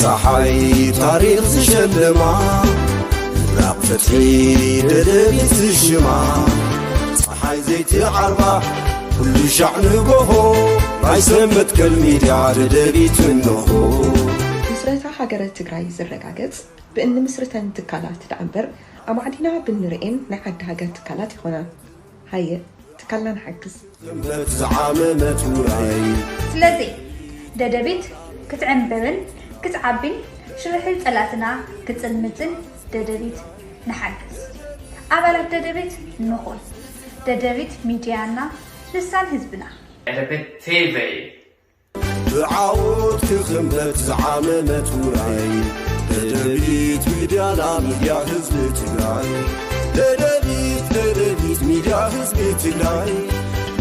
ፀሓይ ታሪኽ ዝሸልማ፣ ምብራቕ ፍትሒ ደደቢት ዝሽማ፣ ፀሓይ ዘይትዓርባ ኩሉ ሻዕ ንጎሆ፣ ናይ ሰብ መትከል ሚድያ ደደቢት እንሆ። ምስረታ ሃገረ ትግራይ ዝረጋገጽ ብእንምስርተን ትካላት ደኣ እምበር፣ ኣማዕዲና ብንርእየን ናይ ዓዲ ሃገር ትካላት ይኾና። ሃየ፣ ትካልና ንሓግዝ። ሰንበት ዝዓመመት ውራይ። ስለዚ ደደቢት ክትዕምብብን ክትዓቢን ሽርሒ ጸላእትና ክጽልምትን ደደቢት ንሓግዝ። ኣባላት ደደቢት ንኹን። ደደቢት ሚድያና፣ ልሳን ህዝብና። ደደቢት ቲቪ። ብዓወት ክኽንበት ዝዓመመት ውራይ። ደደቢት ሚድያና፣ ሚድያ ህዝቢ ትግራይ። ደደቢት፣ ደደቢት ሚድያ ህዝቢ ትግራይ።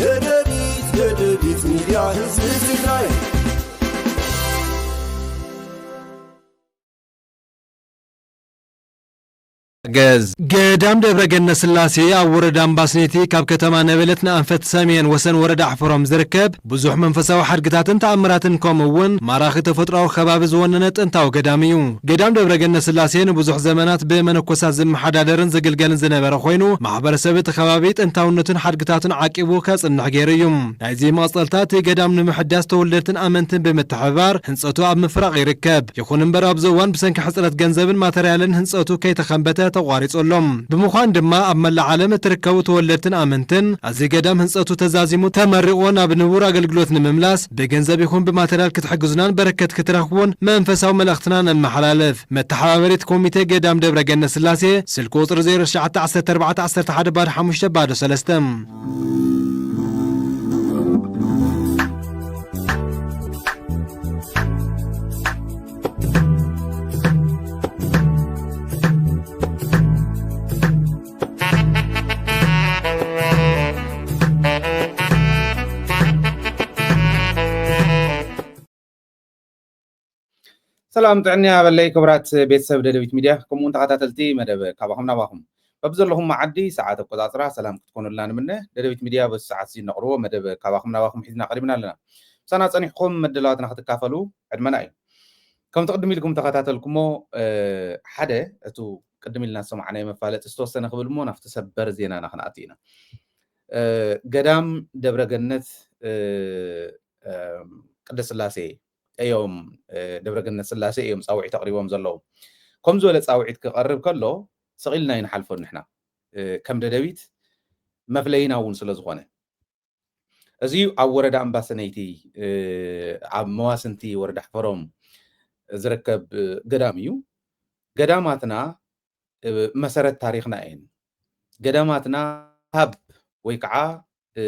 ደደቢት፣ ደደቢት ሚድያ ህዝቢ ትግራይ። ገዝ ገዳም ደብረ ገነት ስላሴ ኣብ ወረዳ ኣምባስኔቲ ካብ ከተማ ነበለት ንኣንፈት ሰሜን ወሰን ወረዳ ኣሕፈሮም ዝርከብ ብዙሕ መንፈሳዊ ሓድግታትን ተኣምራትን ከምኡ እውን ማራኺ ተፈጥሮኣዊ ከባቢ ዝወነነ ጥንታዊ ገዳም እዩ። ገዳም ደብረ ገነት ስላሴ ንብዙሕ ዘመናት ብመነኮሳት ዝመሓዳደርን ዝግልገልን ዝነበረ ኮይኑ፣ ማሕበረሰብ እቲ ከባቢ ጥንታውነቱን ሓድግታቱን ዓቂቡ ከጽንሕ ገይሩ እዩ። ናይዚ መቐጸልታ እቲ ገዳም ንምሕዳስ ተወለድትን ኣመንትን ብምትሕብባር ህንጸቱ ኣብ ምፍራቕ ይርከብ። ይኹን እምበር ኣብዚ እዋን ብሰንኪ ሕጽረት ገንዘብን ማተርያልን ህንጸቱ ከይተኸንበተ ተቋሪጹ ኣሎ። ብምዃን ድማ ኣብ መላእ ዓለም እትርከቡ ተወለድትን ኣመንትን እዚ ገዳም ህንጸቱ ተዛዚሙ ተመሪቑ ናብ ንቡር ኣገልግሎት ንምምላስ ብገንዘብ ይኹን ብማተርያል ክትሕግዙናን በረከት ክትረኽቡን መንፈሳዊ መልእኽትና ነመሓላልፍ። መተሓባበሪት ኮሚቴ ገዳም ደብረ ገነት ስላሴ ስልኪ ቁጽሪ ዜሮ ትሽዓተ ዓሰርተ ኣርባዕተ ዓሰርተ ሓደ ባዶ ሓሙሽተ ባዶ ሰለስተ። ሰላም ጥዕና በለይ ክቡራት ቤተሰብ ደደቢት ሚድያ፣ ከምኡውን ተኸታተልቲ መደብ ካባኹም ናባኹም። በብዘለኹም መዓዲ ሰዓት ኣቆጻጽራ ሰላም ክትኮኑልና ንምነ። ደደቢት ሚድያ በዚ ሰዓት እዚ ነቕርቦ መደብ ካባኹም ናባኹም ሒዝና ቀሪብና ኣለና። ምሳና ጸኒሕኩም መደላዋትና ክትካፈሉ ዕድመና እዩ። ከም ትቕድም ኢልኩም ተኸታተልኩሞ፣ እ፣ ሓደ እቱ ቅድም ኢልና ዝሰማዕናዮ መፋለጢ ዝተወሰነ ክብል እሞ ናብቲ ሰበር ዜናና ክንኣቱ ኢና። እ፣ ገዳም ደብረ ገነት፣ እ፣ እ፣ ቅድስት ስላሴ እዮም፣ እ፣ ደብረ ገነት ስላሴ እዮም ጻውዒት ኣቕሪቦም ዘለዉ። ከም ዝበለ ጻውዒት ክቐርብ ከሎ ስቕ ኢልና ኣይንሓልፎን ንሕና፣ እ፣ ከም ደደቢት መፍለይና እውን ስለ ዝኾነ። እዚ ኣብ ወረዳ ኣምባሰነይቲ፣ እ፣ ኣብ መዋስንቲ ወረዳ ሕፈሮም ዝርከብ፣ እ፣ ገዳም እዩ። ገዳማትና፣ እ፣ መሰረት ታሪኽና እየን። ገዳማትና ሃብ ወይ ከዓ፣ እ፣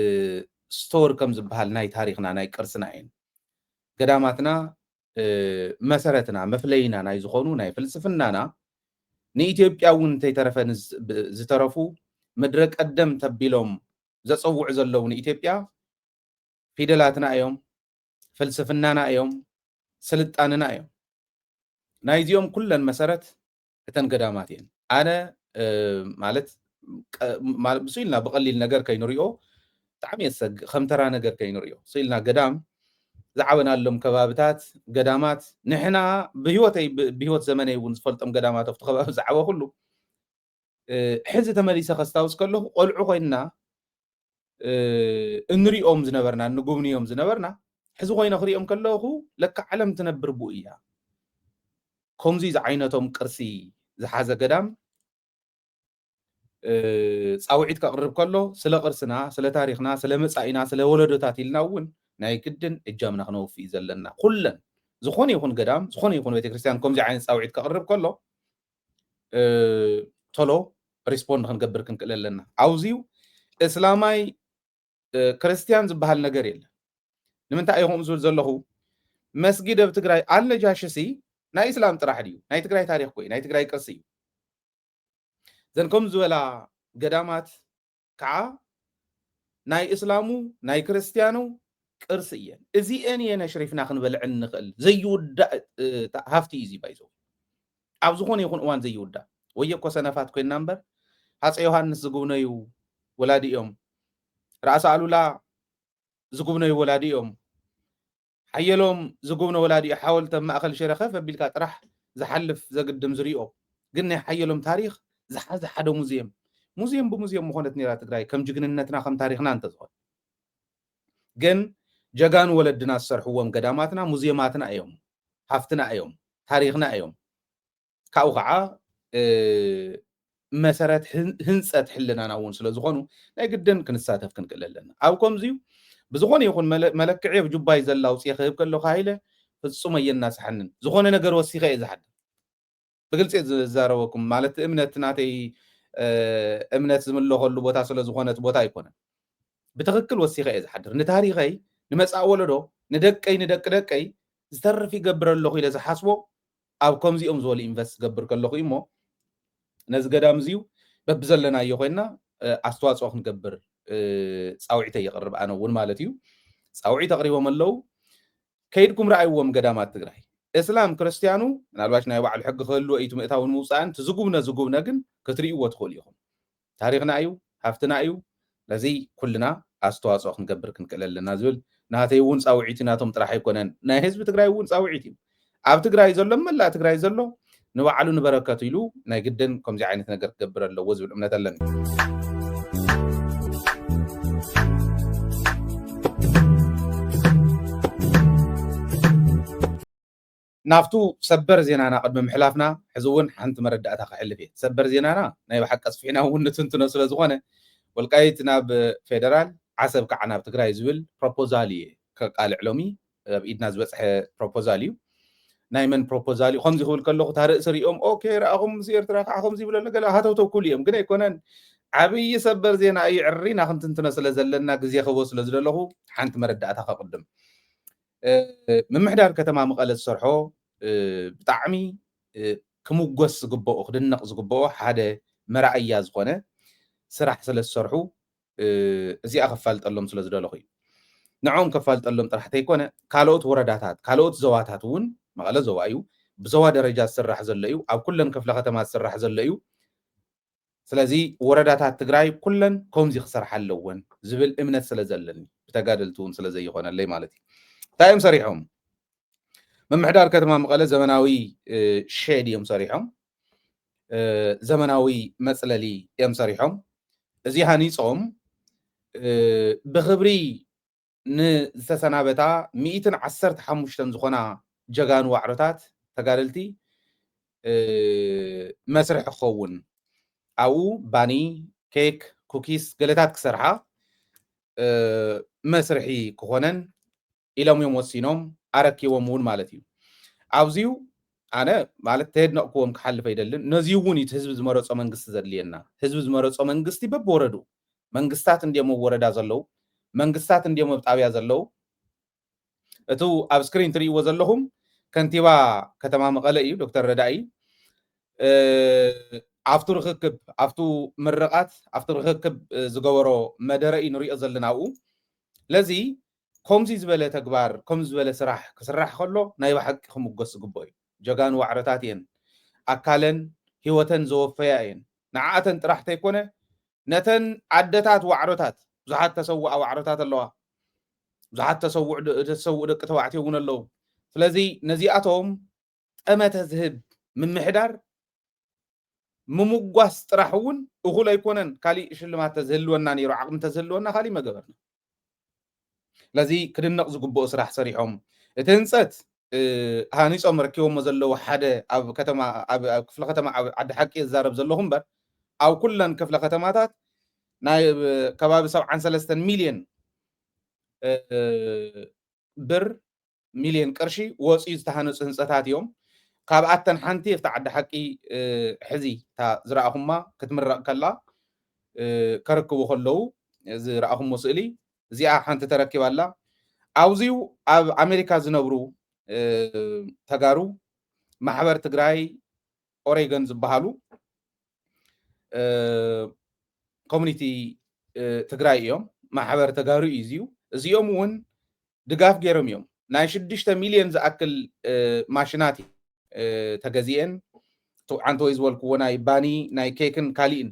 ስቶር ከም ዝበሃል ናይ ታሪኽና፣ ናይ ቅርስና እየን። ገዳማትና፣ እ፣ መሰረትና፣ መፍለይና ናይ ዝኾኑ ናይ ፍልስፍናና ንኢትዮጵያ እውን እንተይተረፈ ንዝ-፣ ብ-፣ ዝተረፉ ምድረ ቀደም ተቢሎም ዘጸውዑ ዘለዉ ንኢትዮጵያ ፊደላትና እዮም፣ ፍልስፍናና እዮም፣ ስልጣንና እዮም። ናይዚኦም ኩለን መሰረት እተን ገዳማት እየን። ኣነ፣ እ፣ ማለት፣ ቀ-፣ ማለት፣ ብሱ ኢልና ብቐሊል ነገር ከይንሪኦ፣ ብጣዕሚ የሰግእ፣ ከም ተራ ነገር ከይንሪኦ። ሱ ኢልና ገዳም ዝዓበናሎም ከባብታት፣ ገዳማት፣ ንሕና ብህይወተይ፣ ብ-፣ ብህይወት ዘመነይ እውን ዝፈልጦም ገዳማት ኣብቲ ከባቢ ዝዓበኹሉ፣ እ፣ ሕዚ ተመሊሰ ከስታውስ ከለኹ፣ ቆልዑ ኮይንና፣ እ፣ እንሪኦም ዝነበርና፣ እንጉብንዮም ዝነበርና፣ ሕዚ ኮይነ ክሪኦም ከለኹ፣ ለካ ዓለም ትነብር ብኡ እያ። ከምዚ ዝዓይነቶም ቅርሲ ዝሓዘ ገዳም፣ እ፣ ጻውዒት ከቕርብ ከሎ፣ ስለ ቅርስና፣ ስለ ታሪኽና፣ ስለ መጻኢና፣ ስለ ወለዶታት ኢልና እውን ናይ ግድን እጃምና ክነውፍይ ዘለና። ኩለን፣ ዝኾነ ይኹን ገዳም፣ ዝኾነ ይኹን ቤተክርስትያን ከምዚ ዓይነት ጻውዒት ከቕርብ ከሎ፣ እ፣ ቶሎ ሪስፖንድ ክንገብር ክንክእል ኣለና። ኣብዚዩ እስላማይ፣ እ፣ ክርስትያን ዝበሃል ነገር የለን። ንምንታይ እየ ከምኡ ዝብል ዘለኹ? መስጊድ ኣብ ትግራይ፣ ኣልነጃሽሲ ናይ እስላም ጥራሕ ድዩ? ናይ ትግራይ ታሪኽ እኮ እዩ፣ ናይ ትግራይ ቅርሲ እዩ። ዘን ከም ዝበላ ገዳማት ከዓ ናይ እስላሙ ናይ ክርስትያኑ ቅርሲ እየን። እዚአን እየን ኣሽሪፍና ክንበልዕን ንኽእል። ዘይውዳእ፣ እ፣ ሃፍቲ እዩ እዚ ባይዘው። ኣብ ዝኾነ ይኹን እዋን ዘይውዳእ። ወየ እኮ ሰነፋት ኮይንና እምበር፣ ሃፀይ ዮሃንስ ዝጉብነዩ ወላዲ እዮም። ራእሲ ኣሉላ ዝጉብነዩ ወላዲ እዮም። ሓየሎም ዝጉብነ ወላዲኡ ሓወልቲ ኣብ ማእኸል ሽረ ከፍ ኣቢልካ ጥራሕ ዝሓልፍ ዘግድም ዝሪኦ፣ ግን ናይ ሓየሎም ታሪኽ ዝሓዘ ሓደ ሙዚየም። ሙዚየም ብሙዚየም ምኾነት ነይራ ትግራይ፣ ከም ጅግንነትና ከም ታሪኽና እንተዝኾን። ግን ጀጋኑ ወለድና ዝሰርሕዎም ገዳማትና ሙዚየማትና እዮም፣ ሃፍትና እዮም፣ ታሪኽና እዮም። ካብኡ ከዓ መሰረት ህንፀት ሕልናና እውን ስለዝኾኑ ናይ ግድን ክንሳተፍ ክንክእል ኣለና። ኣብ ከምዚዩ ብዝኾነ ይኹን መለክዒ ኣብ ጁባይ ዘላ ኣውፅኤ ክህብ ከለኹ ሃይለ ፍፁም ኣየናስሓንን። ዝኾነ ነገር ወሲኸ እየ ዝሓድር። ብግልፂ እየ ዝዛረበኩም። ማለት እምነት ናተይ እምነት ዝምለኸሉ ቦታ ስለዝኾነት ቦታ ኣይኮነን። ብትኽክል ወሲኸ እየ ዝሓድር። ንታሪኸይ፣ ንመፃእ ወለዶ፣ ንደቀይ፣ ንደቂ ደቀይ ዝተርፍ ይገብር ኣለኹ ኢለ ዝሓስቦ ኣብ ከምዚኦም ዝበሉ ኢንቨስት ዝገብር ከለኹ እሞ ነዚ ገዳም እዚዩ በብዘለናዮ ኮይና ኣስተዋፅኦ ክንገብር ፃውዒተ ይቕርብ ኣነ እውን ማለት እዩ። ፃውዒት ኣቕሪቦም ኣለዉ። ከይድኩም ረኣይዎም ገዳማት ትግራይ። እስላም ክርስትያኑ ምናልባሽ ናይ ባዕሉ ሕጊ ክህልዎ እዩ፣ እቲ ምእታውን ምውፃእን፣ እቲ ዝጉብነ ዝጉብነ ግን ክትርእይዎ ትኽእሉ ኢኹም። ታሪኽና እዩ፣ ሃፍትና እዩ። ነዚ ኩልና ኣስተዋፅኦ ክንገብር ክንክእል ኣለና ዝብል ናተይ እውን ፃውዒት እዩ። ናቶም ጥራሕ ኣይኮነን፣ ናይ ህዝቢ ትግራይ እውን ፃውዒት እዩ። ኣብ ትግራይ ዘሎ፣ መላእ ትግራይ ዘሎ ንባዕሉ ንበረከቱ ኢሉ ናይ ግድን ከምዚ ዓይነት ነገር ክገብር ኣለዎ ዝብል እምነት ኣለኒ። ናብቱ ሰበር ዜናና ቅድሚ ምሕላፍና ሕዚ እውን ሓንቲ መረዳእታ ከሕልፍ እየ። ሰበር ዜናና ናይ ብሓቂ ኣስፊሕና እውን ንትንትኖ ስለ ዝኾነ ወልቃይት ናብ ፌደራል፣ ዓሰብ ከዓ ናብ ትግራይ ዝብል ፕሮፖዛል እየ ከቃልዕ ሎሚ። ኣብ ኢድና ዝበፅሐ ፕሮፖዛል እዩ። ናይ መን ፕሮፖዛል እዩ ከምዚ ክብል ከለኹ እታ ርእሲ ሪኦም ኦኬ ረኣኹም ምስ ኤርትራ ከዓ ከምዚ ይብለለ ገለ ሃተውተው ክብሉ እዮም፣ ግን ኣይኮነን። ዓብዪ ሰበር ዜና እዩ። ዕሪና ክንትንትኖ ስለ ዘለና ግዜ ክህቦ ስለ ዝደለኹ ሓንቲ መረዳእታ ከቕድም። ምምሕዳር ከተማ መቐለ ዝሰርሖ ብጣዕሚ ክምጎስ ዝግበኦ ክድነቕ ዝግበኦ ሓደ መራእያ ዝኾነ ስራሕ ስለ ዝሰርሑ እዚኣ ከፋልጠሎም ስለ ዝደለኹ እዩ። ንዕኦም ከፋልጠሎም ጥራሕ ተይኮነ ካልኦት ወረዳታት ካልኦት ዞባታት እውን መቐለ ዞባ እዩ ብዞባ ደረጃ ዝስራሕ ዘሎ እዩ። ኣብ ኩለን ክፍለ ከተማ ዝስራሕ ዘሎ እዩ። ስለዚ ወረዳታት ትግራይ ኩለን ከምዚ ክሰርሓ ኣለወን ዝብል እምነት ስለ ዘለኒ ብተጋደልቲ እውን ስለ ዘይኮነለይ ማለት እዩ። እንታይ እዮም ሰሪሖም? ምምሕዳር ከተማ መቐለ ዘመናዊ ሼድ እዮም ሰሪሖም። ዘመናዊ መፅለሊ እዮም ሰሪሖም። እዚ ሃኒፆም ብክብሪ ንዝተሰናበታ ሚእትን ዓሰርተ ሓሙሽተን ዝኾና ጀጋኑ ዋዕሮታት ተጋደልቲ መስርሒ ክኸውን ኣብኡ ባኒ፣ ኬክ፣ ኩኪስ ገለታት ክሰርሓ መስርሒ ክኾነን ኢሎም እዮም ወሲኖም ኣረኪቦም እውን ማለት እዩ። ኣብዚዩ ኣነ ማለት ተየድነቕክዎም ክሓልፍ ኣይደልን። ነዚዩ እውን እዩ ህዝቢ ዝመረፆ መንግስቲ ዘድልየና። ህዝቢ ዝመረፆ መንግስቲ በብወረዱ መንግስታት እንዲዮም ኣብ ወረዳ ዘለዉ፣ መንግስታት እንዲዮም ኣብ ጣብያ ዘለዉ። እቱ ኣብ ስክሪን ትርእይዎ ዘለኹም ከንቲባ ከተማ መቐለ እዩ፣ ዶክተር ረዳኢ። ኣብቱ ርክክብ፣ ኣብቱ ምርቓት፣ ኣብቱ ርክክብ ዝገበሮ መደረ እዩ ንሪኦ ዘለና ኣብኡ። ለዚ ከምዚ ዝበለ ተግባር፣ ከምዚ ዝበለ ስራሕ ክስራሕ ከሎ ናይ ብሓቂ ክምጎስ ዝግብኦ እዩ። ጀጋኑ ዋዕሮታት እየን። ኣካለን ህይወተን ዘወፈያ እየን። ንዓኣተን ጥራሕ ተይኮነ ነተን ኣደታት ዋዕሮታት፣ ብዙሓት ተሰውኣ ዋዕሮታት ኣለዋ። ብዙሓት ተሰውዑ ደ-፣ ተሰውኡ ደቂ ተባዕትዮ እውን ኣለዉ። ስለዚ ነዚኣቶም ጠመተ ዝህብ ምምሕዳር ምምጓስ ጥራሕ እውን እኹል ኣይኮነን። ካሊእ ሽልማት ተዝህልወና ነይሩ፣ ዓቕሚ ተዝህልወና ካሊእ መገበርና። ስለዚ ክድነቕ ዝግብኦ ስራሕ ሰሪሖም። እቲ ህንፀት ሃኒፆም ረኪቦሞ ዘለዉ ሓደ ኣብ ከተማ ኣብ ኣብ ክፍለ ከተማ ኣብ ዓዲ ሓቂ ዝዛረብ ዘለኹ እምበር ኣብ ኩለን ክፍለ ከተማታት ናይ ከባቢ ሰብዓን ሰለስተን ሚልዮን ብር ሚልዮን ቅርሺ ወፂኡ ዝተሃነፁ ህንፀታት እዮም። ካብኣተን ሓንቲ ኣብቲ ዓዲ ሓቂ ሕዚ እታ ዝረኣኹማ ክትምረቕ ከላ ከረክቡ ከለዉ ዝረኣኹሞ ስእሊ እዚኣ ሓንቲ ተረኪባ ኣላ። ኣብዚዩ ኣብ ኣሜሪካ ዝነብሩ ተጋሩ ማሕበር ትግራይ ኦሬገን ዝበሃሉ ኮሚኒቲ ትግራይ እዮም። ማሕበር ተጋሩ እዩ እዚዩ። እዚኦም እውን ድጋፍ ገይሮም እዮም። ናይ ሽዱሽተ ሚልዮን ዝኣክል ማሽናት ተገዚኤን ዓንተወይ ዝበልክዎ ናይ ባኒ ናይ ኬክን ካሊእን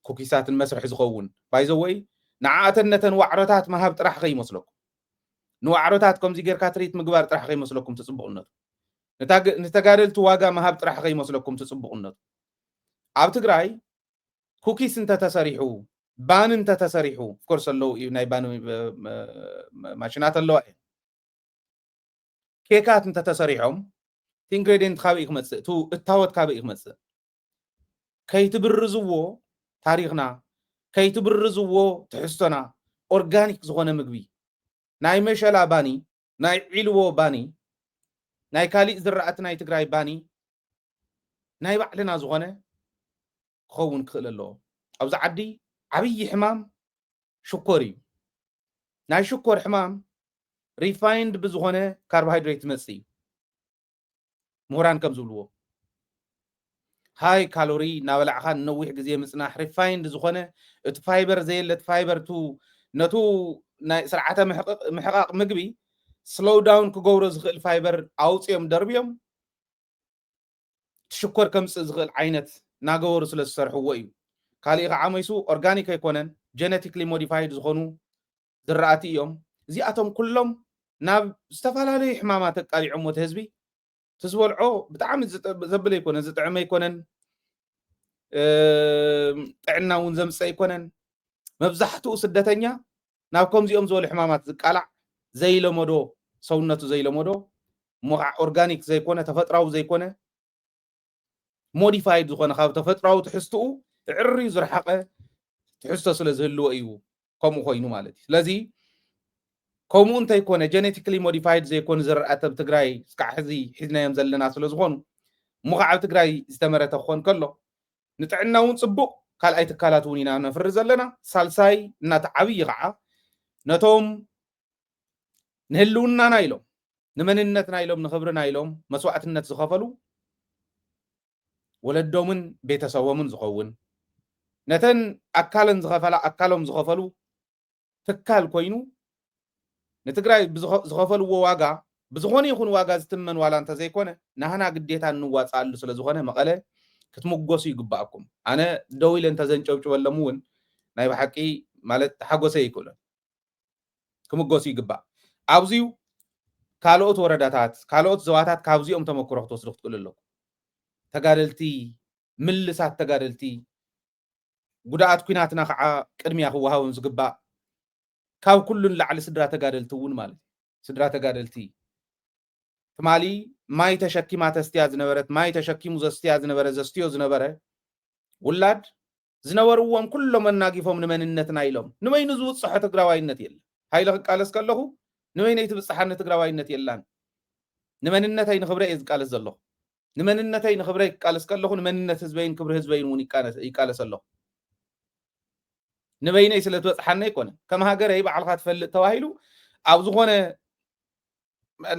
ኩኪሳትን መስርሒ ዝኸውን ባይዘወይ ንዓኣተን ነተን ዋዕሮታት ምሃብ ጥራሕ ከይመስለኩም። ንዋዕሮታት ከምዚ ጌርካ ትሪት ምግባር ጥራሕ ከይመስለኩም ትፅቡቕነቱ። ንታገ-፣ ንተጋደልቲ ዋጋ ምሃብ ጥራሕ ከይመስለኩም ትፅቡቕነቱ። ኣብ ትግራይ ኩኪስ እንተተሰሪሑ፣ ባን እንተተሰሪሑ፣ ኦፍኮርስ ኣለዉ እዩ፣ ናይ ባን እ፣ እ፣ ማሽናት ኣለዋ እየን። ኬካት እንተተሰሪሖም፣ ኢንግሬዲየንት ካበይ እዩ ክመፅእ? እቲ እታወት ካበይ እዩ ክመፅእ? ከይትብርዝዎ ታሪኽና፣ ከይትብርዝዎ ትሕዝቶና፣ ኦርጋኒክ ዝኾነ ምግቢ፣ ናይ መሸላ ባኒ፣ ናይ ዒልዎ ባኒ፣ ናይ ካሊእ ዝራእቲ ናይ ትግራይ ባኒ፣ ናይ ባዕልና ዝኾነ ክኸውን ክኽእል ኣለዎ። ኣብዚ ዓዲ ዓብዪ ሕማም ሽኮር እዩ። ናይ ሽኮር ሕማም ሪፋይንድ ብዝኾነ ካርቦሃይድሬት ዝመጽእ እዩ። ምሁራን ከም ዝብልዎ፣ ሃይ ካሎሪ እናበላዕኻ ንነዊሕ ግዜ ምጽናሕ፣ ሪፋይንድ ዝኾነ እቲ ፋይበር ዘየለ፣ እቲ ፋይበር ቱ ነቱ ናይ ስርዓተ ምሕቕቕ-፣ ምሕቓቕ ምግቢ ስሎው ዳውን ክገብሮ ዝኽእል ፋይበር ኣውፅኦም ደርብዮም እቲ ሽኮር ከምፅእ ዝኽእል ዓይነት እናገበሩ ስለ ዝሰርሕዎ እዩ። ካሊእ ከዓ መይሱ ኦርጋኒክ ኣይኮነን፣ ጀነቲክሊ ሞዲፋይድ ዝኾኑ ዝራእቲ እዮም። እዚኣቶም ኩሎም ናብ ዝተፈላለዩ ሕማማት ኣቃሊዖሞ እቲ ህዝቢ። እቲ ዝበልዖ ብጣዕሚ ዝጥ-፣ ዘብል ኣይኮነን፣ ዝጥዕም ኣይኮነን፣ እም፣ ጥዕና እውን ዘምፅእ ኣይኮነን። መብዛሕትኡ ስደተኛ ናብ ከምዚኦም ዝበሉ ሕማማት ዝቃላዕ፣ ዘይለመዶ፣ ሰውነቱ ዘይለመዶ፣ እሞ ከዓ ኦርጋኒክ ዘይኮነ፣ ተፈጥራዊ ዘይኮነ፣ ሞዲፋይድ ዝኾነ፣ ካብ ተፈጥራዊ ትሕዝትኡ ዕርዩ ዝረሓቐ ትሕዝቶ ስለ ዝህልዎ እዩ ከምኡ ኮይኑ ማለት እዩ። ስለዚ ከምኡ እንተይኮነ፣ ጀኔቲክሊ ሞዲፋይድ ዘይኮኑ ዝራእቲ ኣብ ትግራይ እስካዕ ሕዚ ሒዝናዮም ዘለና ስለ ዝኾኑ፣ እሞ ከዓ ኣብ ትግራይ ዝተመረተ ክኾን ከሎ፣ ንጥዕና እውን ፅቡቕ፣ ካልኣይ ትካላት እውን ኢና ነፍሪ ዘለና። ሳልሳይ እናተዓብይ ከዓ ነቶም ንህልውናና ኢሎም፣ ንመንነትና ኢሎም፣ ንኽብርና ኢሎም መስዋእትነት ዝኸፈሉ፣ ወለዶምን ቤተሰቦምን ዝኸውን፣ ነተን ኣካለን ዝኸፈላ፣ ኣካሎም ዝኸፈሉ ትካል ኮይኑ፣ ንትግራይ ብዝኸ-፣ ዝኸፈልዎ ዋጋ፣ ብዝኾነ ይኹን ዋጋ ዝትመን ዋላ እንተዘይኮነ፣ ናህና ግዴታ እንዋፅኣሉ ስለ ዝኾነ፣ መቐለ ክትምጎሱ ይግባኣኩም። ኣነ ደው ኢለ እንተዘንጨብጭበሎም እውን ናይ ብሓቂ ማለት ሓጎሰ ይክእሎን። ክምጎሱ ይግባእ። ኣብዚዩ ካልኦት ወረዳታት፣ ካልኦት ዞባታት ካብዚኦም ተመክሮ ክትወስዱ ክትክእሉ ኣለኩም። ተጋደልቲ፣ ምልሳት ተጋደልቲ፣ ጉድኣት ኲናትና ከዓ ቅድሚያ ክወሃቦም ዝግባእ፣ ካብ ኩሉ ንላዕሊ ስድራ ተጋደልቲ እውን ማለት እዩ። ስድራ ተጋደልቲ፣ ትማሊ ማይ ተሸኪማ ተስትያ ዝነበረት፣ ማይ ተሸኪሙ ዘስትያ ዝነበረ፣ ዘስትዮ ዝነበረ ውላድ፣ ዝነበርዎም ኩሎም ኣናጊፎም ንመንነትና ኢሎም። ንበይኑ ዝውፅሖ ትግራዋይነት የለን። ሃይለ ክቃለስ ከለኹ ንበይነይ ትብፅሓኒ ትግራዋይነት የላን። ንመንነተይ ንኽብረ እየ ዝቃለስ ዘለኹ። ንመንነተይ ንኽብረ ይቃለስ ከለኹ፣ ንመንነት ህዝበይን ክብሪ ህዝበይን እውን ይቃለስ፣ ይቃለስ ኣለኹ። ንበይነይ ስለ ትበፅሓኒ ኣይኮነን። ከም ሃገረይ ባዕልኻ ትፈልጥ ተባሂሉ ኣብ ዝኾነ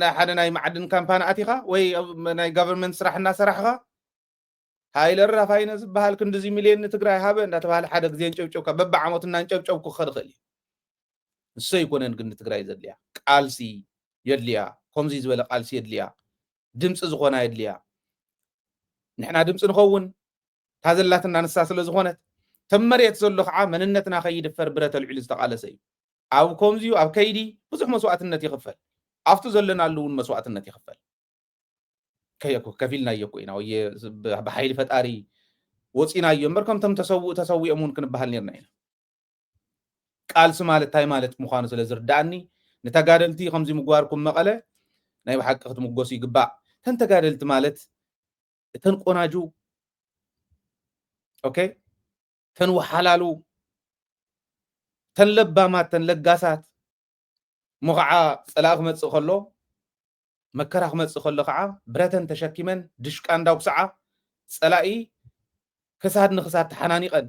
ናይ ሓደ ናይ ማዕድን ካምፓኒ ኣቲኻ ወይ ኣብ ናይ ጋቨርንመንት ስራሕ እናሰራሕኻ፣ ሃይለ ራፋይነ ዝበሃል ክንድዚ ሚልዮን ንትግራይ ሃበ እንዳተባሃለ ሓደ ግዜ እንጨብጨብካ፣ በብዓመቱ እናንጨብጨብኩ ክኸድ ይኽእል እዩ። ንሱ ኣይኮነን ግን ንትግራይ ዘድልያ፣ ቃልሲ የድልያ። ከምዚ ዝበለ ቃልሲ የድልያ፣ ድምፂ ዝኾና የድልያ። ንሕና ድምፂ ንኸውን፣ እታ ዘላትና ንሳ ስለ ዝኾነት፣ ተም መሬት ዘሎ ከዓ መንነትና ከይድፈር ብረት ኣልዒሉ ዝተቓለሰ እዩ። ኣብ ከምዚዩ ኣብ ከይዲ ብዙሕ መስዋእትነት ይኽፈል፣ ኣብቲ ዘለናሉ እውን መስዋእትነት ይኽፈል። ከ-፣ ከፊልናዮ እኮ ኢና፣ ወይ ብ-፣ ብሓይሊ ፈጣሪ ወፂናዮ እምበር፣ ከምቶም ተሰውኡ ተሰዊኦም እውን ክንበሃል ነርና ኢና። ቃልሲ ማለት እንታይ ማለት ምዃኑ ስለ ዝርዳኣኒ፣ ንተጋደልቲ ከምዚ ምግባርኩም መቐለ ናይ ብሓቂ ክትምጎሱ ይግባእ። እተን ተጋደልቲ ማለት እተን ቆናጁ፣ ኦኬ፣ እተን ወሓላሉ፣ እተን ለባማት፣ እተን ለጋሳት፣ እሞ ኸዓ ጸላኢ ክመጽእ ከሎ፣ መከራ ክመጽእ ከሎ ኸዓ ብረተን ተሸኪመን ድሽቃ እንዳውክስዓ ጸላኢ ክሳድ ንክሳድ ተሓናኒቐን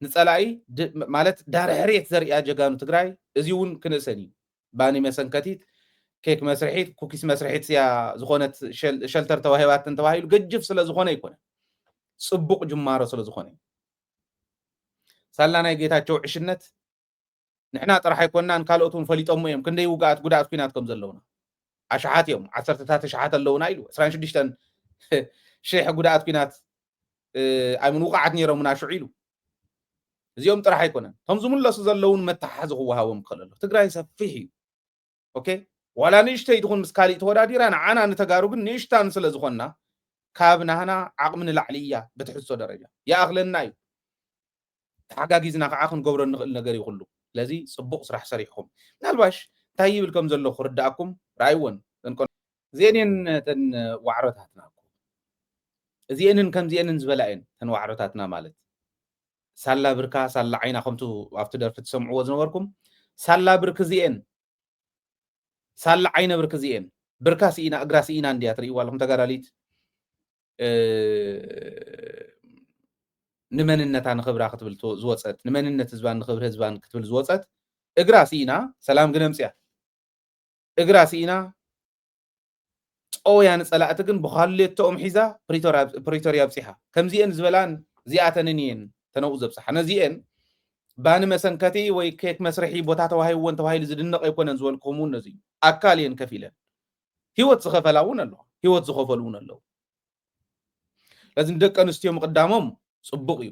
ንጸላኢ ድ-፣ ማለት ዳርሕሬት ዘርእያ ጀጋኑ ትግራይ፣ እዚ እውን ክንእሰን እዩ። ባኒ መሰንከቲት፣ ኬክ መስርሒት፣ ኩኪስ መስርሒት እያ ዝኾነት ሸል-፣ ሸልተር ተዋሂባትን ተባሂሉ ገጅፍ ስለ ዝኾነ ኣይኮነን። ጽቡቕ ጅማሮ ስለ ዝኾነ እዩ። ሳላ ናይ ጌታቸው ዕሽነት ንሕና ጥራሕ ኣይኮንናን፣ ካልኦት እውን ፈሊጦሞ እዮም። ክንደይ ውግኣት፣ ጉድኣት ኲናት ከም ዘለውና። ኣሽሓት እዮም፣ ዓሰርተታት ኣሽሓት ኣለውና ኢሉ። ዕስራን ሽዱሽተን ሽሕ ጉድኣት ኲናት፣ እ፣ ኣይምን ውቕዓት ነይሮምና ሽዑ ኢሉ። እዚኦም ጥራሕ ኣይኮነን። እቶም ዝምለሱ ዘለውን መተሓሓዚ ክወሃቦም ክኽእል ኣሎ። ትግራይ ሰፊሕ እዩ። ኦኬ፣ ዋላ ንእሽተይ ትኹን ምስ ካሊእ ተወዳዲራ፣ ንዓና ንተጋሩ ግን ንእሽታን ስለ ዝኾንና፣ ካብ ናህና ዓቕሚ ንላዕሊ እያ ብትሕዝቶ ደረጃ። ይኣኽለና እዩ። ተሓጋጊዝና ከዓ ክንገብሮ እንኽእል ነገር እዩ ኩሉ። ስለዚ ጽቡቕ ስራሕ ሰሪሕኹም። ምናልባሽ እንታይ ይብል ከም ዘሎ ክርድኣኩም ረኣይወን። እዘን እየን እተን ዋዕሮታትና እኮ። እዚኤንን ከምዚኤንን ዝበላ እየን እተን ዋዕሮታትና ማለት። ሳላ ብርካ፣ ሳላ ዓይና፣ ከምቱ ኣብቲ ደርፊ ትሰምዕዎ ዝነበርኩም፣ ሳላ ብርክ እዚኤን፣ ሳላ ዓይነ ብርክ እዚኤን። ብርካ ስኢና፣ እግራ ስኢና እንድያ ትርእይዋ ኣለኹም ተጋዳሊት። እ፣ ንመንነታ ንኽብራ ክትብል ትወ-፣ ዝወጸት፣ ንመንነት ህዝባን ንኽብሪ ህዝባን ክትብል ዝወጸት፣ እግራ ስኢና፣ ሰላም ግን ኣምጽያ። እግራ ስኢና፣ ጨውያ ንጸላእቲ ግን ብኻሌቶኦም ሒዛ ፕሪቶርያ፣ ፕሪቶርያ ኣብጺሓ። ከምዚኤን ዝበላን እዚኣተንን እየን ተነኡ ዘብጽሓ። ነዚኤን ባኒ መሰንከቲ ወይ ኬክ መስርሒ ቦታ ተዋሂብወን ተባሂሉ ዝድነቕ ኣይኮነን ዝበልኩኹም እውን ነዚ እዩ። ኣካል እየን ከፊለን። ህይወት ዝኸፈላ እውን ኣለዋ። ህይወት ዝኸፈሉ እውን ኣለዉ። ስለዚ ንደቂ ኣንስትዮ ምቕዳሞም ጽቡቕ እዩ።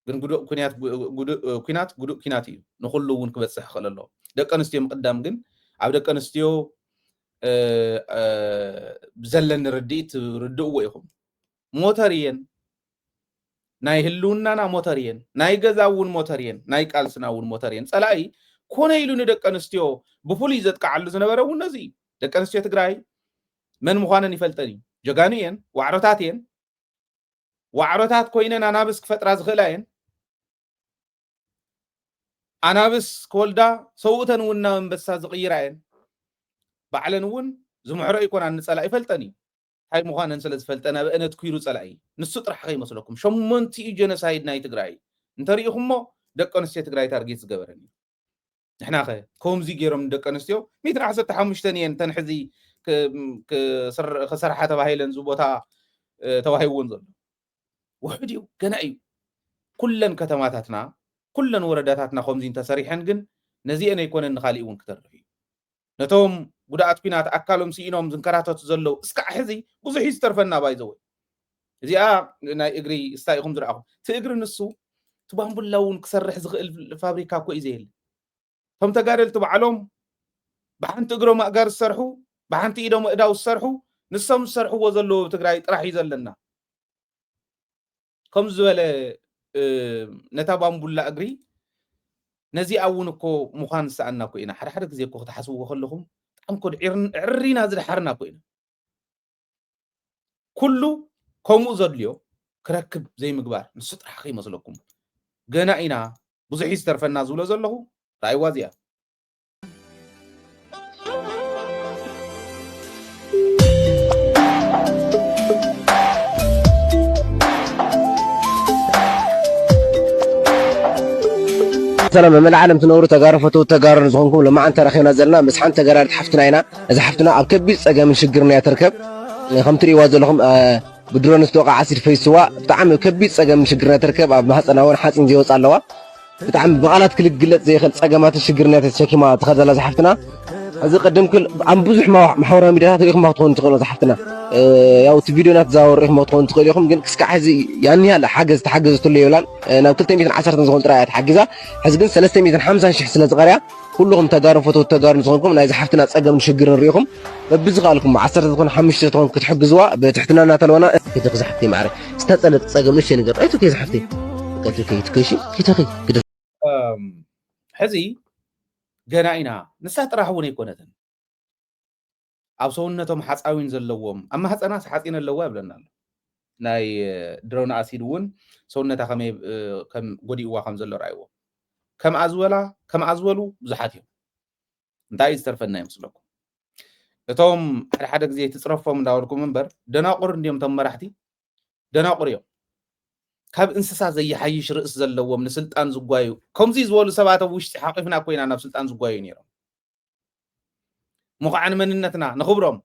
ግን ጉዱእ ኩናት፣ ጉ-፣ ጉዱእ፣ እ፣ ኩናት፣ ጉዱእ ኩናት እዩ። ንኹሉ እውን ክበጽሕ ይኽእል ኣለዎ። ደቂ ኣንስትዮ ምቕዳም ግን ኣብ ደቂ ኣንስትዮ፣ እ፣ እ፣ ብዘለኒ ርድኢት ርድእዎ ኢኹም። ሞተር እየን። ናይ ህልውናና ሞተር እየን። ናይ ገዛ እውን ሞተር እየን። ናይ ቃልስና እውን ሞተር እየን። ጸላኢ ኮነ ኢሉ ንደቂ ኣንስትዮ ብፍሉይ ዘጥቅዓሉ ዝነበረ እውን ነዚ እዩ። ደቂ ኣንስትዮ ትግራይ መን ምዃነን ይፈልጠን እዩ። ጀጋኑ እየን። ዋዕሮታት እየን። ዋዕሮታት ኮይነን ኣናብስ ክፈጥራ ዝኽእላ እየን። ኣናብስ ክወልዳ ሰውእተን እውን ናብ ኣንበሳ ዝቕይራ እየን። ባዕለን እውን ዝምሕሮ ኣይኮናን፣ ንጸላኢ ይፈልጠን እዩ። እንታይ ምዃነን ስለ ዝፈልጠ ናብአን ኣትኲሩ ጸላኢ። ንሱ ጥራሕ ከይመስለኩም። ሸሞንቲኡ ጀኖሳይድ ናይ ትግራይ እንተሪኢኹሞ ደቂ ኣንስትዮ ትግራይ ታርጌት ዝገበረን እዩ። ንሕና ኸ ከምዚ ገይሮም ንደቂ ኣንስትዮ ሚእትን ዓሰርተ ሓሙሽተን እየን እተን ሕዚ ክ-፣ ክስር-፣ ክሰርሓ ተባሂለን እዚ ቦታ፣ እ፣ ተዋሂብወን ዘሎ። ውሑድ እዩ፣ ገና እዩ። ኩለን ከተማታትና፣ ኩለን ወረዳታትና ከምዚ እንተሰሪሐን ግን ነዚአን ኣይኮነን ንኻሊእ እውን ክተርፍ እዩ። ነቶም ጉድኣት ኲናት ኣካሎም ስኢኖም ዝንከራተቱ ዘለዉ እስካዕ ሕዚ ብዙሕ እዩ ዝተርፈና ባይዘወይ። እዚኣ ናይ እግሪ እስታ ኢኹም ዝረኣኹም። እቲ እግሪ ንሱ እቲ ባምቡላ እውን ክሰርሕ ዝኽእል ፋብሪካ እኮ እዩ ዘየለ። እቶም ተጋደልቲ ባዕሎም ብሓንቲ እግሮም ኣእጋር ዝሰርሑ፣ ብሓንቲ ኢዶም ኣእዳው ዝሰርሑ፣ ንሶም ዝሰርሕዎ ዘለዉ ኣብ ትግራይ ጥራሕ እዩ ዘለና። ከም ዝበለ፣ እ፣ ነታ ባምቡላ እግሪ ነዚኣ እውን እኮ ምዃን ዝሰኣና እኮ ኢና። ሓደ ሓደ ግዜ እኮ ክትሓስብዎ ከለኹም ብጣዕሚ እኮ ድዒርን-፣ ዕሪና ዝደሓርና እኮ ኢና። ኩሉ ከምኡ ዘድልዮ ክረክብ ዘይምግባር ንሱ ጥራሕ ከይመስለኩም። ገና ኢና፣ ብዙሕ እዩ ዝተርፈና ዝብሎ ዘለኹ። ራእይዋ እዚኣ። ሰላም፣ ኣብ መላእ ዓለም ትነብሩ ተጋሩ ፈተውቲ ተጋሩ ንዝኾንኩም፣ ሎማዓንቲ ተራኺብና ዘለና ምስ ሓንቲ ተጋዳሊት ሓፍትና ኢና። እዛ ሓፍትና ኣብ ከቢድ ጸገምን ሽግርን እያ ትርከብ። ከም ትርእይዋ ዘለኹም፣ እ፣ ብድሮን ዝተወቕዐ ኣሲድ ፈይስዋ፣ ብጣዕሚ ኣብ ከቢድ ጸገምን ሽግርን እያ ትርከብ። ኣብ ማህጸና እውን ሓጺን ዘይወጽኣ ኣለዋ። ብጣዕሚ ብቓላት ክልግለጽ ዘይኽእል ጸገማትን ሽግርን እያ ተሸኪማ ትኸድ ዘላ እዛ ሓፍትና። ሕዚ ቅድም ክል ኣብ ብዙሕ ማ-፣ ማሕበራዊ ሚድያታት ርኢኹማ ክትኾኑ ትኽእሉ እዛ ሓፍትና። እ፣ ያው እቲ ቪድዮ እናተዘዋወሩ ርኢኹማ ክትኾኑ ትኽእሉ ኢኹም፣ ግን ክስካዕ ሕዚ ያን ያህል ሓገዝ ተሓገዘትሉ የብላን። እ፣ ናብ ክልተ ሚእትን ዓሰርተን ዝኾኑ ጥራይ እያ ተሓጊዛ። ሕዚ ግን ሰለስተ ሚእትን ሓምሳን ሽሕ ስለ ዝቐርያ፣ ኩልኹም ተጋሩን ፈተውቲ ተጋሩን ዝኾንኩም ናይዚ ሓፍትና ጸገምን ሽግርን ርኢኹም በብዝኸኣልኩም ዓሰርተ ትኹን ሓሙሽተ ትኹን ክትሕግዝዋ ብትሕትና እናተለዋና። ከይተኺ ዝሓፍተይ ማዕረ፣ ዝተጸለጠ ጸገም ንእሽተይ ነገር ኣይትከይ ዝሓፍተይ። ከይትከይ፣ ትከይሺ፣ ከይተኺ፣ ግደፍ። እም፣ ሕዚ ገና ኢና። ንሳ ጥራሕ እውን ኣይኮነትን። ኣብ ሰውነቶም ሓፃዊን ዘለዎም፣ ኣብ ማህፀናስ ሓፂን ኣለዋ ይብለና ኣሎ። ናይ፣ እ፣ ድሮን ኣሲድ እውን ሰውነታ ከመይ፣ እ፣ ከም ጎዲእዋ ከም ዘሎ ረኣይዎ። ከምኣ ዝበላ፣ ከምኣ ዝበሉ ብዙሓት እዮም። እንታይ እዩ ዝተርፈና ይመስለኩም? እቶም ሓደ ሓደ ግዜ ትፅረፎም እንዳበልኩም እምበር፣ ደናቁር እንድዮም እቶም መራሕቲ፣ ደናቁር እዮም። ካብ እንስሳ ዘይሓይሽ ርእስ ዘለዎም፣ ንስልጣን ዝጓዩ፣ ከምዚ ዝበሉ ሰባት ኣብ ውሽጢ ሓቂፍና ኮይና ናብ ስልጣን ዝጓዩ ነይሮም። ምኹዓን መንነትና፣ ንኽብሮም፣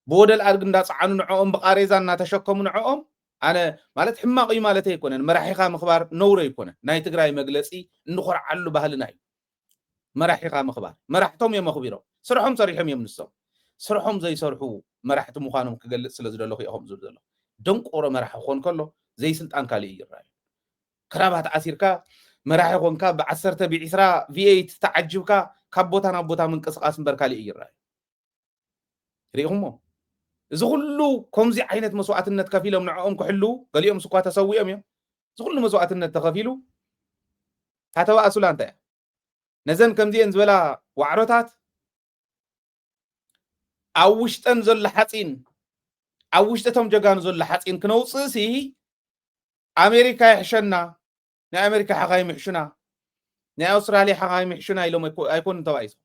ብወደል ኣድጊ እንዳፀዓኑ ንዕኦም፣ ብቃሬዛ እናተሸከሙ ንዕኦም፣ ኣነ ማለት ሕማቕ እዩ ማለት ኣይኮነን። መራሒኻ ምኽባር ነውሪ ኣይኮነን። ናይ ትግራይ መግለፂ እንኾርዓሉ ባህልና እዩ። መራሒኻ ምኽባር። መራሕቶም እዮም ኣኽቢሮም። ስርሖም ሰሪሖም እዮም ንሶም። ስርሖም ዘይሰርሑ መራሕቲ ምዃኖም ክገልፅ ስለ ዝደለኹ እዮም ዝብል ዘለኹ። ደንቆሮ መራሒ ክኾን ከሎ ዘይስልጣን ካልእ እዩ ይረኣዩ። ክራባት ኣሲርካ መራሒ ኮንካ ብዓሰርተ ብዒስራ ቪ ኤይት ተዓጅብካ ካብ ቦታ ናብ ቦታ ምንቅስቃስ እምበር ካሊእ ይረኣዩ። ሪኢኹሞ? እዚ ኩሉ ከምዚ ዓይነት መስዋዕትነት ከፊሎም ንዕኦም ክሕሉ፣ ገሊኦም ስኳ ተሰዊኦም እዮም። እዚ ኩሉ መስዋዕትነት ተኸፊሉ፣ እታ ተባእሱላ እንታይ እያ? ነዘን ከምዚኤን ዝበላ ዋዕሮታት ኣብ ውሽጠን ዘሎ ሓፂን፣ ኣብ ውሽጢ እቶም ጀጋኑ ዘሎ ሓፂን ክነውፅእሲ ኣሜሪካ ይሕሸና፣ ናይ ኣሜሪካ ሓኻይም ይሕሹና፣ ናይ ኣውስትራልያ ሓኻይም ይሕሹና ኢሎም ኣይኮ-፣ ኣይኮኑን ተባኢሶም።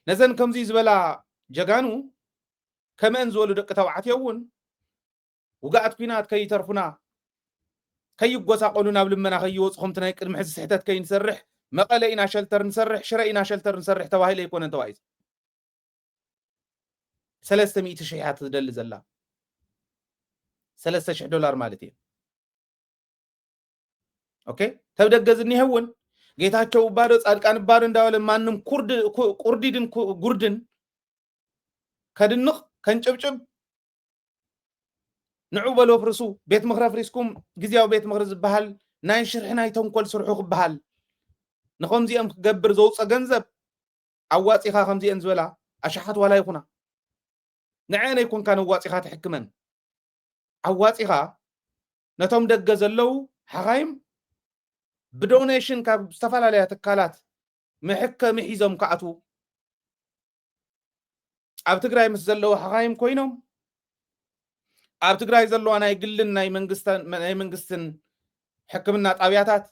ነዘን ከምዚ ዝበላ ጀጋኑ ከምአን ዝበሉ ደቂ ተባዕትዮ እውን ውግኣት ኲናት ከይተርፉና፣ ከይጎሳቆሉ፣ ናብ ልመና ከይወፁ፣ ከምቲ ናይ ቅድሚ ሕዚ ስሕተት ከይንሰርሕ፣ መቐለ ኢና ሸልተር ንሰርሕ፣ ሽረ ኢና ሸልተር ንሰርሕ ተባሂሉ ኣይኮነን ተባኢሱ። ሰለስተ ሚእቲ ሺሕ እያ ትደሊ ዘላ። ሰለስተ ሺሕ ዶላር ማለት እዩ። ኦኬ፣ ተብ ደገ ዝኒሀ እውን ጌታቸው እባዶ ጻድቃን እባዶ እንዳበለ ማንም ኩርድ-፣ ኩ-፣ ቁርዲድን ኩ-፣ ጉርድን ከድንቕ ከንጭብጭብ፣ ንዑ በሎ ፍርሱ፣ ቤት ምኽሪ ኣፍሪስኩም ግዝያዊ ቤት ምኽሪ ዝበሃል ናይ ሽርሒ ናይ ተንኮል ስርሑ ክበሃል፣ ንኸምዚኦም ክገብር ዘውፀ ገንዘብ ኣዋፂኻ ከምዚአን ዝበላ ኣሽሓት ዋላ ይኹና። ንዐን ኣይኮንካን ኣዋፂኻ ትሕክመን። ኣዋፂኻ ነቶም ደገ ዘለዉ ሓኻይም ብዶኔሽን ካብ ዝተፈላለያ ትካላት መሕከሚ ሒዞም ክኣትዉ፣ ኣብ ትግራይ ምስ ዘለዉ ሓኻይም ኮይኖም፣ ኣብ ትግራይ ዘለዋ ናይ ግልን ናይ መንግስትን፣ ናይ መንግስትን ሕክምና ጣብያታት፣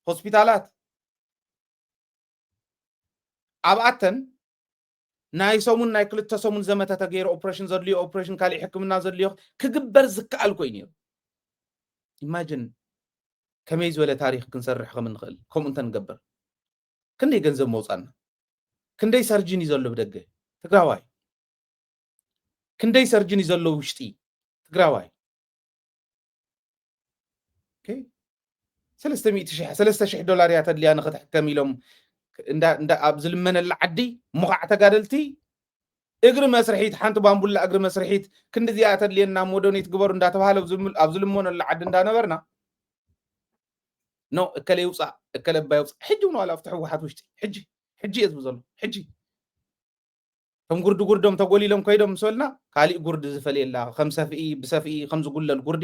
ሆስፒታላት፣ ኣብኣተን ናይ ሰሙን ናይ ክልተ ሰሙን ዘመተ ተገይሩ፣ ኦፕሬሽን ዘድልዮ ኦፕሬሽን፣ ካሊእ ሕክምና ዘድልዮ ክግበር ዝከኣል ኮይኑ ነይሩ። ኢማጅን ከመይ ዝበለ ታሪኽ ክንሰርሕ ከም እንኽእል ከምኡ እንተንገብር። ክንደይ ገንዘብ መውፃና፣ ክንደይ ሰርጅን እዩ ዘሎ ብደገ ትግራዋይ፣ ክንደይ ሰርጅን እዩ ዘሎ ውሽጢ ትግራዋይ። ኦኬ፣ ሰለስተ ሚእቲ ሺሕ፣ ሰለስተ ሺሕ ዶላር እያ ተድልያ ንኽትሕከም ኢሎም እንዳ፣ እንዳ ኣብ ዝልመነላ ዓዲ ሙኻዕ ተጋደልቲ እግሪ መስርሒት፣ ሓንቲ ባምቡላ እግሪ መስርሒት ክንዲ እዚኣ ተድልየና እሞ ዶኔት ግበሩ እንዳተባሃለ ኣብ ዝም-፣ ኣብ ዝልመነሉ ዓዲ እንዳነበርና፣ ኖ፣ እከለ ይውፃእ፣ እከለ እባ ይውፃእ። ሕጂ እውን ዋላ ኣብቲ ህወሓት ውሽጢ ሕጂ፣ ሕጂ እየ ዝብል ዘሎ። ሕጂ ከም ጉርዲ ጉርዶም ተጎሊሎም ከይዶም ምስ በልና፣ ካሊእ ጉርዲ ዝፈልየላ፣ ከም ሰፍኢ ብሰፍኢ ከም ዝጉለል ጉርዲ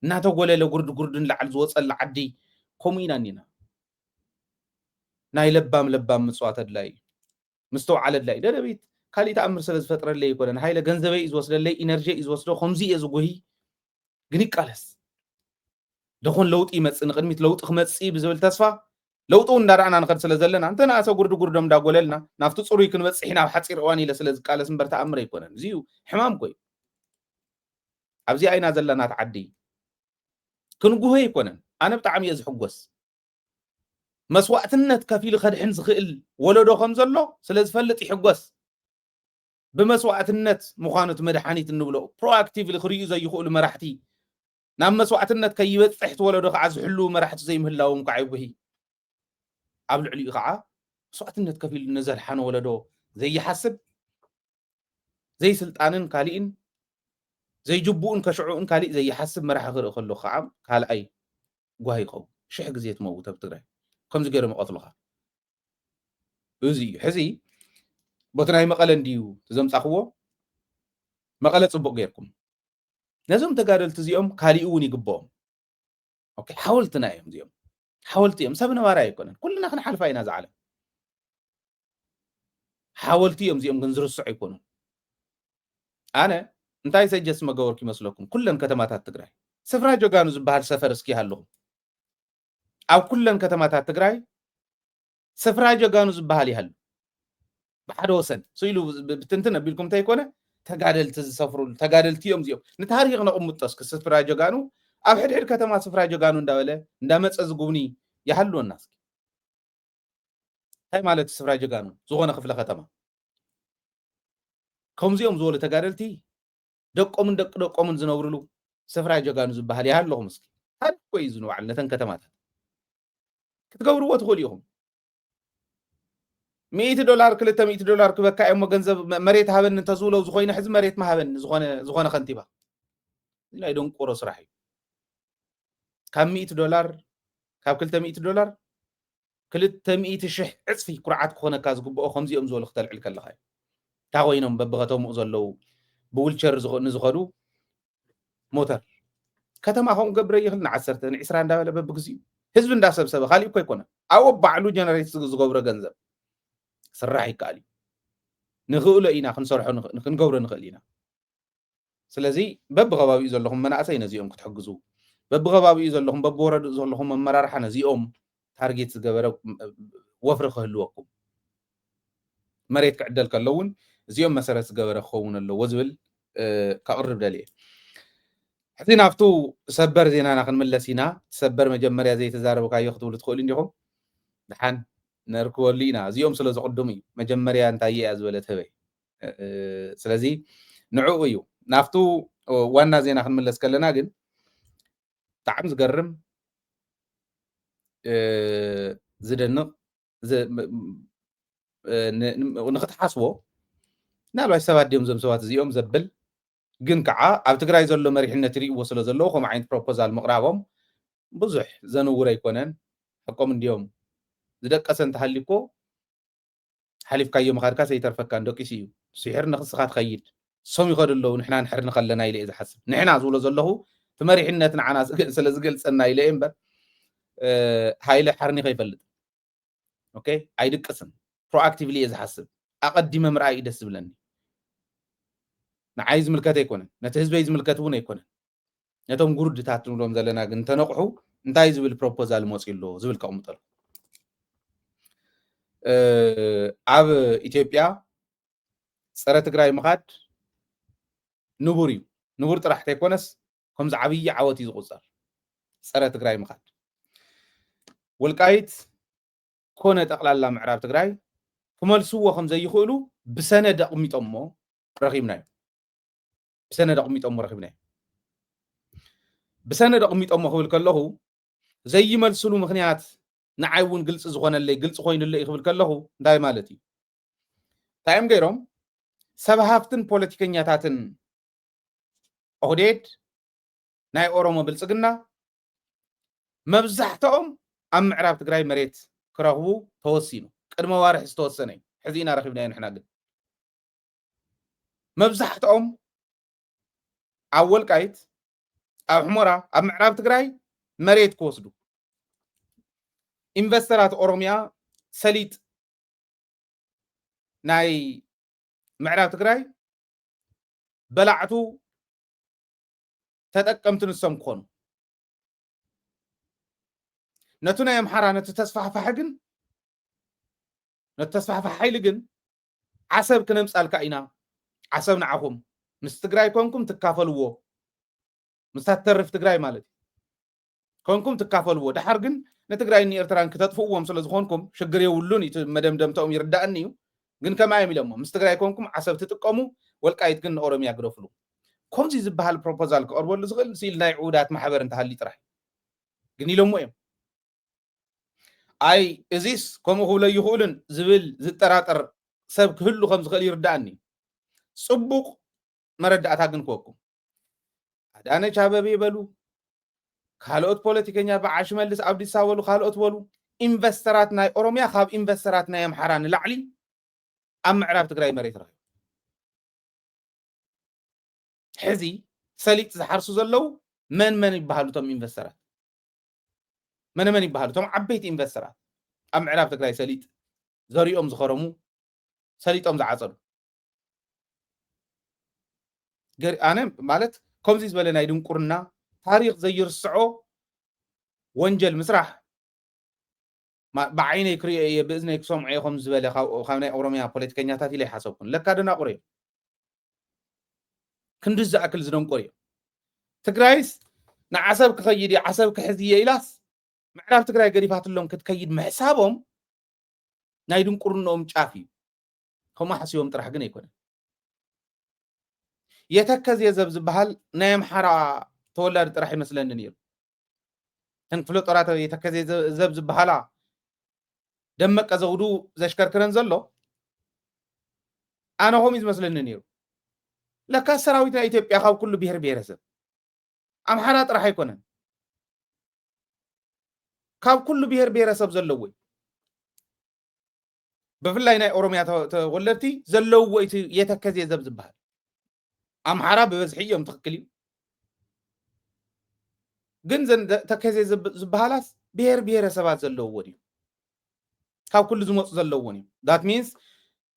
እናተጎለለ፣ ጉርዲ ጉርዲ ንላዕሊ ዝወፀላ ዓዲ፣ ከምኡ ኢና እኒና። ናይ ለባም ለባም ምፅዋት ኣድላይ እዩ። ምስትውዓል ኣድላይ እዩ። ደደቢት ካሊእ ተኣምር ስለ ዝፈጥረለይ ኣይኮነን። ሃይለ ገንዘበይ እዩ ዝወስደለይ፣ ኢነርጂ እዩ ዝወስዶ፣ ከምዚ እየ ዝጉሂ፣ ግን ይቃለስ። ደኾን ለውጢ ይመጽእ፣ ንቕድሚት ለውጢ ክመጽእ ብዝብል ተስፋ፣ ለውጢ እውን እንዳረኣና ንኸድ ስለ ዘለና፣ እንተ ንኣሰ ጉርዲ ጉርዶም እንዳጎለልና፣ ናብቲ ጽሩይ ክንበጽሕ ኢና ኣብ ሓጺር እዋን ኢለ ስለ ዝቃለስ እምበር ተኣምር ኣይኮነን። እዚ እዩ ሕማም እኮ እዩ። ኣብዚኣ ኢና ዘለና፣ እቲ ዓዲ ክንጉሆ ኣይኮነን። ኣነ ብጣዕሚ እየ ዝሕጎስ። መስዋእትነት ከፊሉ ከድሕን ዝኽእል ወለዶ ከም ዘሎ ስለ ዝፈልጥ ይሕጎስ። ብመስዋእትነት ምዃኑ እቲ መድሓኒት እንብሎ ፕሮኣክቲቭሊ ክርእዩ ዘይኽእሉ መራሕቲ፣ ናብ መስዋእትነት ከይበጽሕ እቲ ወለዶ ከዓ ዝሕልዉ መራሕቲ ዘይምህላዎም ከዓ ይጉሂ። ኣብ ልዕሊኡ ከዓ መስዋእትነት ከፊሉ ነዘድሓነ ወለዶ ዘይሓስብ፣ ዘይስልጣንን ካሊእን፣ ዘይጅቡኡን ከሽዑኡን ካሊእ ዘይሓስብ መራሒ ክርኢ ከሎ ከዓ ካልኣይ ጓሂ ይኸውን። ሽሕ ግዜ ትመውት ኣብ ትግራይ። ከምዚ ገይሮም ይቐትሉኻ። እዚ እዩ። ሕዚ ቦቲ ናይ መቐለ እንድዩ ዘምጻኽዎ? መቐለ ጽቡቕ ገይርኩም። ነዞም ተጋደልቲ እዚኦም ካሊእ እውን ይግብኦም። ኦኬ፣ ሓወልትና እዮም እዚኦም። ሓወልቲ እዮም። ሰብ ነባሪ ኣይኮነን። ኩልና ክንሓልፋ ኢና እዛ ዓለም። ሓወልቲ እዮም እዚኦም፣ ግን ዝርስዑ ኣይኮኑን። ኣነ እንታይ ሰጀስት መገበርኩ ይመስለኩም? ኩለን ከተማታት ትግራይ ስፍራ ጀጋኑ ዝበሃል ሰፈር እስኪ ይሃልኹም። ኣብ ኩለን ከተማታት ትግራይ ስፍራ ጀጋኑ ዝበሃል ይሃሉ። ብሓደ ወሰን ስኢሉ ብ-፣ ብትንትን ኣቢልኩም እንተይኮነ፣ ተጋደልቲ ዝሰፍሩሉ፣ ተጋደልቲ እዮም እዚኦም። ንታሪኽ ነቕምጦ እስኪ፣ ስፍራ ጀጋኑ፣ ኣብ ሕድሕድ ከተማ ስፍራ ጀጋኑ እንዳበለ እንዳመፀ ዝጉብኒ ይሃልወና እስኪ። እንታይ ማለት ስፍራ ጀጋኑ? ዝኾነ ክፍለ ከተማ። ከምዚኦም ዝበሉ ተጋደልቲ ደቆምን ደቂ ደቆምን ዝነብሩሉ ስፍራ ጀጋኑ ዝበሃል ይሃለኹም እስኪ። ታሪኽ እኮ እዩ እዚ ንባዕሉ ነተን ከተማታት። ክትገብርዎ ትኽእሉ ኢኹም። ሚእቲ ዶላር፣ ክልተ ሚእቲ ዶላር ክበካ እሞ ገንዘብ መ-፣ መሬት ሃበኒ እንተዝብሎ ዝኾይነ ሕዚ መሬት ምሃበኒ ዝኾነ፣ ዝኾነ ከንቲባ። እዚ ናይ ደንቆሮ ስራሕ እዩ። ካብ ሚእቲ ዶላር ካብ ክልተ ሚእቲ ዶላር ክልተ ሚእቲ ሽሕ ዕፅፊ ኩርዓት ክኾነካ ዝግብኦ ከምዚኦም ዝበሉ ክተልዕል ከለኻ እዩ። እንታይ ኮይኖም በብኸተምኡ ዘለዉ ብዊልቸር ንዝኸዱ ሞተር ከተማ ከምኡ ገብረ ይኽእል ንዓሰርተ ንዒስራ እንዳበለ በብግዚኡ ህዝቢ እንዳሰብሰበ ካሊእ እኮ ኣይኮነ ኣብኡ ባዕሉ ጀነሬት ዝገብሮ ገንዘብ ስራሕ ይከኣል እዩ። ንኽእሎ ኢና ክንሰርሖ ክንገብሮ ንኽእል ኢና። ስለዚ በብከባቢኡ ዘለኹም መናእሰይ ነዚኦም ክትሕግዙ በብከባቢኡ ዘለኹም በብወረድኡ ዘለኹም መመራርሓ ነዚኦም ታርጌት ዝገበረ ወፍሪ ክህልወኩም መሬት ክዕደል ከሎ እውን እዚኦም መሰረት ዝገበረ ክኸውን ኣለዎ ዝብል ከቕርብ ደልየ። ሕዚ ናብቱ ሰበር ዜናና ክንምለስ ኢና። ሰበር መጀመርያ ዘይተዛረብካዮ ክትብሉ ትኽእሉ እንዲኹም። ድሓን ነርክበሉ ኢና። እዚኦም ስለ ዝቕድሙ እዩ። መጀመርያ እንታይ እያ ዝበለት ህበይ። ስለዚ ንዕኡ እዩ። ናብቱ ዋና ዜና ክንምለስ ከለና ግን ብጣዕሚ ዝገርም ዝደንቕ ንክትሓስቦ ምናልባት ሰባት ድዮም ዞም ሰባት እዚኦም ዘብል ግን ከዓ ኣብ ትግራይ ዘሎ መሪሕነት ይርእዎ ስለ ዘለዉ ከም ዓይነት ፕሮፖዛል ምቕራቦም ብዙሕ ዘንውር ኣይኮነን። ሓቆም እንዲዮም ዝደቀሰ እንተሃሊ እኮ ሓሊፍካዮ ምኻድካ ሰይተርፈካን ደቂሱ እዩ። ስሕር ንክስኻ ትኸይድ ሶም ይኸዱ ኣለዉ ንሕና ንሕር ንኸለና ኢለ እየ ዝሓስብ። ንሕና ዝብሎ ዘለኹ እቲ መሪሕነት ንዓና ስለ ዝገልፀና ኢለ እየ እምበር ሃይለ ሓርኒ ከይፈልጥ ኦኬ ኣይድቅስን። ፕሮኣክቲቭሊ እየ ዝሓስብ። ኣቐዲመ ምርኣይ እዩ ደስ ዝብለኒ። ንዓይ ዝምልከት ኣይኮነን፣ ነቲ ህዝበይ ዝምልከት እውን ኣይኮነን። ነቶም ጉርድታት ንብሎም ዘለና ግን እንተነቕሑ እንታይ ዝብል ፕሮፖዛል መፅዩ ኣሎ ዝብል ከቕምጠሉ። ኣብ ኢትዮጵያ ፀረ ትግራይ ምኻድ ንቡር እዩ። ንቡር ጥራሕ ተይኮነስ ከምዚ ዓብዪ ዓወት እዩ ዝቑፀር። ፀረ ትግራይ ምኻድ ወልቃይት ኮነ ጠቕላላ ምዕራብ ትግራይ ክመልስዎ ከም ዘይኽእሉ ብሰነድ ኣቕሚጦሞ ረኺብናዮ። ብሰነድ ኣቕሚጦሞ ረኺብናዮ። ብሰነድ ኣቕሚጦሞ ክብል ከለኹ ዘይመልስሉ ምኽንያት ንዓይ እውን ግልፂ ዝኾነለይ ግልፂ ኮይኑለይ ክብል ከለኹ እንታይ ማለት እዩ? እንታይ እዮም ገይሮም? ሰብ ሃፍትን ፖለቲከኛታትን ኦህዴድ ናይ ኦሮሞ ብልፅግና መብዛሕትኦም ኣብ ምዕራብ ትግራይ መሬት ክረኽቡ ተወሲኑ። ቅድሚ ዋርሒ ዝተወሰነ እዩ። ሕዚ ኢና ረኺብናዮ ንሕና ግን መብዛሕትኦም ኣብ ወልቃይት ኣብ ሕሞራ ኣብ ምዕራብ ትግራይ መሬት ክወስዱ ኢንቨስተራት ኦሮሚያ ሰሊጥ ናይ ምዕራብ ትግራይ በላዕቱ ተጠቀምቲ ንሶም ክኾኑ ነቱ ናይ ኣምሓራ ነቲ ተስፋሕፋሒ ግን ነቲ ተስፋሕፋሒ ሓይሊ ግን ዓሰብ ክነምፃልካ ኢና ዓሰብ ንዓኹም ምስ ትግራይ ኮንኩም ትካፈልዎ ምስታ ትተርፍ ትግራይ ማለት እዩ ኮንኩም ትካፈልዎ ድሓር ግን ንትግራይን ንኤርትራን ክተጥፍእዎም ስለ ዝኾንኩም ሽግር የብሉን እዩ መደምደምታኦም ይርዳእኒ እዩ ግን ከማይ እዮም ኢሎሞ ምስ ትግራይ ኮንኩም ዓሰብ ትጥቀሙ ወልቃይት ግን ንኦሮምያ ግደፍሉ ከምዚ ዝበሃል ፕሮፖዛል ክቐርበሉ ዝኽእል ስኢል ናይ ዕውዳት ማሕበር እንተሃልዩ ጥራሕ ግን ኢሎሞ እዮም ኣይ እዚስ ከምኡ ክብሎ ይኽእሉን ዝብል ዝጠራጠር ሰብ ክህሉ ከም ዝኽእል ይርዳእኒ ፅቡቕ መረዳእታ ግን ክወኩም ኣዳነች ኣበቤ በሉ ካልኦት ፖለቲከኛ በዓል ሽመልስ ኣብዲሳ በሉ ካልኦት በሉ ኢንቨስተራት ናይ ኦሮሚያ ካብ ኢንቨስተራት ናይ ኣምሓራ ንላዕሊ ኣብ ምዕራብ ትግራይ መሬት ረኺቡ ሕዚ ሰሊጥ ዝሓርሱ ዘለዉ መን መን ይበሃሉ እቶም ኢንቨስተራት መን መን ይበሃሉ እቶም ዓበይቲ ኢንቨስተራት ኣብ ምዕራብ ትግራይ ሰሊጥ ዘሪኦም ዝኸረሙ ሰሊጦም ዝዓፀዱ ኣነ ማለት ከምዚ ዝበለ ናይ ድንቁርና ታሪክ ዘይርስዖ ወንጀል ምስራሕ ብዓይነይ ክሪኦ እየ ብእዝነይ ክሰምዖ እየ ከም ዝበለ ካብ ናይ ኦሮሚያ ፖለቲከኛታት ኢለ ይሓሰብኩን ለካ ደናቁር እዮም ክንዲ ዝኣክል ዝደንቆር እዮም ትግራይስ ንዓሰብ ክኸይድ እየ ዓሰብ ክሕዝ እየ ኢላስ ምዕራብ ትግራይ ገዲፋትሎም ክትከይድ ምሕሳቦም ናይ ድንቁርንኦም ጫፍ እዩ ከምኡ ሓስቦም ጥራሕ ግን ኣይኮነን የተከዜ ዘብ ዝበሃል ናይ ኣምሓራ ተወላዲ ጥራሕ ይመስለኒ ነይሩ እተን ክፍለ ጦራት የተከዜ ዘብ ዝበሃላ ደመቀ ዘውዱ ዘሽከርክረን ዘሎ ኣነ ከምኡ ዝመስለኒ ነይሩ ለካ ሰራዊት ናይ ኢትዮጵያ ካብ ኩሉ ብሄር ብሄረሰብ ኣምሓራ ጥራሕ ኣይኮነን ካብ ኩሉ ብሔር ብሔረሰብ ዘለዎ እዩ። ብፍላይ ናይ ኦሮምያ ተ- ተወለድቲ ዘለውዎ እቲ የተከዜ ዘብ ዝበሃል። ኣምሓራ ብበዝሒ እዮም፣ ትኽክል እዩ። ግን ዘን ዘ- ተከዜ ዝብ- ዝበሃላስ ብሔር ብሔረሰባት ዘለውዎ ድዩ? ካብ ኩሉ ዝመፁ ዘለውዎን እዩ። That means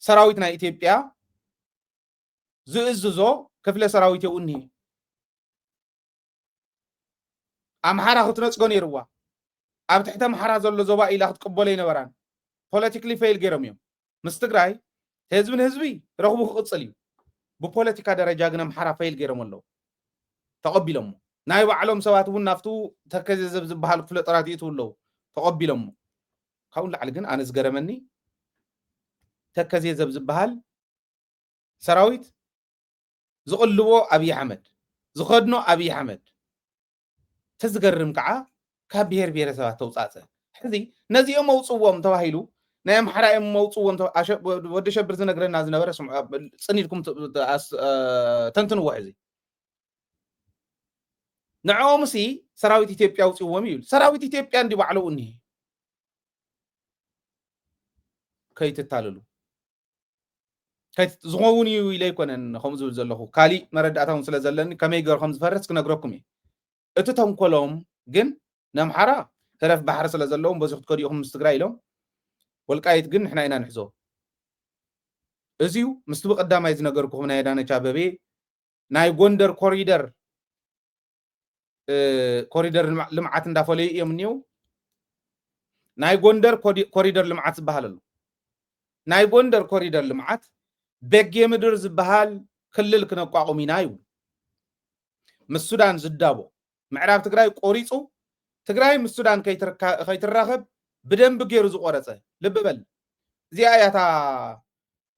ሰራዊት ናይ ኢትዮጵያ ዝእዝዞ ክፍለ ሰራዊት የው እኒሄ። ኣምሓራ ክትነፅጎ ነይርዋ። ኣብ ትሕቲ ኣምሓራ ዘሎ ዞባ ኢላ ክትቅበሎ ኣይነበራን። ፖለቲክሊ ፌል ገይሮም እዮም። ምስ ትግራይ ህዝቢ ንህዝቢ ረኽቡ ክቕፅል እዩ። ብፖለቲካ ደረጃ ግን ኣምሓራ ፌል ገይሮም ኣለዉ። ተቐቢሎሞ። ናይ ባዕሎም ሰባት እውን ናብቱ ተከዜ ዘብ ዝበሃል ክፍለ ጦራት ይእትዉ ኣለዉ። ተቐቢሎሞ። ካብኡ ንላዕሊ ግን ኣነ ዝገረመኒ ተከዜ ዘብ ዝበሃል ሰራዊት ዝቕልቦ ኣብይ ኣሕመድ፣ ዝኸድኖ ኣብይ ኣሕመድ። ተዝገርም ከዓ ካብ ብሔር ብሔረሰባት ተውፃፀ። ሕዚ ነዚኦም መውፅዎም ተባሂሉ ናይ ኣምሓራ እዮም መውፅዎም ተባ- ኣሸ- ወዲ ሸብር ዝነግረና ዝነበረ ስምዑ፣ ኣብ- ፅን ኢልኩም ት- ት- ኣስ- እ፣ ተንትንዎ። ሕዚ ንዕኦምሲ ሰራዊት ኢትዮጵያ ኣውፅዎም እዩ። ሰራዊት ኢትዮጵያ እንዲ ባዕለው እኒሄ። ከይትታለሉ። ከይት- ዝኸውን እዩ ኢለ ኣይኮነን ከምኡ ዝብል ዘለኹ፣ ካሊእ መረዳእታ እውን ስለ ዘለኒ ከመይ ገይሩ ከም ዝፈርስ ክነግረኩም እየ። እቲ ተንኮሎም ግን ነምሓራ ተረፍ ባሕሪ ስለ ዘለዎም በዚ ክትከዱ ኢኹም ምስ ትግራይ ኢሎም፣ ወልቃይት ግን ንሕና ኢና ንሕዞ። እዚዩ ምስቲ ብቐዳማይ ዝነገርኩኹም ናይ ኣዳነች ኣበቤ ናይ ጎንደር ኮሪደር እ፣ ኮሪደር ልምዓ- ልምዓት እንዳፈለዩ እዮም እኒው። ናይ ጎንደር ኮዲ- ኮሪደር ልምዓት ዝበሃል ኣሎ። ናይ ጎንደር ኮሪደር ልምዓት በጌ ምድር ዝበሃል ክልል ክነቋቁም ኢና ይብሉ። ምስ ሱዳን ዝዳቦ ምዕራብ ትግራይ ቆሪፁ ትግራይ ምስ ሱዳን ከይትርካ- ከይትራኸብ ብደንቢ ገይሩ ዝቆረፀ። ልቢ በል፣ እዚኣ እያ እታ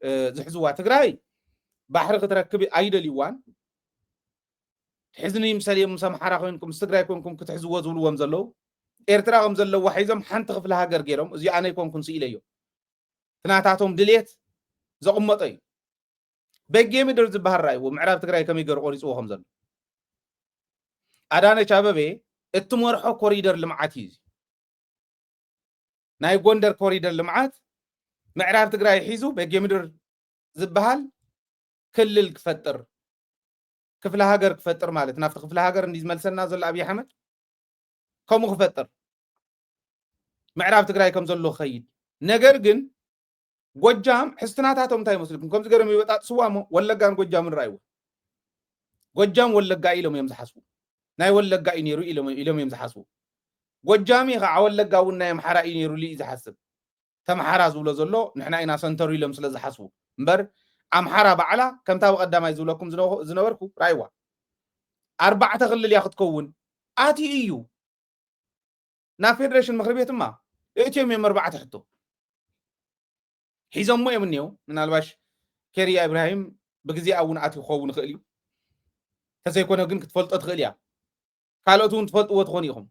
እ፣ ዝሕዝዋ። ትግራይ ባሕሪ ክትረክብ ኣይደልይዋን። ሕዝኒ ምሰልዮም ምስ ኣምሓራ ኮይንኩም ምስ ትግራይ ኮይንኩም ክትሕዝዎ ዝብልዎም ዘለዉ ኤርትራ ከም ዘለዋ ሒዞም ሓንቲ ክፍለ ሃገር ገይሮም። እዚ ኣነ ኣይኮንኩን ስኢለዮ። ትናታቶም ድሌት ዘቕመጦ እዩ። በጌ ምድር ዝበሃል ራእይዎ ምዕራብ ትግራይ ከመይ ገይሩ ቆሪፅዎ ከም ዘሎ። ኣዳነች ኣበቤ እትመርሖ ኮሪደር ልምዓት እዩ እዚ። ናይ ጎንደር ኮሪደር ልምዓት ምዕራብ ትግራይ ሒዙ በጌ ምድር ዝበሃል ክልል ክፈጥር፣ ክፍለ ሃገር ክፈጥር ማለት ናብቲ ክፍለ ሃገር እንዲ ዝመልሰና ዘሎ ኣብይ ኣሕመድ ከምኡ ክፈጥር ምዕራብ ትግራይ ከም ዘሎ ክኸይድ። ነገር ግን ጎጃም ሕዝትናታቶም እንታይ ይመስልኩም? ከምዚ ገይሮም ይበጣጥስዋ እሞ ወለጋን ጎጃምን ረኣይዎ። ጎጃም ወለጋ ኢሎም እዮም ዝሓስቡ። ናይ ወለጋ እዩ ነይሩ ኢሎም ኢሎም እዮም ዝሓስቡ። ጎጃሚ ከዓ ወለጋ እውን ናይ ኣምሓራ እዩ ነይሩ ኢሉ እዩ ዝሓስብ። ተምሓራ ዝብሎ ዘሎ ንሕና ኢና ሰንተሩ ኢሎም ስለ ዝሓስቡ እምበር ኣምሓራ ባዕላ ከምታ ብቐዳማይ ዝብለኩም ዝነበ- ዝነበርኩ ራይዋ ኣርባዕተ ክልል እያ ክትከውን ኣትዩ እዩ። ናብ ፌደሬሽን ምክሪ ቤት ድማ እእትዮም እዮም ኣርባዕተ ሕቶ ሒዞሞ እዮም እኒው። ምናልባሽ ኬርያ ኢብራሂም ብግዜኣ እውን ኣትዩ ክኸውን ይኽእል እዩ። ተዘይኮነ ግን ክትፈልጦ ትኽእል እያ። ካልኦት እውን ትፈልጥዎ ትኾኑ ኢኹም።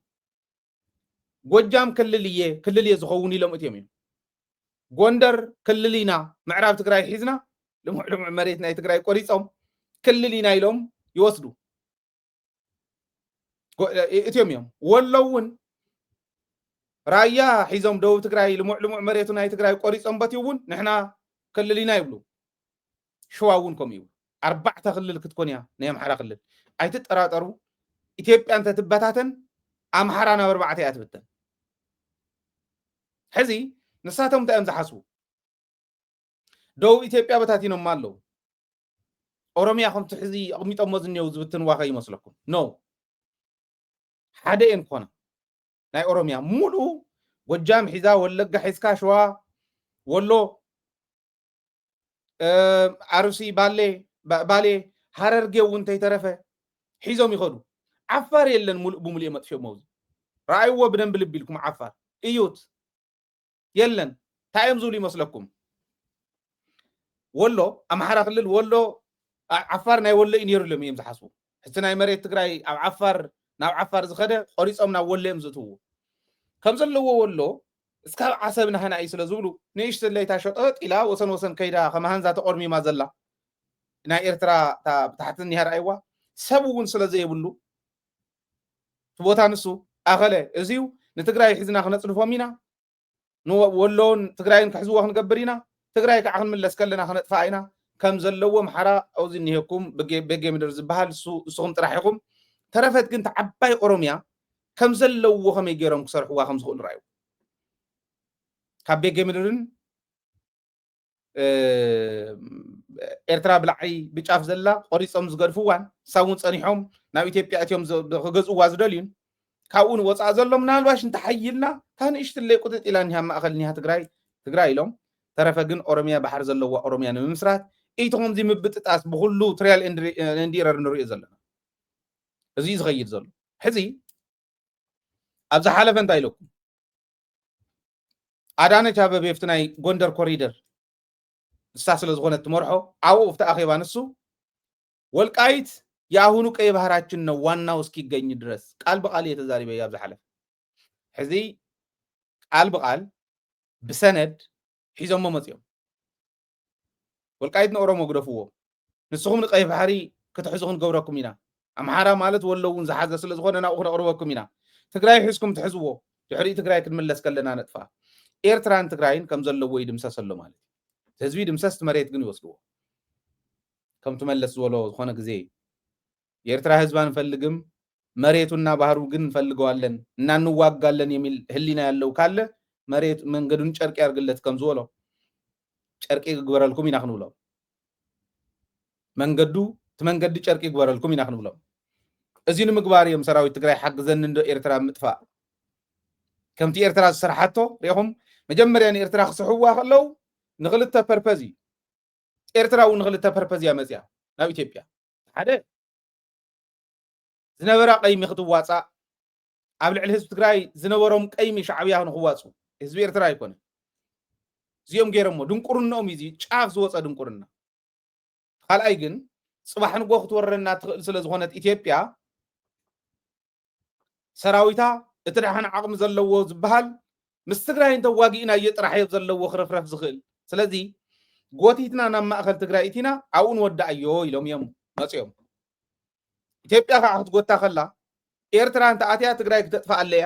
ጎጃም ክልል እየ ክልል እየ ዝኸውን ኢሎም እትዮም እዮም። ጎንደር ክልል ኢና ምዕራብ ትግራይ ሒዝና ልሙዕ ልሙዕ መሬት ናይ ትግራይ ቆሪፆም ክልል ኢና ኢሎም ይወስዱ። ጎ- እ- እትዮም እዮም። ወሎ እውን ራያ ሒዞም ደቡብ ትግራይ ልሙዕ ልሙዕ መሬቱ ናይ ትግራይ ቆሪፆም በትዩ እውን ንሕና ክልል ኢና ይብሉ። ሽዋ እውን ከምኡ ይብሉ። ኣርባዕተ ክልል ክትኮን እያ ናይ ኣምሓራ ክልል። ኣይትጠራጠሩ። ኢትዮጵያ እንተትበታተን ኣምሓራ ናብ ኣርባዕተ እያ ትብተን። ሕዚ ንሳቶም እንታይ እዮም ዝሓስቡ? ደቡብ ኢትዮጵያ በታቲኖማ ኣለዉ። ኦሮሚያ ከምቲ ሕዚ ኣቕሚጦሞ ዝኒው ዝብትንዋ ከይመስለኩም። ኖ፣ ሓደ እየን ክኾና። ናይ ኦሮሚያ ሙሉ ጎጃም ሒዛ፣ ወለጋ ሒዝካ፣ ሸዋ፣ ወሎ፣ እ፣ ኣርሲ፣ ባሌ፣ ባ- ባሌ፣ ሃረርጌ እውን እንተይተረፈ ሒዞም ይኸዱ። ዓፋር የለን፣ ሙሉእ ብሙሉእ እዮም ኣጥፊኦሞ። እዚ ረኣይዎ ብደንብ ልቢ ኢልኩም። ዓፋር እዩት። የለን። እንታይ እዮም ዝብሉ ይመስለኩም? ወሎ፣ ኣምሓራ ክልል ወሎ፣ ዓ- ዓፋር ናይ ወሎ እዩ ነይሩ ኢሎም እዮም ዝሓስቡ። እቲ ናይ መሬት ትግራይ ኣብ ዓፋር፣ ናብ ዓፋር ዝኸደ ቆሪፆም ናብ ወሎ እዮም ዝእትውዎ። ከም ዘለዎ ወሎ እስካብ ዓሰብ ናህና እዩ ስለ ዝብሉ ንእሽተለይ እታ ሸጠጥ ኢላ ወሰን ወሰን ከይዳ ከም ሃንዛ ተቆርሚማ ዘላ ናይ ኤርትራ እታ ብታሕቲ እኒሃ ረኣይዋ ሰብ እውን ስለ ዘይብሉ እቲ ቦታ ንሱ ኣኸለ እዚዩ ንትግራይ ሒዝና ክነፅድፎም ኢና፣ ንወሎን ትግራይን ክሕዝዎ ክንገብር ኢና። ትግራይ ከዓ ክንምለስ ከለና ክነጥፋ ኢና። ከም ዘለዎ ምሓራ ኣብዚ እኒሄኩም። በጌ ምድር ዝበሃል እሱ፣ ንስኹም ጥራሕ ኢኹም። ተረፈት ግን ተዓባይ ኦሮሚያ ከም ዘለዎ ከመይ ገይሮም ክሰርሕዋ ከም ዝኽእሉ ርኣዩ። ካብ ቤጌ ምድርን ኤርትራ ብላዕሊ ብጫፍ ዘላ ቆሪጾም ዝገድፍዋን ሳውን ጸኒሖም ናብ ኢትዮጵያ እትዮም ክገዝእዋ ዝደልዩን ካብኡ ንወፃእ ዘሎ ምናልባሽ እንተሓይልና እታ ንእሽትለይ ቁጥጥ ኢላ እኒሃ ማእኸል እኒሃ ትግራይ ትግራይ ኢሎም ተረፈ ግን ኦሮሚያ ባሕር ዘለዋ ኦሮሚያ ንምምስራት እቲ ከምዚ ምብጥጣስ ብኩሉ ትሪያል ኤንዲረር ንሪኦ ዘለና እዚ ዝኸይድ ዘሎ ሕዚ ኣብ ዝሓለፈ እንታይ ኢለኩም ኣዳነች ኣበቤ ኣብቲ ናይ ጎንደር ኮሪደር ንሳ ስለ ዝኾነት ትመርሖ ኣብኡ ኣብቲ ኣኼባ ንሱ ወልቃይት የአሁኑ ቀይ ባህራችን ነው ዋናው እስኪገኝ ድረስ ቃል ብቃል እየ ተዛሪበ ኣብ ዝሓለፈ ሕዚ ቃል ብቃል ብሰነድ ሒዞሞ መፅኦም ወልቃይት ንኦሮሞ ግደፍዎ ንስኹም ንቀይ ባሕሪ ክትሕዙ ክንገብረኩም ኢና ኣምሓራ ማለት ወሎ እውን ዝሓዘ ስለ ዝኾነ ናብኡ ክነቕርበኩም ኢና ትግራይ ሒዝኩም ትሕዝዎ ድሕሪኡ ትግራይ ክንምለስ ከለና ነጥፋ ኤርትራን ትግራይን ከም ዘለዎ ይድምሰሰሎ ማለት ህዝቢ ድምሰስ መሬት ግን ይወስድዎ ከም ትመለስ ዝበሎ ዝኾነ ግዜ የኤርትራ ህዝብ አንፈልግም መሬቱና ባህሩ ግን እንፈልገዋለን እና እንዋጋለን የሚል ህሊና ያለው ካለ መሬት መንገዱን ጨርቅ ያርግለት ከም ዝበሎ ጨርቂ ግበረልኩም ኢና ክንብሎም መንገዱ እቲ መንገዲ ጨርቂ ግበረልኩም ኢና ክንብሎም እዚ ንምግባር እዮም ሰራዊት ትግራይ ሓግዘኒ እንዶ ኤርትራ ምጥፋእ ከምቲ ኤርትራ ዝሰርሓቶ ሪኹም መጀመርያ ንኤርትራ ክስሕዋ ከለዉ ንክልተ ፐርፐዝ እዩ ኤርትራ እውን ንክልተ ፐርፐዝ እያ መፅያ ናብ ኢትዮጵያ ሓደ ዝነበራ ቀይሚ ክትዋፃእ ኣብ ልዕሊ ህዝቢ ትግራይ ዝነበሮም ቀይሚ ሻዕብያ ንክዋፁ ህዝቢ ኤርትራ ኣይኮነ እዚኦም ገይሮሞ ድንቁርናኦም እዩ ጫፍ ዝወፀ ድንቁርና ካልኣይ ግን ፅባሕ ንጎ ክትወረና ትኽእል ስለ ዝኾነት ኢትዮጵያ ሰራዊታ እቲ ደሓን ዓቕሚ ዘለዎ ዝበሃል ምስ ትግራይ እንተዋጊእናዮ ጥራሕ እዮ ዘለዎ ክረፍረፍ ዝኽእል ስለዚ ጎቲትና ናብ ማእኸል ትግራይ እቲና ኣብኡ ንወዳእዮ ኢሎም እዮም መፅኦም ኢትዮጵያ ከዓ ክትጎታ ከላ ኤርትራ እንተኣትያ ትግራይ ክተጥፋ ኣለያ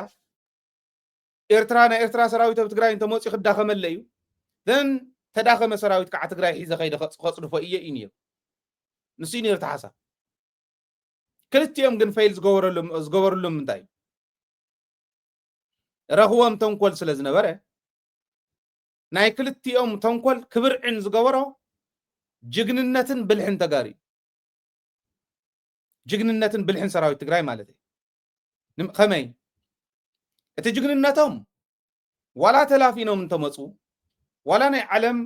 ኤርትራ ናይ ኤርትራ ሰራዊት ኣብ ትግራይ እንተመፅኡ ክዳኸመለ እዩ ዘን ተዳኸመ ሰራዊት ከዓ ትግራይ ሒዘ ከይደ ከፅድፎ እየ እዩ ነይሩ ንሱ ነይሩ ተሓሳብ ክልቲኦም ግን ፈይል ዝገበረሎም እንታይ ረኽቦም ተንኮል ስለ ዝነበረ ናይ ክልቲኦም ተንኮል ክብርዕን ዝገበሮ ጅግንነትን ብልሕን ተጋሪ ጅግንነትን ብልሕን ሰራዊት ትግራይ ማለት እዩ ከመይ እቲ ጅግንነቶም ዋላ ተላፊኖም እንተመፁ ዋላ ናይ ዓለም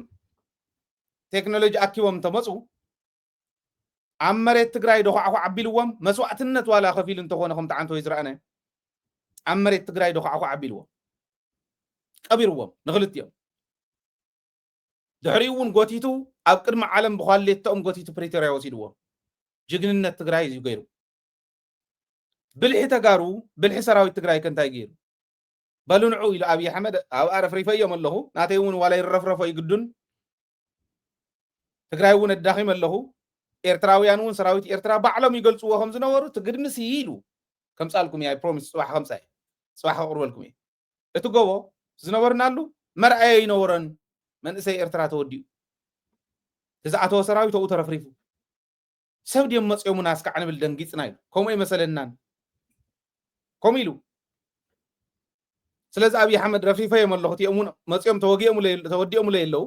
ቴክኖሎጂ ኣኪቦም እንተመፁ ኣብ መሬት ትግራይ ዶኳዕኳዕ ኣቢልዎም መስዋዕትነት ዋላ ከፊሉ እንተኾነ ከምቲ ዓንተ ወይ ዝረኣነ ኣብ መሬት ትግራይ ዶኳዕኳዕ ኣቢልዎም ቀቢርዎም ንክልቲኦም ድሕሪኡ እውን ጎቲቱ ኣብ ቅድሚ ዓለም ብኳሌተኦም ጎቲቱ ፕሪቶርያ ወሲድዎም ጅግንነት ትግራይ እዩ ገይሩ ብልሒ ተጋሩ ብልሒ ሰራዊት ትግራይ ከ እንታይ ገይሩ በሉ ንዑ ኢሉ ኣብይ ኣሕመድ ኣብኣ ረፍሪፈዮም ኣለኹ ናተይ እውን ዋላ ይረፍረፎ ይግዱን ትግራይ እውን ኣዳኺም ኣለኹ ኤርትራውያን እውን ሰራዊት ኤርትራ ባዕሎም ይገልፅዎ ከም ዝነበሩ ትግድምስ ኢሉ ከምፃልኩም እያ ፕሮሚስ ፅባሕ ከምፃ እየ ፅባሕ ከቅርበልኩም እየ እቲ ጎቦ ዝነበርናሉ መርኣየ ይነበረን መንእሰይ ኤርትራ ተወዲኡ ዝኣተወ ሰራዊት ኣብኡ ተረፍሪፉ ሰብ ድዮም መፅዮሙና እስካዕ ንብል ደንጊፅና ኢሉ ከምኡ ኣይመሰለናን ከምኡ ኢሉ ስለዚ ኣብይ ኣሕመድ ረፍሪፈዮም ኣለኹ እቲኦም እውን መፅኦም ተወጊኦምለ ተወዲኦምለ የለዉ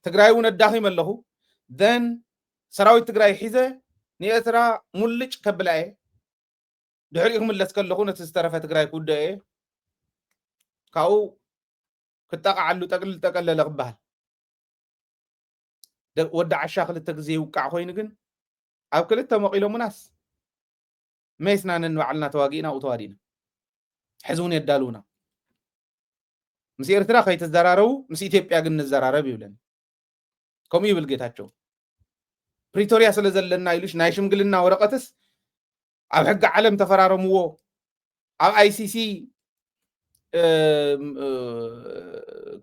ትግራይ እውን ኣዳኺም ኣለኹ then ሰራዊት ትግራይ ሒዘ ንኤርትራ ሙልጭ ከብላ እየ ድሕሪኡ ክምለስ ከለኹ ነቲ ዝተረፈ ትግራይ ክውደኦ እየ ካብኡ ክጠቃዓሉ ጠቅልል ጠቀለለ ክበሃል ወዲ ዓሻ ክልተ ግዜ ይውቃዕ ኮይኑ ግን ኣብ ክልተ መቂሎሙናስ ሜስና ነንባዕልና ተዋጊእና ኣብኡ ተዋዲእና ሕዚ እውን የዳልውና ምስ ኤርትራ ከይትዘራረቡ ምስ ኢትዮጵያ ግን ንዘራረብ ይብለኒ ከምኡ ይብል ጌታቸው ፕሪቶርያ ስለ ዘለና ኢሉሽ ናይ ሽምግልና ወረቀትስ ኣብ ሕጊ ዓለም ተፈራረምዎ ኣብ ኣይሲሲ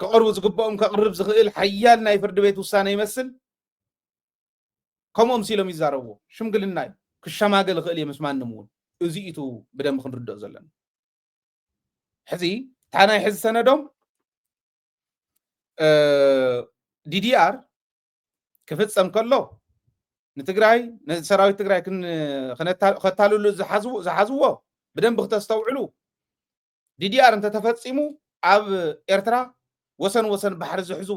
ክቐርቡ ዝግብኦም ከቕርብ ዝኽእል ሓያል ናይ ፍርዲ ቤት ውሳነ ይመስል ከምኦም ሲሎም ይዛረብዎ ሽምግልና እዩ ክሸማገል ይኽእል እየ ምስ ማንም እውን እዚ ኢቱ ብደንብ ክንርድኦ ዘለና ሕዚ እታ ናይ ሕዚ ሰነዶም ዲዲኣር ክፍጸም ከሎ ንትግራይ፣ ንሰራዊት ትግራይ ከታልሉ ዝሓዝዎ ብደንብ ክተስተውዕሉ፣ ዲዲኣር እንተተፈጺሙ ኣብ ኤርትራ ወሰን ወሰን ባሕሪ ዝሕዙ፣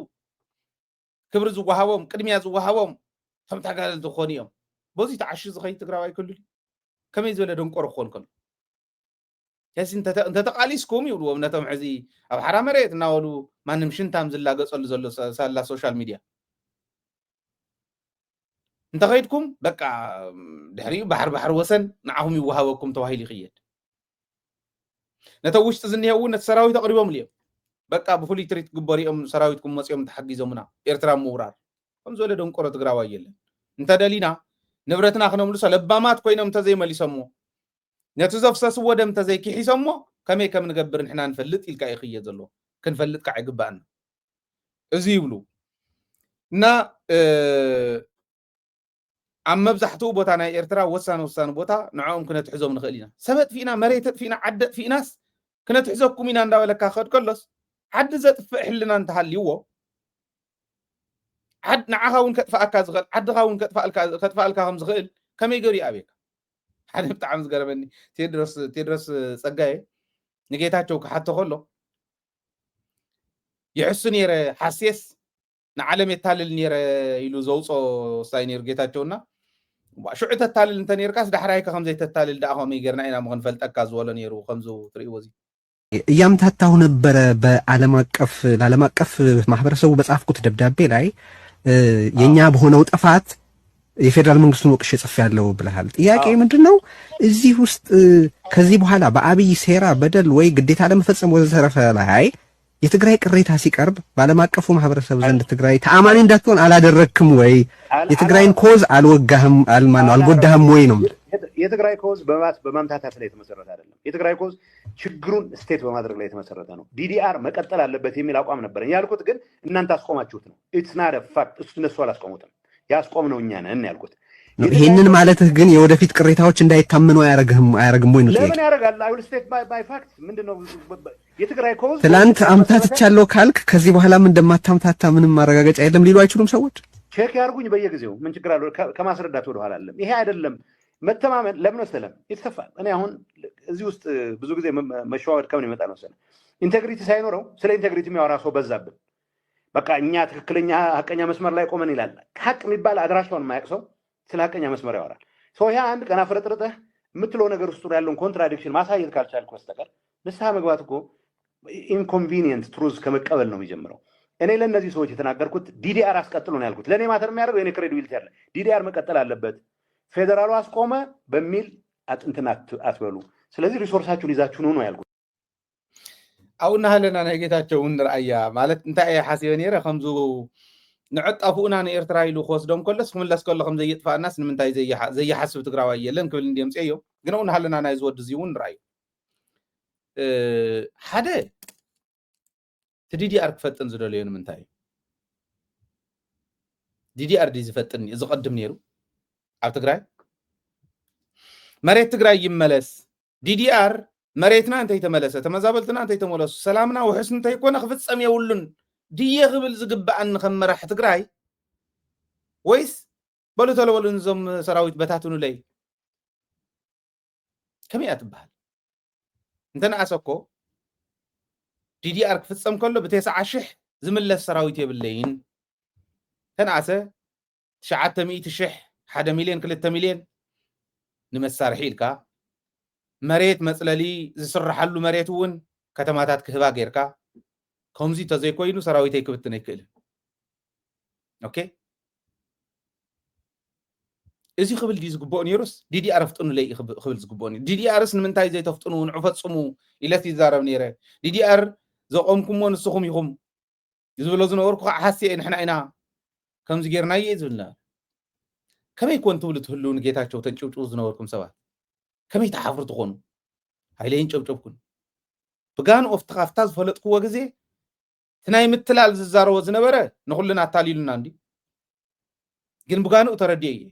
ክብሪ ዝወሃቦም፣ ቅድሚያ ዝወሃቦም ከም ተጋደልቲ ክኾኑ እዮም። በዚ ተዓሺ ዝኸይድ ትግራዋይ ክህሉ ከመይ ዝበለ ደንቆሮ ክኾን ከሎ? ሕዚ እንተተቃሊስኩም ይብልዎም ነቶም ሕዚ ኣብ ሓራ መሬት እናበሉ ማንም ሽንታም ዝላገጸሉ ዘሎ ሳላ ሶሻል ሚድያ። እንተኸይድኩም በቃ ድሕሪኡ ባሕሪ ባሕሪ ወሰን ንዓኹም ይወሃበኩም ተባሂሉ ይኽየድ። ነቶም ውሽጢ ዝኒሄው እውን ነቲ ሰራዊት ኣቕሪቦምሉ እዮም። በቃ ብፍሉይ ትሪት ክግበሩ እዮም፣ ሰራዊትኩም መፂኦም ተሓጊዞምና ኤርትራ ምውራር። ከም ዝበለ ደንቆሮ ትግራዋይ የለን። እንተደሊና ንብረትና ክነምልሶ ለባማት ኮይኖም እንተዘይመሊሶሞ፣ ነቲ ዘፍሰስዎ ደም እንተዘይክሒሶሞ ከመይ ከም ንገብር ንሕና ንፈልጥ ኢልካ እዩ ክየ ዘሎ። ክንፈልጥ ከዓ ይግባኣና። እዚ ይብሉ እና ኣብ መብዛሕትኡ ቦታ ናይ ኤርትራ ወሳኒ ወሳኒ ቦታ ንዕኦም ክነትሕዞም ንኽእል ኢና። ሰብ ኣጥፊእና፣ መሬት ኣጥፊእና፣ ዓዲ ኣጥፊእናስ ክነትሕዘኩም ኢና እንዳበለካ ክኸድ ከሎስ ዓዲ ዘጥፍእ ሕልና እንተሃልይዎ ዓድ ንዓኻ እውን ከጥፍኣካ ዝኽእል ዓድኻ እውን ከጥፍኣልካ ከም ዝኽእል ከመይ ገይሩ ይኣብየካ? ሓደ ብጣዕሚ ዝገረመኒ ቴድሮስ ቴድሮስ ጸጋየ ንጌታቸው ክሓቶ ከሎ ይሕሱ ነይረ ሓሴስ ንዓለም የታልል ነይረ ኢሉ ዘውፅኦ ሳይ ነይሩ ጌታቸውና ሽዑ ተታልል እንተ ነርካስ ዳሕራይከ ከምዘይተታልል ደኣ ከመይ ጌርና ኢና ምክንፈልጠካ ዝበሎ ነይሩ ከምዚ ትርእይዎ እዚ እያምታታሁ ነበረ በዓለም አቀፍ ለዓለም አቀፍ ማህበረሰቡ በጻፍኩት ደብዳቤ ላይ የኛ በሆነው ጥፋት የፌዴራል መንግስቱን ወቅሼ ጽፌያለሁ ብለሃል። ጥያቄ ምንድን ነው? እዚህ ውስጥ ከዚህ በኋላ በአብይ ሴራ በደል ወይ ግዴታ ለመፈጸም ወዘተረፈ ላይ የትግራይ ቅሬታ ሲቀርብ በዓለም አቀፉ ማህበረሰብ ዘንድ ትግራይ ተአማኒ እንዳትሆን አላደረግክም ወይ? የትግራይን ኮዝ አልወጋህም አልማነው አልጎዳህም ወይ ነው? የትግራይ ኮዝ በማምታታት ላይ የተመሰረተ አይደለም። የትግራይ ኮዝ ችግሩን ስቴት በማድረግ ላይ የተመሰረተ ነው። ዲዲአር መቀጠል አለበት የሚል አቋም ነበረኝ ያልኩት ግን እናንተ አስቆማችሁት ነው። It's not a fact። እሱ እነሱ አላስቆሙትም። ያስቆምነው እኛ ነን ያልኩት። ይህንን ማለትህ ግን የወደፊት ቅሬታዎች እንዳይታመኑ አያረግም አያረግም ወይ ነው ጥያቄ? ለምን ያደርጋል? I will state by fact። ምንድነው የትግራይ ኮዝ ትላንት አምታትቻለሁ ካልክ ከዚህ በኋላ ምን እንደማታምታታ ምንም ማረጋገጫ የለም ሊሉ አይችሉም ሰዎች። ቼክ ያርጉኝ በየጊዜው ምን ችግር አለው? ከማስረዳት ወደኋላ አለም። ይሄ አይደለም መተማመን። ለምን መሰለህ ይተፋል። እኔ አሁን እዚህ ውስጥ ብዙ ጊዜ መሸዋወድ ከምን ይመጣል መሰለህ? ኢንቴግሪቲ ሳይኖረው ስለ ኢንቴግሪቲ የሚያወራ ሰው በዛብን። በቃ እኛ ትክክለኛ ሀቀኛ መስመር ላይ ቆመን ይላል። ሀቅ የሚባል አድራሻውን የማያውቅ ሰው ስለ ሀቀኛ መስመር ያወራል። ሰው ይሄ አንድ ቀን አፍረጥርጠህ የምትለው ነገር ውስጡ ያለውን ኮንትራዲክሽን ማሳየት ካልቻልክ በስተቀር ንስሐ መግባት እኮ ኢንኮንቪኒየንት ትሩዝ ከመቀበል ነው የሚጀምረው። እኔ ለእነዚህ ሰዎች የተናገርኩት ዲዲአር አስቀጥሎ ነው ያልኩት። ለእኔ ማተር የሚያደርገው የኔ ክሬዲቢሊቲ አለ። ዲዲአር መቀጠል አለበት። ፌዴራሉ አስቆመ በሚል አጥንትን አትበሉ። ስለዚህ ሪሶርሳችሁን ይዛችሁ ኑ ነው ያልኩት። ኣብኡ እናሃለና ናይ ጌታቸው እውን ንርኣያ ማለት እንታይ እየ ሓሲበ ነይረ ከምዚ ንዕጣፍኡና ንኤርትራ ኢሉ ክወስዶም ከሎስ ክምለስ ከሎ ከም ዘየጥፋእናስ ንምንታይ ዘይሓስብ ትግራዋይ የለን ክብል እንድየ ምፅኤዮ። ግን ኣብኡ እናሃለና ናይ ዝወዲ እዚ እውን ንርኣዩ። ሓደ እቲ ዲዲኣር ክፈጥን ዝደለዮ ንምንታይ እዩ? ዲዲኣር ድዩ ዝፈጥን ዝቐድም ነይሩ ኣብ ትግራይ? መሬት ትግራይ ይመለስ፣ ዲዲኣር መሬትና እንተይተመለሰ፣ ተመዛበልትና እንተይተመለሱ፣ ሰላምና ውሑስ እንተይኮነ ክፍፀም የብሉን ድየ ክብል ዝግበኣኒ ከም መራሒ ትግራይ? ወይስ በሉ ተለበሉ ንዞም ሰራዊት በታትኑለይ ከመይ እያ ትበሃል? እንተነኣሰ እኮ ዲዲኣር ክፍፀም ከሎ ብተስዓ ሽሕ ዝምለስ ሰራዊት የብለይን። እንተነኣሰ ትሽዓተ ሚእቲ ሽሕ፣ ሓደ ሚልዮን፣ ክልተ ሚልዮን ንመሳርሒ ኢልካ መሬት መፅለሊ ዝስረሓሉ መሬት እውን ከተማታት ክህባ ጌርካ ከምዚ እንተዘይኮይኑ ሰራዊተይ ክብትን ኣይክእልን። ኦኬ እዚ ክብል ድዩ ዝግብኦ ነይሩስ ዲዲኣር ኣፍጥኑለይ እዩ ክብል ዝግብኦ ነይሩ። ዲዲኣርስ ንምንታይ ዘይተፍጥኑ ንዑ ፈፅሙ ኢለስ ይዛረብ ነይረ። ዲዲኣር ዘቆምኩሞ ንስኹም ኢኹም ዝብሎ ዝነበርኩ ከዓ ሓስየ ንሕና ኢና ከምዚ ጌርናዮ እዩ ዝብል ነበረ። ከመይ ኮን ትብሉ ትህልው ንጌታቸው ተንጭውጭው ዝነበርኩም ሰባት ከመይ ተሓፍሩ ትኾኑ? ሃይለይን ጨብጨብኩን ብጋን ኦፍቲ ካብታ ዝፈለጥክዎ ግዜ እቲ ናይ ምትላል ዝዛረቦ ዝነበረ ንኹልና ኣታሊሉና እንዲ ግን ብጋንኡ ተረድየ እየ።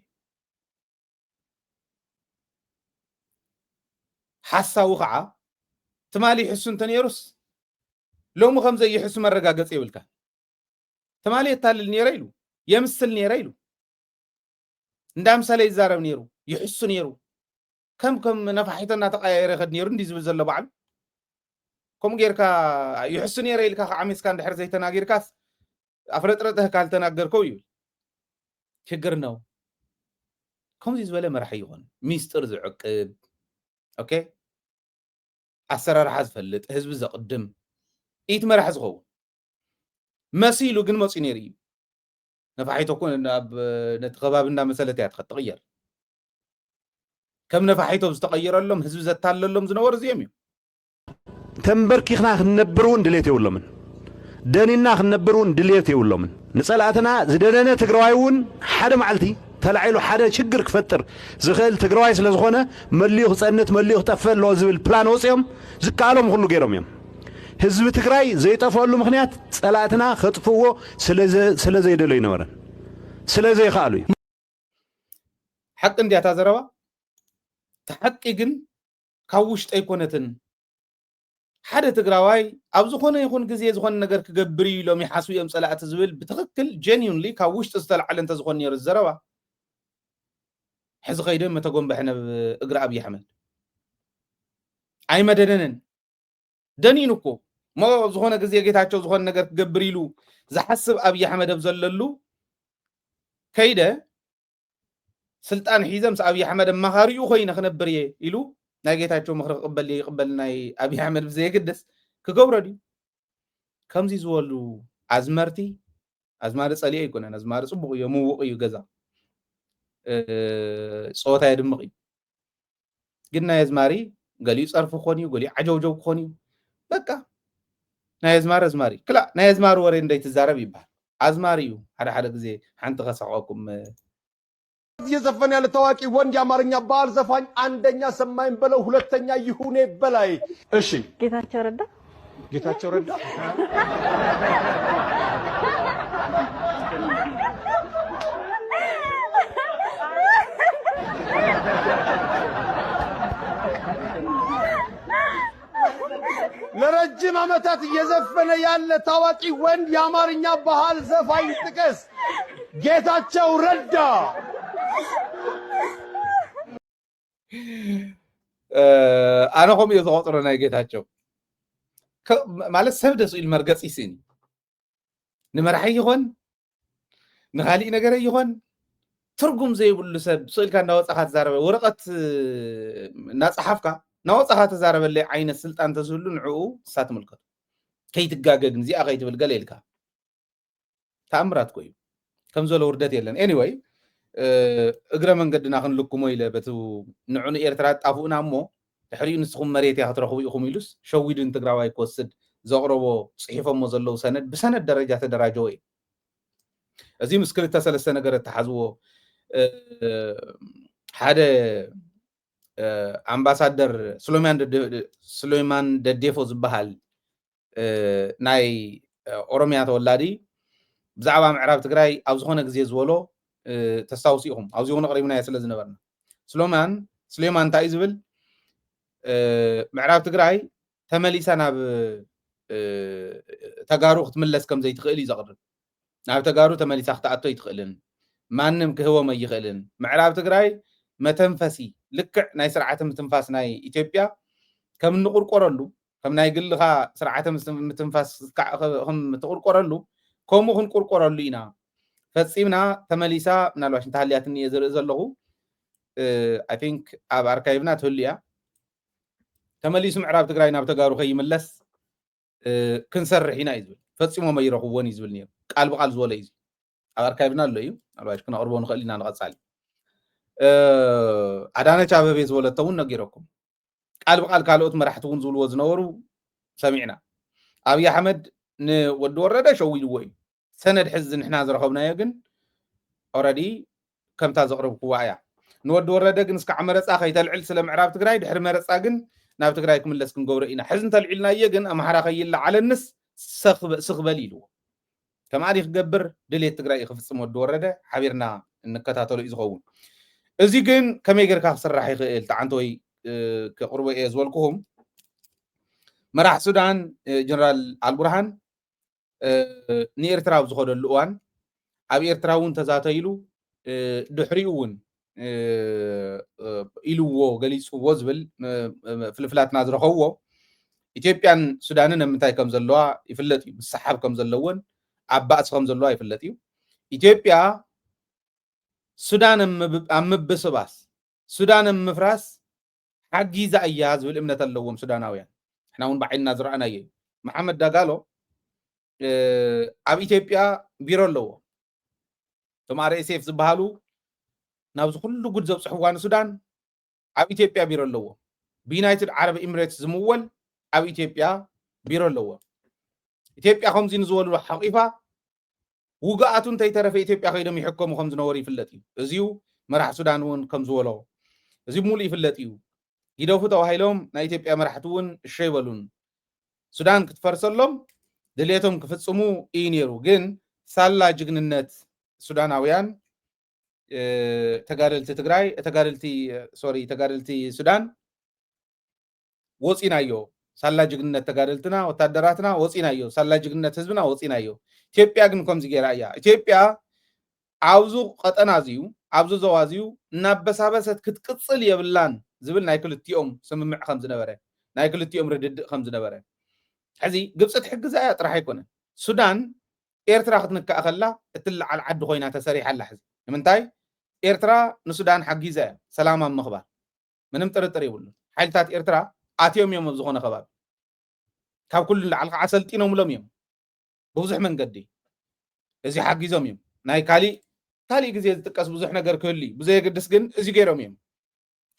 ሓሳዊ ከዓ እቲ ትማሊ ይሕሱ እንተ ነይሩስ ሎሚ ከም ዘይሕሱ መረጋገፂ የብልካ። ትማሊ የታልል ነይረ ኢሉ፣ የምስል ነይረ ኢሉ፣ እንዳምሰለ ይዛረብ ነይሩ፣ ይሕሱ ነይሩ። ከም ከም ነፋሒቶ እናተቀያየረ ይኸድ ነይሩ እንዲ ዝብል ዘሎ ባዕሉ። ከምኡ ጌርካ ይሕሱ ነይረ ኢልካ ከዓሚስካ እንድሕር ዘይተናጊርካስ ኣፍረጥረጥህ ካልተናገርከው ይብል። ችግር ነው። ከምዚ ዝበለ መራሒ ይኾን ሚስጥር ዝዕቅብ፣ ኦኬ፣ ኣሰራርሓ ዝፈልጥ፣ ህዝቢ ዘቕድም፣ ኢት መራሒ ዝኸውን መሲሉ ግን መፂኡ ነይሩ እዩ። ነፋሒቶ እኮ ኣብ ነቲ ከባቢ እንዳመሰለት እያ ትኸ- ትቕየር። ከም ነፋሒቶ ዝተቐየረሎም፣ ህዝቢ ዘታለሎም ዝነበሩ እዚኦም እዮም። ተንበርኪኽና ክንነብር እውን ድሌት የብሎምን። ደኒና ክንነብር እውን ድሌት የብሎምን። ንጸላእትና ዝደነነ ትግራዋይ እውን ሓደ መዓልቲ ተላዒሉ ሓደ ችግር ክፈጥር ዝኽእል ትግራዋይ ስለ ዝኾነ መሊኡ ክጸንት መሊኡ ክጠፍእ ኣለዎ ዝብል ፕላን ወፂኦም ዝከኣሎም ኩሉ ገይሮም እዮም። ህዝቢ ትግራይ ዘይጠፍኣሉ ምኽንያት ጸላእትና ከጥፍዎ ስለ ዘ- ስለ ዘይደለዩ ነበረን ስለ ዘይከኣሉ እዩ። ሓቂ እንድያ እታ ዘረባ። እቲ ሓቂ ግን ካብ ውሽጢ ኣይኮነትን። ሓደ ትግራዋይ ኣብ ዝኾነ ይኹን ግዜ ዝኾነ ነገር ክገብር እዩ ኢሎም ይሓስቡ እዮም ጸላእቲ ዝብል ብትኽክል ጀኒውንሊ ካብ ውሽጢ ዝተላዕለ እንተዝኾን ነይሩ እዚ ዘረባ ሕዚ ከይደ መተጎንበሐ ነብ እግሪ ኣብይ ኣሕመድ ኣይመደነንን። ደኒኑ እኮ እሞ ዝኾነ ግዜ ጌታቸው ዝኾነ ነገር ክገብር ኢሉ ዝሓስብ ኣብይ ኣሕመድ ኣብ ዘለሉ ከይደ ስልጣን ሒዘ ምስ ኣብይ ኣሕመድ ኣማኻሪኡ ኮይነ ክነብር እየ ኢሉ ናይ ጌታቸው ምኽሪ ክቕበል እየ ይቕበል ናይ ኣብይ ኣሕመድ ብዘየግድስ ክገብሮ ድዩ? ከምዚ ዝበሉ ኣዝመርቲ ኣዝማሪ ጸሊኦ ኣይኮነን። ኣዝማሪ ጽቡቕ እዩ፣ የምውቕ እዩ ገዛ እ፣ ጸወታ የድምቕ እዩ። ግን ናይ ኣዝማሪ ገሊኡ ጸርፊ ክኾን እዩ፣ ገሊኡ ዓጀውጀው ክኾን እዩ። በቃ ናይ ኣዝማሪ ኣዝማሪ ክላእ ናይ ኣዝማሪ ወሬ እንደይትዛረብ ይበሃል። ኣዝማሪ እዩ ሓደ ሓደ ግዜ ሓንቲ ከሳቕኩም እየዘፈነ ያለ ታዋቂ ወንድ የአማርኛ ባህል ዘፋኝ አንደኛ ሰማኝ በለው፣ ሁለተኛ ይሁኔ በላይ። እሺ ጌታቸው ረዳ ጌታቸው ረዳ ለረጅም ዓመታት እየዘፈነ ያለ ታዋቂ ወንድ የአማርኛ ባህል ዘፋኝ ጥቀስ። ጌታቸው ረዳ። ኣነ ከምኡ እየ ዝቆፅሮ ናይ ጌታቸው ከ- ማለት ሰብ ደስ ኢሉ መርገፂ ይስእን እዩ። ንመራሒ ይኾን ንካሊእ ነገር ይኾን ትርጉም ዘይብሉ ሰብ ስእልካ እንዳወፃኻ ትዛረበ ወረቐት እናፀሓፍካ እናወፃኻ ተዛረበለይ ዓይነት ስልጣን ተዝህሉ ንዕኡ ንሳ ትምልከቱ። ከይትጋገ ግን እዚኣ ከይትብል ገለ ኢልካ ተኣምራት ኮ እዩ። ከም ዘሎ ውርደት የለን። Anyway እግረ መንገድና ክንልክሞ ኢለ በቲ ንዑ ንኤርትራ ኣጣፍኡና እሞ ድሕሪኡ ንስኹም መሬት እያ ክትረኽቡ ኢኹም ኢሉስ ሸዊዱ ንትግራዋይ ክወስድ ዘቕረቦ ፅሒፎሞ ዘለዉ ሰነድ ብሰነድ ደረጃ ተደራጀወ እዩ። እዚ ምስ ክልተ ሰለስተ ነገር እተሓዝዎ ሓደ ኣምባሳደር ሱሌማን ደዴፎ ዝበሃል ናይ ኦሮሚያ ተወላዲ ብዛዕባ ምዕራብ ትግራይ ኣብ ዝኾነ ግዜ ዝበሎ ተስታውሱ ኢኹም። ኣብዚ እውን ኣቕሪብናዮ ስለ ዝነበርና ሱሌማን ሱሌማን እንታይ እዩ ዝብል ምዕራብ ትግራይ ተመሊሳ ናብ ተጋሩ ክትምለስ ከም ዘይትኽእል እዩ ዘቕርብ። ናብ ተጋሩ ተመሊሳ ክትኣቶ ኣይትኽእልን። ማንም ክህቦም ኣይኽእልን። ምዕራብ ትግራይ መተንፈሲ ልክዕ ናይ ስርዓተ ምትንፋስ ናይ ኢትዮጵያ ከም እንቁርቆረሉ ከም ናይ ግልኻ ስርዓተ ምስ- ምትንፋስ ዝካዕ- ከም ትቁርቆረሉ ከምኡ ክንቁርቆረሉ ኢና ፈፂምና። ተመሊሳ ምናልባሽ እንተሃልያትኒ እየ ዝርኢ ዘለኹ I think ኣብ ኣርካይቭና ትህሉ እያ። ተመሊሱ ምዕራብ ትግራይ ናብ ተጋሩ ከይምለስ ክንሰርሕ ኢና እዩ ዝብል። ፈፂሞም ኣይረኽብዎን እዩ ዝብል ነይሩ። ቃል ብቃል ዝበሎ እዩ። ኣብ ኣርካይቭና ኣሎ እዩ። ምናልባሽ ክነቕርቦ ንኽእል ኢና ንቐፃሊ። ኣዳነች ኣበቤ ዝበለቶ እውን ነጊረኩም። ቃል ብቃል ካልኦት መራሕቲ እውን ዝብልዎ ዝነበሩ ሰሚዕና። ኣብይ ኣሕመድ ንወዲ ወረደ ሸዊድዎ እዩ። ሰነድ ሕዚ ንሕና ዝረኸብናዮ ግን ኦረዲ ከምታ ዘቕረብክዋ እያ። ንወዲ ወረደ ግን እስካዕ መረፃ ከይተልዕል ስለ ምዕራብ ትግራይ ድሕሪ መረፃ ግን ናብ ትግራይ ክምለስ ክንገብሮ ኢና። ሕዚ እንተልዒልናዮ ግን ኣምሓራ ከይለዓለንስ ስኽበል ኢልዎ። ከምኣዲ ክገብር ድሌት ትግራይ እዩ ክፍፅም ወዲ ወረደ ሓቢርና እንከታተሎ እዩ ዝኸውን። እዚ ግን ከመይ ጌርካ ክስራሕ ይኽእል ተዓንተ ወይ ከቕርቦ እየ ዝበልኩኹም። መራሕ ሱዳን ጀነራል ኣልቡርሃን ንኤርትራ ኣብ ዝኸደሉ እዋን ኣብ ኤርትራ እውን ተዛተይሉ ድሕሪኡ እውን ኢልዎ ገሊፅዎ ዝብል ፍልፍላትና ዝረኸብዎ ኢትዮጵያን ሱዳንን ኣብ ምንታይ ከም ዘለዋ ይፍለጥ እዩ። ምስሓብ ከም ዘለዎን ኣብ ባእሲ ከም ዘለዋ ይፍለጥ እዩ። ኢትዮጵያ ሱዳን ኣብ ምብስባስ ሱዳን ኣብ ምፍራስ ሓጊዛ እያ ዝብል እምነት ኣለዎም ሱዳናውያን። ንሕና እውን ብዓይንና ዝረኣናዮ እዩ። መሓመድ ዳጋሎ ኣብ ኢትዮጵያ ቢሮ ኣለዎ። እቶም ኣር ኤስ ኤፍ ዝበሃሉ ናብዚ ኩሉ ጉድ ዘብፅሕዋ ንሱዳን ኣብ ኢትዮጵያ ቢሮ ኣለዎ። ብዩናይትድ ዓረብ ኤምሬትስ ዝምወል ኣብ ኢትዮጵያ ቢሮ ኣለዎ። ኢትዮጵያ ከምዚ ንዝበሉ ሓቂፋ ውግኣቱ እንተይተረፈ ኢትዮጵያ ከይዶም ይሕከሙ ከም ዝነበሩ ይፍለጥ እዩ። እዚዩ መራሕ ሱዳን እውን ከም ዝበሎ እዚ ሙሉእ ይፍለጥ እዩ። ግደፉ ተባሂሎም ናይ ኢትዮጵያ መራሕቲ እውን እሸ ይበሉን። ሱዳን ክትፈርሰሎም ድሌቶም ክፍፅሙ እዩ ነይሩ። ግን ሳላ ጅግንነት ሱዳናውያን ተጋደልቲ ትግራይ ተጋደልቲ ሶሪ ተጋደልቲ ሱዳን ወፂናዮ። ሳላ ጅግንነት ተጋደልትና ወታደራትና ወፂናዮ። ሳላ ጅግንነት ህዝብና ወፂናዮ። ኢትዮጵያ ግን ከምዚ ገይራ እያ። ኢትዮጵያ ኣብዚ ቀጠና እዚዩ ኣብዚ ዞባ እዚዩ እናበሳበሰት ክትቅፅል የብላን ዝብል ናይ ክልቲኦም ስምምዕ ከም ዝነበረ ናይ ክልቲኦም ርድድእ ከም ዝነበረ ሕዚ ግብፂ ትሕግዛ እያ ጥራሕ ኣይኮነን። ሱዳን ኤርትራ ክትንካእ ከላ እትለዓል ዓዲ ኮይና ተሰሪሓ ኣላ። ሕዚ ንምንታይ ኤርትራ ንሱዳን ሓጊዛ እያ ሰላም ኣብ ምኽባር ምንም ጥርጥር የብሉን። ሓይልታት ኤርትራ ኣትዮም እዮም ኣብ ዝኾነ ከባቢ ካብ ኩሉ ንላዕሊ ከዓ ኣሰልጢኖምሎም እዮም ብብዙሕ መንገዲ። እዚ ሓጊዞም እዮም። ናይ ካሊእ ካሊእ ግዜ ዝጥቀስ ብዙሕ ነገር ክህሉ እዩ ብዘየገድስ ግን እዚ ገይሮም እዮም።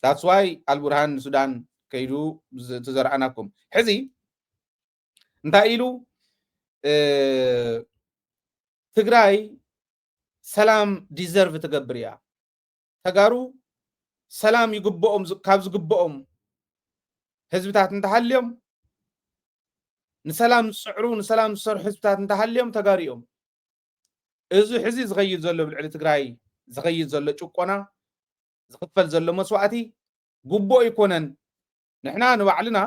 That's why ኣልቡርሃን ንሱዳን ከይዱ ዝዘረኣናኩም ሕዚ እንታይ ኢሉ ትግራይ ሰላም ዲዘርቭ ትገብር እያ። ተጋሩ ሰላም ይግብኦም ካብ ዝግብኦም ህዝብታት እንተሃልዮም ንሰላም ዝፅዕሩ ንሰላም ዝሰርሑ ህዝብታት እንተሃልዮም ተጋሩ እዮም። እዚ ሕዚ ዝኸይድ ዘሎ ብልዕሊ ትግራይ ዝኸይድ ዘሎ ጭቆና ዝኽፈል ዘሎ መስዋእቲ ግቡእ ኣይኮነን። ንሕና ንባዕልና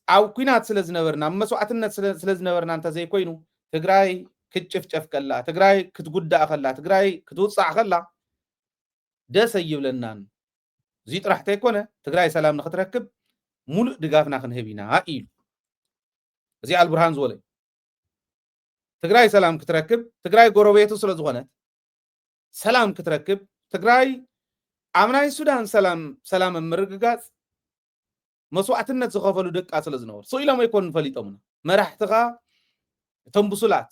ኣብ ኲናት ስለ ዝነበርና ኣብ መስዋእትነት ስለ ዝነበርና እንተዘይኮይኑ ትግራይ ክትጭፍጨፍ ከላ ትግራይ ክትጉዳእ ከላ ትግራይ ክትውፃዕ ከላ ደስ ኣይብለናን። እዚ ጥራሕ ተይኮነ ትግራይ ሰላም ንክትረክብ ሙሉእ ድጋፍና ክንህብ ኢና ኢሉ። እዚ ኣልቡርሃን ዝበሎ ትግራይ ሰላም ክትረክብ ትግራይ ጎረቤቱ ስለዝኾነት ሰላም ክትረክብ ትግራይ ኣብ ናይ ሱዳን ሰላም ሰላም ምርግጋፅ መስዋእትነት ዝኸፈሉ ደቃ ስለ ዝነበሩ ስኢሎም ኣይኮኑን ፈሊጦምና መራሕትኻ እቶም ብሱላት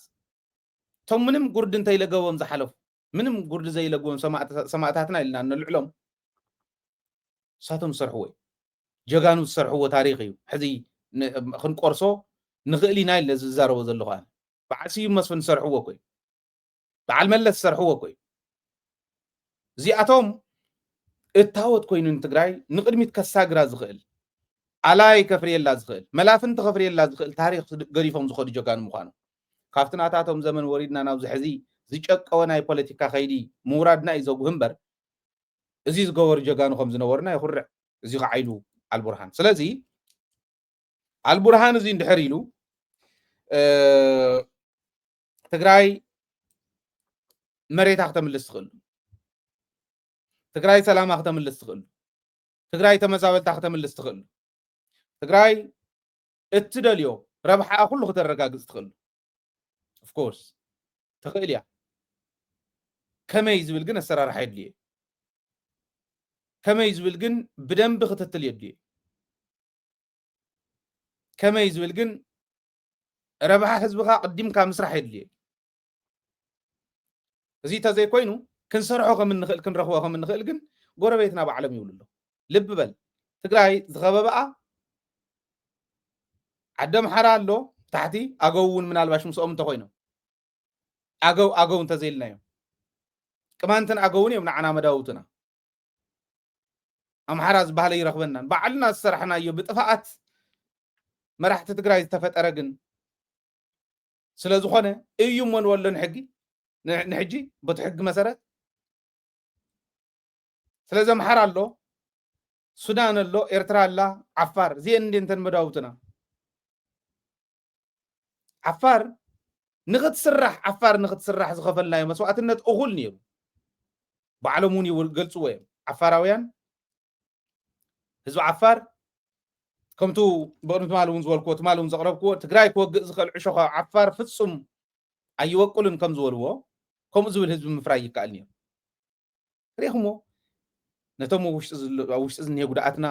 እቶም ምንም ጉርዲ እንተይለገቦም ዝሓለፉ ምንም ጉርዲ ዘይለግቦም ሰማእታትና ኢልና እነልዕሎም እሳቶም ዝሰርሕዎ እዩ። ጀጋኑ ዝሰርሕዎ ታሪኽ እዩ። ሕዚ ክንቆርሶ ንኽእል ኢና ኢለ ዝዛረቦ ዘለኹ ኣነ። በዓል ስዩም መስፍን ዝሰርሕዎ እኮ እዩ። በዓል መለስ ዝሰርሕዎ እኮ እዩ። እዚኣቶም እታወት ኮይኑ ንትግራይ ንቕድሚት ከሳግራ ዝኽእል ኣላይ ከፍርየላ ዝኽእል መላፍንቲ ከፍርየላ ዝኽእል ታሪኽ ገዲፎም ዝኸዱ ጀጋኑ ምዃኑ ካብቲ ናታቶም ዘመን ወሪድና ናብዚ ሕዚ ዝጨቀወ ናይ ፖለቲካ ከይዲ ምውራድና እዩ ዘጉህ እምበር እዚ ዝገበሩ ጀጋኑ ከም ዝነበሩና የኹርዕ። እዚ ከዓ ኢሉ ኣልቡርሃን። ስለዚ ኣልቡርሃን እዚ እንድሕር ኢሉ ትግራይ መሬታ ክተምልስ ትኽእሉ፣ ትግራይ ሰላማ ክተምልስ ትኽእሉ፣ ትግራይ ተመዛበልታ ክተምልስ ትኽእሉ፣ ትግራይ እትደልዮ ረብሓኣ ኩሉ ክተረጋግፅ ትኽእሉ። ኦፍኮርስ ትኽእል እያ። ከመይ ዝብል ግን ኣሰራርሓ የድልየ። ከመይ ዝብል ግን ብደንቢ ክትትል የድልየ። ከመይ ዝብል ግን ረብሓ ህዝብኻ ቅዲምካ ምስራሕ የድልየ። እዚ እንተዘይኮይኑ ክንሰርሖ ከም እንኽእል ክንረኽቦ ከም እንኽእል ግን ጎረቤትና ባዕሎም ይብሉ ኣለዉ። ልቢ በል ትግራይ ዝኸበበኣ ዓዲ ኣምሓራ ኣሎ ታሕቲ ኣገው እውን ምናልባሽ ምስኦም እንተኮይኖም ኣገው ኣገው እንተዘይልናዮም ቅማንትን ኣገውን እዮም ንዓና መዳውትና። ኣምሓራ ዝበሃለ ይረኽበናን ባዕልና ዝሰራሕናዮ ብጥፋኣት መራሕቲ ትግራይ ዝተፈጠረ ግን ስለዝኾነ እዩ እሞ ንበሎ ንሕጊ ንሕጂ በቲ ሕጊ መሰረት ስለዚ ኣምሓራ ኣሎ ሱዳን ኣሎ ኤርትራ ኣላ ዓፋር እዚአን እንደ እንተን መዳውትና ዓፋር ንኽትስራሕ ዓፋር ንኽትስራሕ ዝኸፈልናዮ መስዋእትነት እኹል ነይሩ። ባዕሎም እውን ይገልፅዎ እዮም። ዓፋራውያን፣ ህዝቢ ዓፋር ከምቱ ብቕድሚ ትማል እውን ዝበልክዎ፣ ትማል እውን ዘቕረብክዎ፣ ትግራይ ክወግእ ዝኽእል ዕሾኽ ኣብ ዓፋር ፍጹም ኣይወቅሉን ከም ዝበልዎ፣ ከምኡ ዝብል ህዝቢ ምፍራይ ይከኣል ነይሩ። ሪኢኹሞ፣ ነቶም ኣብ ውሽጢ ዝለ- ኣብ ውሽጢ ዝኒሄ ጉድኣትና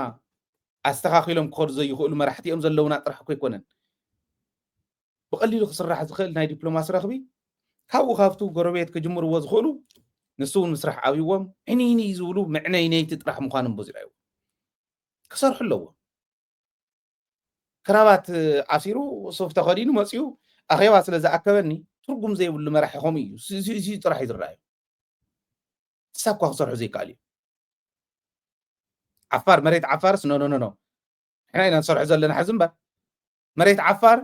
ኣስተኻኺሎም ክኸዱ ዘይኽእሉ መራሕቲ እዮም ዘለውና ጥራሕ እኮ ኣይኮነን። ብቐሊሉ ክስራሕ ዝኽእል ናይ ዲፕሎማሲ ረኽቢ ካብኡ ካብቱ ጎረቤት ክጅምርዎ ዝኽእሉ፣ ንሱ እውን ምስራሕ ኣብይዎም ዕንይንይ ዝብሉ ምዕነይነይቲ ጥራሕ ምዃኖም በዚራዮ ክሰርሑ ኣለዎም። ክራባት ኣሲሩ ሱፍ ተኸዲኑ መፂኡ ኣኼባ ስለ ዝኣከበኒ ትርጉም ዘይብሉ መራሒ ከምኡ እዩ። እዚ ጥራሕ እዩ ዝረኣዩ። ክሳብ እኳ ክሰርሑ ዘይከኣል እዩ። ዓፋር መሬት ዓፋርስ ኖ ኖ ኖ ኖ ንሕና ኢና ንሰርሑ ዘለና ሕዚ እምበር መሬት ዓፋር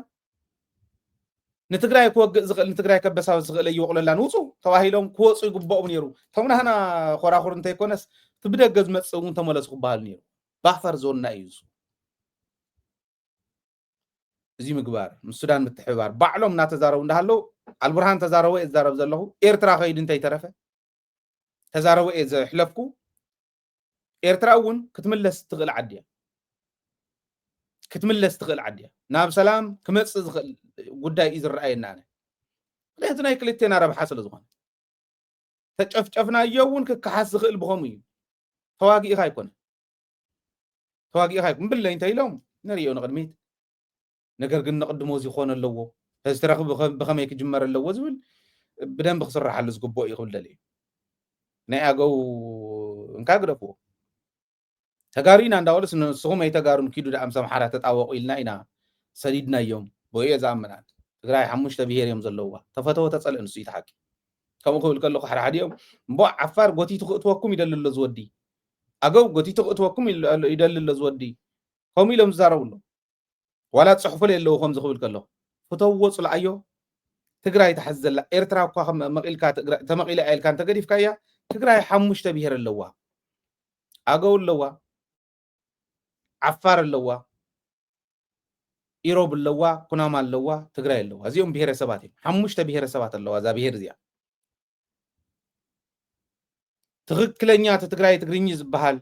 ንትግራይ ክወግእ ዝኽእል ንትግራይ ከበሳብስ ዝኽእል ኣይወቕለላን ውፁ ተባሂሎም ክወፁ ይግበኦም ነይሩ። እቶም ናህና ኮራኹር እንተይኮነስ እቲ ብደገ ዝመፅእ እውን ተመለሱ ክበሃል ነይሩ። ባፈር ዞንና እዩ እሱ። እዚ ምግባር ምስ ሱዳን ምትሕብባር ባዕሎም እናተዛረቡ እንዳሃለው ኣልቡርሃን ተዛረቦ እየ ዝዛረብ ዘለኹ። ኤርትራ ከይዱ እንተይተረፈ ተዛረቦ እየ ዘሕለፍኩ። ኤርትራ እውን ክትምለስ ትኽእል ዓዲ እያ። ክትምለስ ትኽእል ዓዲ እያ። ናብ ሰላም ክመፅእ ዝኽእል ጉዳይ እዩ ዝረኣየና ኣነ። ምክንያቱ ናይ ክልቴና ረብሓ ስለ ዝኾነ ተጨፍጨፍናዮ እውን ክከሓስ ዝኽእል ብኸምኡ እዩ። ተዋጊእኻ ኣይኮነ ተዋጊእኻ ኣይኮነ ብለይ እንተ ኢሎም ንሪኦ ንቕድሚት። ነገር ግን ንቕድሞ እዚ ክኾን ኣለዎ። እዚ ተረኽቢ ብኸ- ብኸመይ ክጅመር ኣለዎ ዝብል ብደንብ ክስራሓሉ ዝግብኦ እዩ ክብል ደልየ። ናይ ኣገው እንካ ግደፍዎ። ተጋሩ ኢና እንዳበሉስ ንስኹም ኣይተጋሩን ኪዱ ደኣ ምስ ኣምሓራ ተጣወቑ ኢልና ኢና ሰዲድናዮም። ብኡ እየ ዝኣምናን። ትግራይ ሓሙሽተ ብሄር እዮም ዘለውዋ። ተፈተወ ተፀልእ ንሱ እዩ እቲ ሓቂ። ከምኡ ክብል ከለኹ ሓደሓዲኦም እምቦ ዓፋር ጎቲቱ ክእትወኩም ይደሊ ኣሎ ዝወዲ ኣገው ጎቲቱ ክእትወኩም ይል- ይደሊ ኣሎ ዝወዲ ከምኡ ኢሎም ዝዛረቡ ኣለዉ። ዋላ ፅሑፉ ለይ ኣለዉ ከምዚ ክብል ከለኹ ፍተውዎ ፅልኣዮ። ትግራይ ትሓዝ ዘላ ኤርትራ እኳ ከም መቒልካ ትግራይ- ተመቒለ እያ ኢልካ እንተገዲፍካያ ትግራይ ሓሙሽተ ብሄር ኣለዋ። ኣገው ኣለዋ፣ ዓፋር ኣለዋ፣ ኢሮብ ኣለዋ፣ ኩናማ ኣለዋ፣ ትግራይ ኣለዋ። እዚኦም ብሄረሰባት እዮም። ሓሙሽተ ብሄረሰባት ኣለዋ እዛ ብሄር እዚኣ። ትኽክለኛ እቲ ትግራይ ትግርኝ ዝበሃል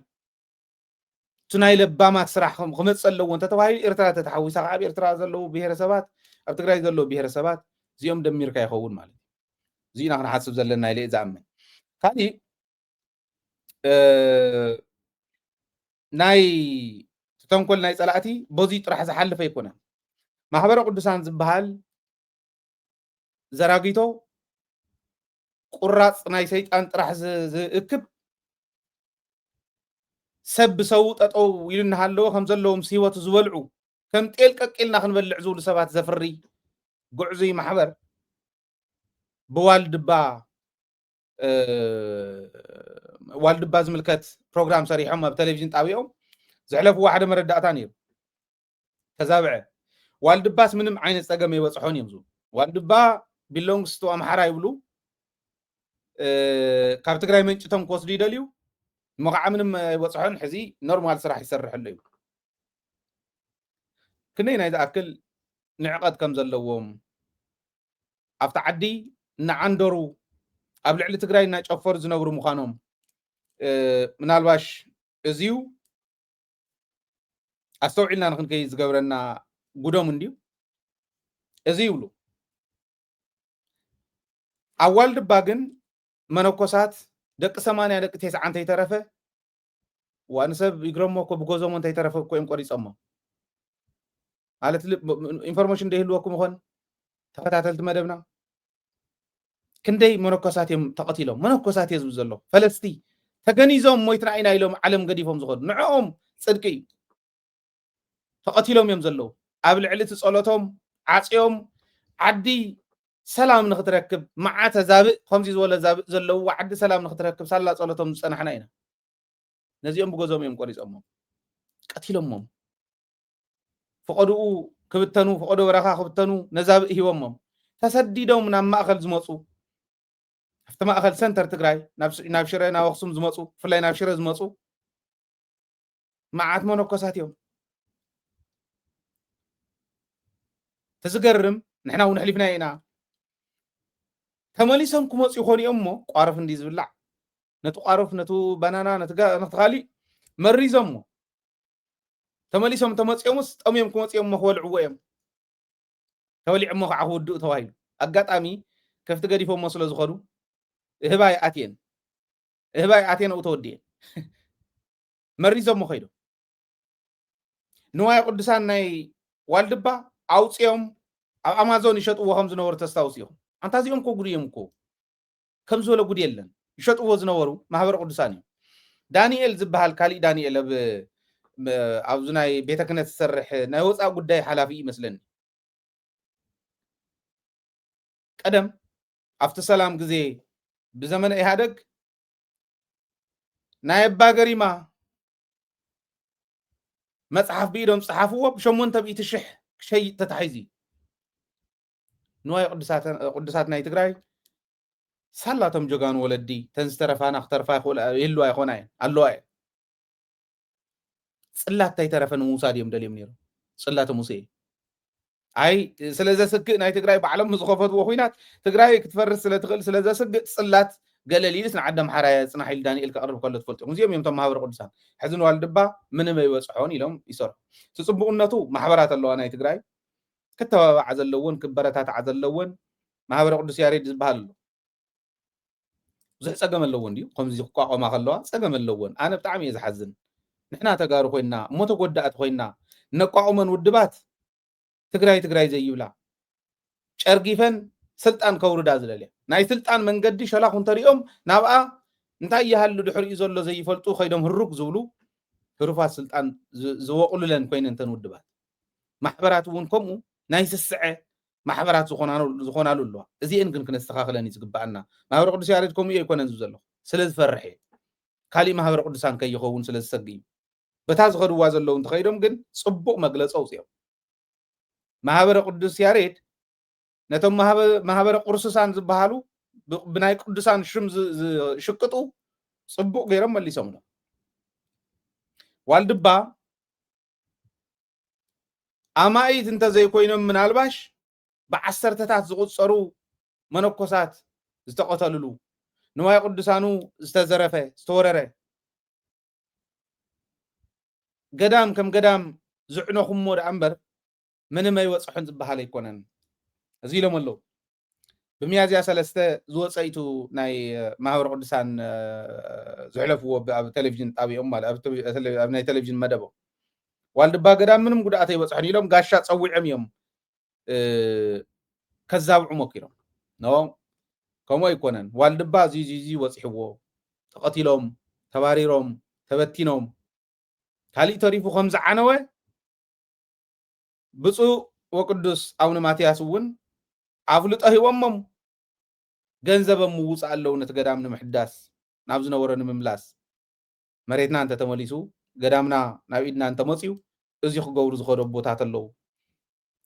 እቲ ናይ ለባማት ስራሕ ክም- ክመፅእ ኣለዎ እንተተባሂሉ ኤርትራ ተተሓዊሳ ከዓ ኣብ ኤርትራ ዘለዉ ብሄረሰባት ኣብ ትግራይ ዘለዉ ብሄረሰባት እዚኦም ደሚርካ ይኸውን ማለት እዩ። እዚና ክንሓስብ ዘለና ኢለ እየ ዝኣምን። ካሊእ እ፣ ናይ ተንኮል ናይ ፀላእቲ በዚ ጥራሕ ዝሓልፍ ኣይኮነን። ማሕበረ ቅዱሳን ዝበሃል ዘራጊቶ ቁራፅ ናይ ሰይጣን ጥራሕ ዝ- ዝእክብ ሰብ ብሰቡ ጠጠው ኢሉ እናሃለወ ከም ዘለዎም ምስ ህይወቱ ዝበልዑ ከም ጤል ቀቂልና ክንበልዕ ዝብሉ ሰባት ዘፍሪ ጉዕዙይ ማሕበር ብዋልድባ ዋልድባ ዝምልከት ፕሮግራም ሰሪሖም ኣብ ቴሌቪዥን ጣቢኦም ዘሕለፍዎ ሓደ መረዳእታ ነይሩ። ተዛብዐ ዋልድባስ ምንም ዓይነት ፀገም ኣይበፅሖን እዮም ዝብሉ። ዋልድባ ቢሎንግስ ቱ ኣምሓራ ይብሉ። ካብ ትግራይ መንጭቶም ክወስዱ ይደልዩ። እሞ ከዓ ምንም ኣይበፅሖን። ሕዚ ኖርማል ስራሕ ይሰርሕሉ እዩ። ክንደይ ናይ ዝኣክል ንዕቐት ከም ዘለዎም ኣብቲ ዓዲ እናዓንደሩ ኣብ ልዕሊ ትግራይ እናጨፈሩ ዝነብሩ ምዃኖም ምናልባሽ እዚዩ ኣስተውዒልና ንክንከይ ዝገብረና ጉዶም እንድዩ። እዚ ይብሉ ኣዋልድባ ግን መነኮሳት ደቂ ሰማንያ ደቂ ቴስዓ እንተይተረፈ ዋንሰብ ይግረሞ እኮ ብጎዞሞ እንተይተረፈ እኮ እዮም ቆሪፀሞ ማለት ኢንፎርሜሽን ደይህልወኩም ይኾን? ተኸታተልቲ መደብና ክንደይ መነኮሳት እዮም ተቐቲሎም መነኮሳት እየ ዝብል ዘሎ ፈለስቲ ተገኒዞም ሞይትና ኢና ኢሎም ዓለም ገዲፎም ዝኸዱ ንዕኦም ፅድቂ እዩ። ተቐቲሎም እዮም ዘለዉ ኣብ ልዕሊ እቲ ፀሎቶም ዓፅዮም ዓዲ ሰላም ንክትረክብ መዓ ተዛብእ ከምዚ ዝበለ ዛብእ ዘለውዎ ዓዲ ሰላም ንክትረክብ ሳላ ፀሎቶም ዝፀናሕና ኢና። ነዚኦም ብገዞም እዮም ቆሪፆሞም ቀቲሎሞም። ፈቐድኡ ክብተኑ ፈቐዶ በረኻ ክብተኑ ነዛብእ ሂቦሞም ተሰዲዶም ናብ ማእኸል ዝመፁ ኣብቲ ማእኸል ሰንተር ትግራይ ናብ ሽረ ናብ ኣክሱም ዝመፁ ብፍላይ ናብ ሽረ ዝመፁ መዓት መነኮሳት እዮም። እቲ ዝገርም ንሕና እውን ኣሕሊፍናዮ ኢና። ተመሊሶም ክመፁ ይኾኑ እዮም እሞ፣ ቋርፍ እንዲ ዝብላዕ፣ ነቲ ቋርፍ፣ ነቲ ባናና፣ ነቲ ጋ-፣ ነቲ ካሊእ መሪዞም እሞ፣ ተመሊሶም ተመፂኦምስ፣ ጠምዮም ክመፁ እዮም እሞ፣ ክበልዕዎ እዮም። ተበሊዖሞ ከዓ ክውድኡ ተባሂሉ። ኣጋጣሚ ከፍቲ ገዲፎሞ ስለ ዝኾኑ፣ እህባይ ኣትየን። እህባይ ኣትየን፣ ኣብኡ ተወዲኤን። መሪዞሞ ከይዶም። ንዋየ ቅዱሳን ናይ ዋልድባ ኣውፅኦም ኣብ ኣማዞን ይሸጥዎ ከም ዝነበሩ ተስታውሱ ኢኹም። ኣንታ እዚኦም እኮ ጉድ እዮም እኮ። ከም ዝበለ ጉድ የለን። ይሸጥዎ ዝነበሩ ማህበረ ቅዱሳን እዮም። ዳንኤል ዝበሃል ካሊእ ዳንኤል ኣብ፣ ኣብዚ ናይ ቤተ ክህነት ዝሰርሕ ናይ ወፃኢ ጉዳይ ሓላፊ ይመስለኒ። ቀደም ኣብቲ ሰላም ግዜ ብዘመነ ኢህኣደግ ናይ ኣባ ገሪማ መጽሓፍ ብኢዶም ጸሓፍዎ፣ ብሸሞንተ ሚእቲ ሽሕ ክሸይጥ ተታሒዙ እዩ። ንዋየ ቅዱሳት፣ ቅዱሳት ናይ ትግራይ ሳላቶም ጀጋኑ ወለዲ፣ ተን ዝተረፋና ክተርፋ ይኽእላ፣ ይህልዋ ይኾና እየን፣ ኣለዋ እየን። ጽላት እንታይ ተረፈ ንምውሳድ እዮም ደልዮም ነይሮም። ጽላተ ሙሴ። ኣይ፣ ስለ ዘስግእ ናይ ትግራይ ባዕሎም ዝኸፈትዎ ኹናት ትግራይ ክትፈርስ ስለ ትኽእል ስለ ዘስግእ ጽላት ገለ ሊልስ ንዓዲ ኣምሓራ የጽናሕ ኢሉ ዳንኤል ከቕርብ ከሎ ትፈልጡ ኢኹም። እዚኦም እዮም እቶም ማህበረ ቅዱሳን። ሕዚ ንዋልድባ ምንም ኣይበጽሖን ኢሎም ይሰርሑ። እቲ ጽቡቕነቱ ማሕበራት ኣለዋ ናይ ትግራይ፣ ክተባባዓ ዘለወን፣ ክበረታታዓ ዘለወን ማህበረ ቅዱስ ያሬድ ዝበሃል ኣሎ። ብዙሕ ጸገም ኣለዎ እንድዩ። ከምዚ ክቋቋማ ከለዋ ጸገም ኣለወን። ኣነ ብጣዕሚ እየ ዝሓዝን። ንሕና ተጋሩ ኮይና፣ እሞ ተጎዳእቲ ኮይና፣ ነቋቑመን ውድባት ትግራይ ትግራይ ዘይብላ፣ ጨርጊፈን ስልጣን ከውርዳ ዝደልያ፣ ናይ ስልጣን መንገዲ ሸላኹ እንተሪኦም ናብኣ እንታይ ይሃሉ ድሕሪኡ ዘሎ ዘይፈልጡ ከይዶም ህሩግ ዝብሉ ህሩፋት ስልጣን ዝ-፣ ዝበቑሉለን ኮይነን እተን ውድባት። ማሕበራት እውን ከምኡ ናይ ስስዐ ማሕበራት ዝኾናሉ፣ ዝኾናሉ ኣለዋ። እዚኤን ግን ክነስተኻኽለን እዩ ዝግበኣና። ማህበረ ቅዱስ ያሬድ ከምኡ እዩ ኣይኮነን ዝብል ዘለኹ። ስለ ዝፈርሕ እዩ። ካሊእ ማህበረ ቅዱሳን ከይኸውን ስለ ዝሰግእ እዩ። በታ ዝኸድዋ ዘለዉ እንተኸይዶም ግን ጽቡቕ መግለጺ ኣውፅኦም። ማህበረ ቅዱስ ያሬድ ነቶም ማህበ-፣ ማህበረ ቅርሱሳን ዝበሃሉ ብ-፣ ብናይ ቅዱሳን ሽም ዝ-፣ ዝሽቅጡ ጽቡቕ ገይሮም መሊሶምሎም። ዋልድባ ኣማኢት እንተዘይኮይኖም ምናልባሽ ብዓሰርተታት ዝቑጸሩ መነኮሳት ዝተቐተልሉ፣ ንዋየ ቅዱሳኑ ዝተዘረፈ፣ ዝተወረረ፣ ገዳም ከም ገዳም ዝዕነኹሞ ደኣ እምበር ምንም ኣይበጽሖን ዝበሃል ኣይኮነን። እዚ ኢሎም ኣለዉ። ብሚያዝያ ሰለስተ ዝወጸ እዩ ናይ ማህበረ ቅዱሳን፣ እ፣ ዘሕለፍዎ ብ-፣ ኣብ ቴሌቪዥን ጣቢያኦም ማለት ኣብ ቴሌ-፣ ኣብ ናይ ቴሌቪዥን መደቦም። ዋልድባ ገዳም ምንም ጉድኣት ኣይበጽሖን ኢሎም ጋሻ ጸዊዖም እዮም፣ እ፣ ከዛብዑ ሞኪሮም። ኖ፣ ከምኡ ኣይኮነን። ዋልድባ እዚ፣ እዚ፣ እዚ በጺሕዎ፣ ተቐቲሎም፣ ተባሪሮም፣ ተበቲኖም፣ ካሊእ ተሪፉ ከም ዝዓነወ ብፁዕ ወቅዱስ ኣቡነ ማትያስ እውን ኣፍልጦ ሂቦሞም፣ ገንዘብ ኣብ ምውፃእ ኣለዉ ነቲ ገዳም ንምሕዳስ፣ ናብ ዝነበሮ ንምምላስ። መሬትና እንተተመሊሱ፣ ገዳምና ናብ ኢድና እንተመፅዩ፣ እዚ ክገብሩ ዝኸዱ ኣቦታት ኣለዉ።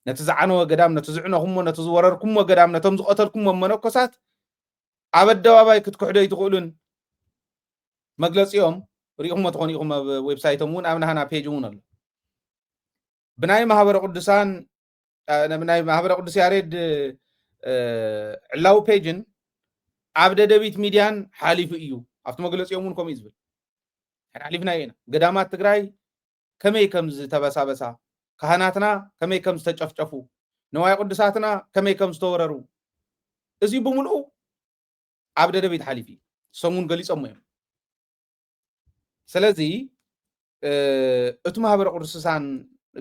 ነቲ ዝዓነወ ገዳም፣ ነቲ ዝዕነኹሞ፣ ነቲ ዝወረርኩሞ ገዳም፣ ነቶም ዝቐተልኩሞ መነኮሳት ኣብ ኣደባባይ ክትክሕዶ ኣይትኽእሉን። መግለፂኦም ርኢኹሞ ትኾኑ ኢኹም፣ ኣብ ዌብሳይቶም እውን፣ ኣብ ናህና ፔጅ እውን ኣሎ። ብናይ ማህበረ ቅዱሳን፣ አ፣ ብናይ ማህበረ ቅዱስ ያሬድ፣ እ፣ ዕላዊ ፔጅን ኣብ ደደቢት ሚድያን ሓሊፉ እዩ። ኣብቲ መግለፂኦም እውን ከምኡ እዩ ዝብል። ሕና ሓሊፍናዮ ኢና። ገዳማት ትግራይ ከመይ ከም ዝተበሳበሳ፣ ካህናትና ከመይ ከም ዝተጨፍጨፉ፣ ንዋየ ቅዱሳትና ከመይ ከም ዝተወረሩ፣ እዚ ብምልኡ ኣብ ደደቢት ሓሊፉ እዩ። እሶም እውን ገሊጾሞ እዮም። ስለዚ፣ እ፣ እቲ ማህበረ ቅዱሳን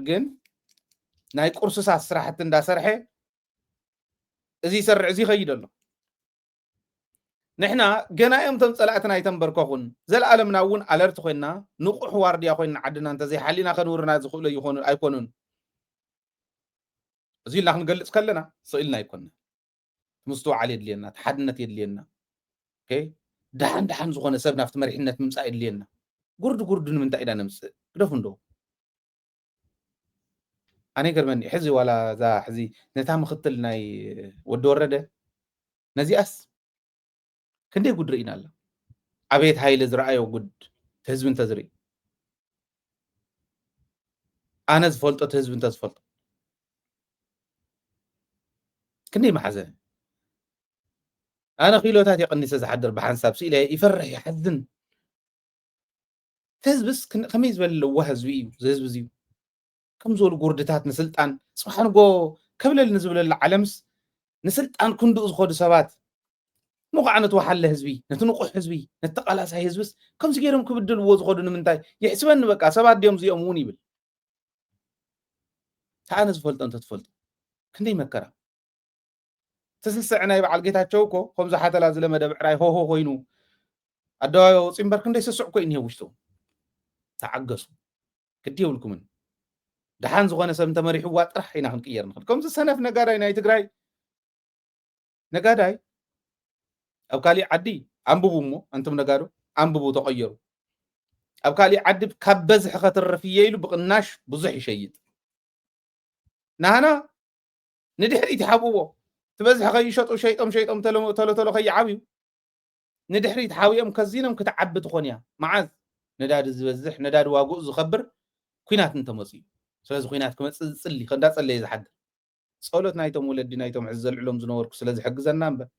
ግን ናይ ቅርሱሳት ስራሕቲ እንዳሰርሐ እዚ ይሰርሕ፣ እዚ ይኸይድ ኣሎ። ንሕና ገና እዮም እቶም ጸላእትና ኣይተንበርከኹን። ዘለኣለምና እውን ኣለርት ኮይንና፣ ንቑሕ ዋርድያ ኮይንና ዓድና እንተዘይሓሊና ከንውርና ዝኽእሉ ይኾኑ፣ ኣይኮኑን። እዚ ኢልና ክንገልጽ ከለና ስቕ ኢልና ኣይኮንና። ምስትውዓል የድልየና፣ እቲ ሓድነት የድልየና። ኦኬ? ደሓን ደሓን ዝኾነ ሰብ ናብቲ መሪሕነት ምምጻእ የድልየና። ጉርዲ ጉርዲ ንምንታይ ኢና ነምጽእ? ግደፉ እንዶ። ኣነ ይገርመኒ፣ ሕዚ ዋላ እዛ ሕዚ ነታ ምኽትል ናይ ወዲ ወረደ፣ ነዚኣስ ክንደይ ጉድ ርኢና ኣላ። ኣቤት ሃይለ ዝረኣዮ ጉድ፣ እቲ ህዝቢ እንተዝርኢ። ኣነ ዝፈልጦ፣ እቲ ህዝቢ እንተዝፈልጦ። ክንደይ ማሕዘን። ኣነ ኪሎታት የቐኒሰ ዝሓድር ብሓንሳብ ስኢለ ይፈርሕ ይሓዝን። ህዝብስ ከመይ ዝበለ ለዋህ ህዝቢ እዩ እዚ ህዝቢ እዚ። ከም ዝበሉ ጉርድታት ንስልጣን ጽባሕ ንጎ ከብለል ንዝብለሉ ዓለምስ ንስልጣን ክንድኡ ዝኸዱ ሰባት ምዃዕ ነቲ ወሓለ ህዝቢ፣ ነቲ ንቑሕ ህዝቢ፣ ነቲ ተቓላሳይ ህዝብስ ከምዚ ገይሮም ክብድልዎ ዝኸዱ ንምንታይ ይሕስበኒ። በቃ ሰባት ድዮም እዚኦም እውን ይብል። ተኣነ ዝፈልጦ እንተትፈልጡ ክንደይ መከራ። እቲ ስስዕ ናይ በዓል ጌታቸው እኮ ከምዚ ሓተላ ዝለመደ ብዕራይ ሆሆ ኮይኑ ኣደባባይ ወፂ እምበር ክንደይ ስስዕ እኮ እዩ እኒሄ ውሽጡ። ተዓገሱ፣ ግዲ የብልኩምን። ደሓን ዝኾነ ሰብ እንተመሪሕዋ ጥራሕ ኢና ክንቅየር ንኽእል። ከምዚ ሰነፍ ነጋዳይ ናይ ትግራይ ነጋዳይ ኣብ ካሊእ ዓዲ ኣንብቡ እሞ ኣንቱም ነጋዶ ኣንብቡ፣ ተቐየሩ። ኣብ ካሊእ ዓዲ ካብ በዝሒ ከትርፍ እየ ኢሉ ብቕናሽ ብዙሕ ይሸይጥ። ናህና ንድሕሪት ይሓብእዎ። እቲ በዝሒ ከይሸጡ ሸይጦም ሸይጦም ተሎ ተሎ ከይዓብዩ ንድሕሪት ሓቢኦም ከዚኖም ክትዓቢ ትኾን እያ። መዓዝ ነዳዲ ዝበዝሕ ነዳዲ ዋግኡ ዝኸብር ኩናት እንተመፅኡ። ስለዚ ኩናት ክመፅእ ዝፅሊ እንዳፀለየ ዝሓድር ጸሎት ናይቶም ወለዲ ናይቶም ሕዚ ዘልዕሎም ዝነበርኩ ስለ ዝሕግዘና እምበር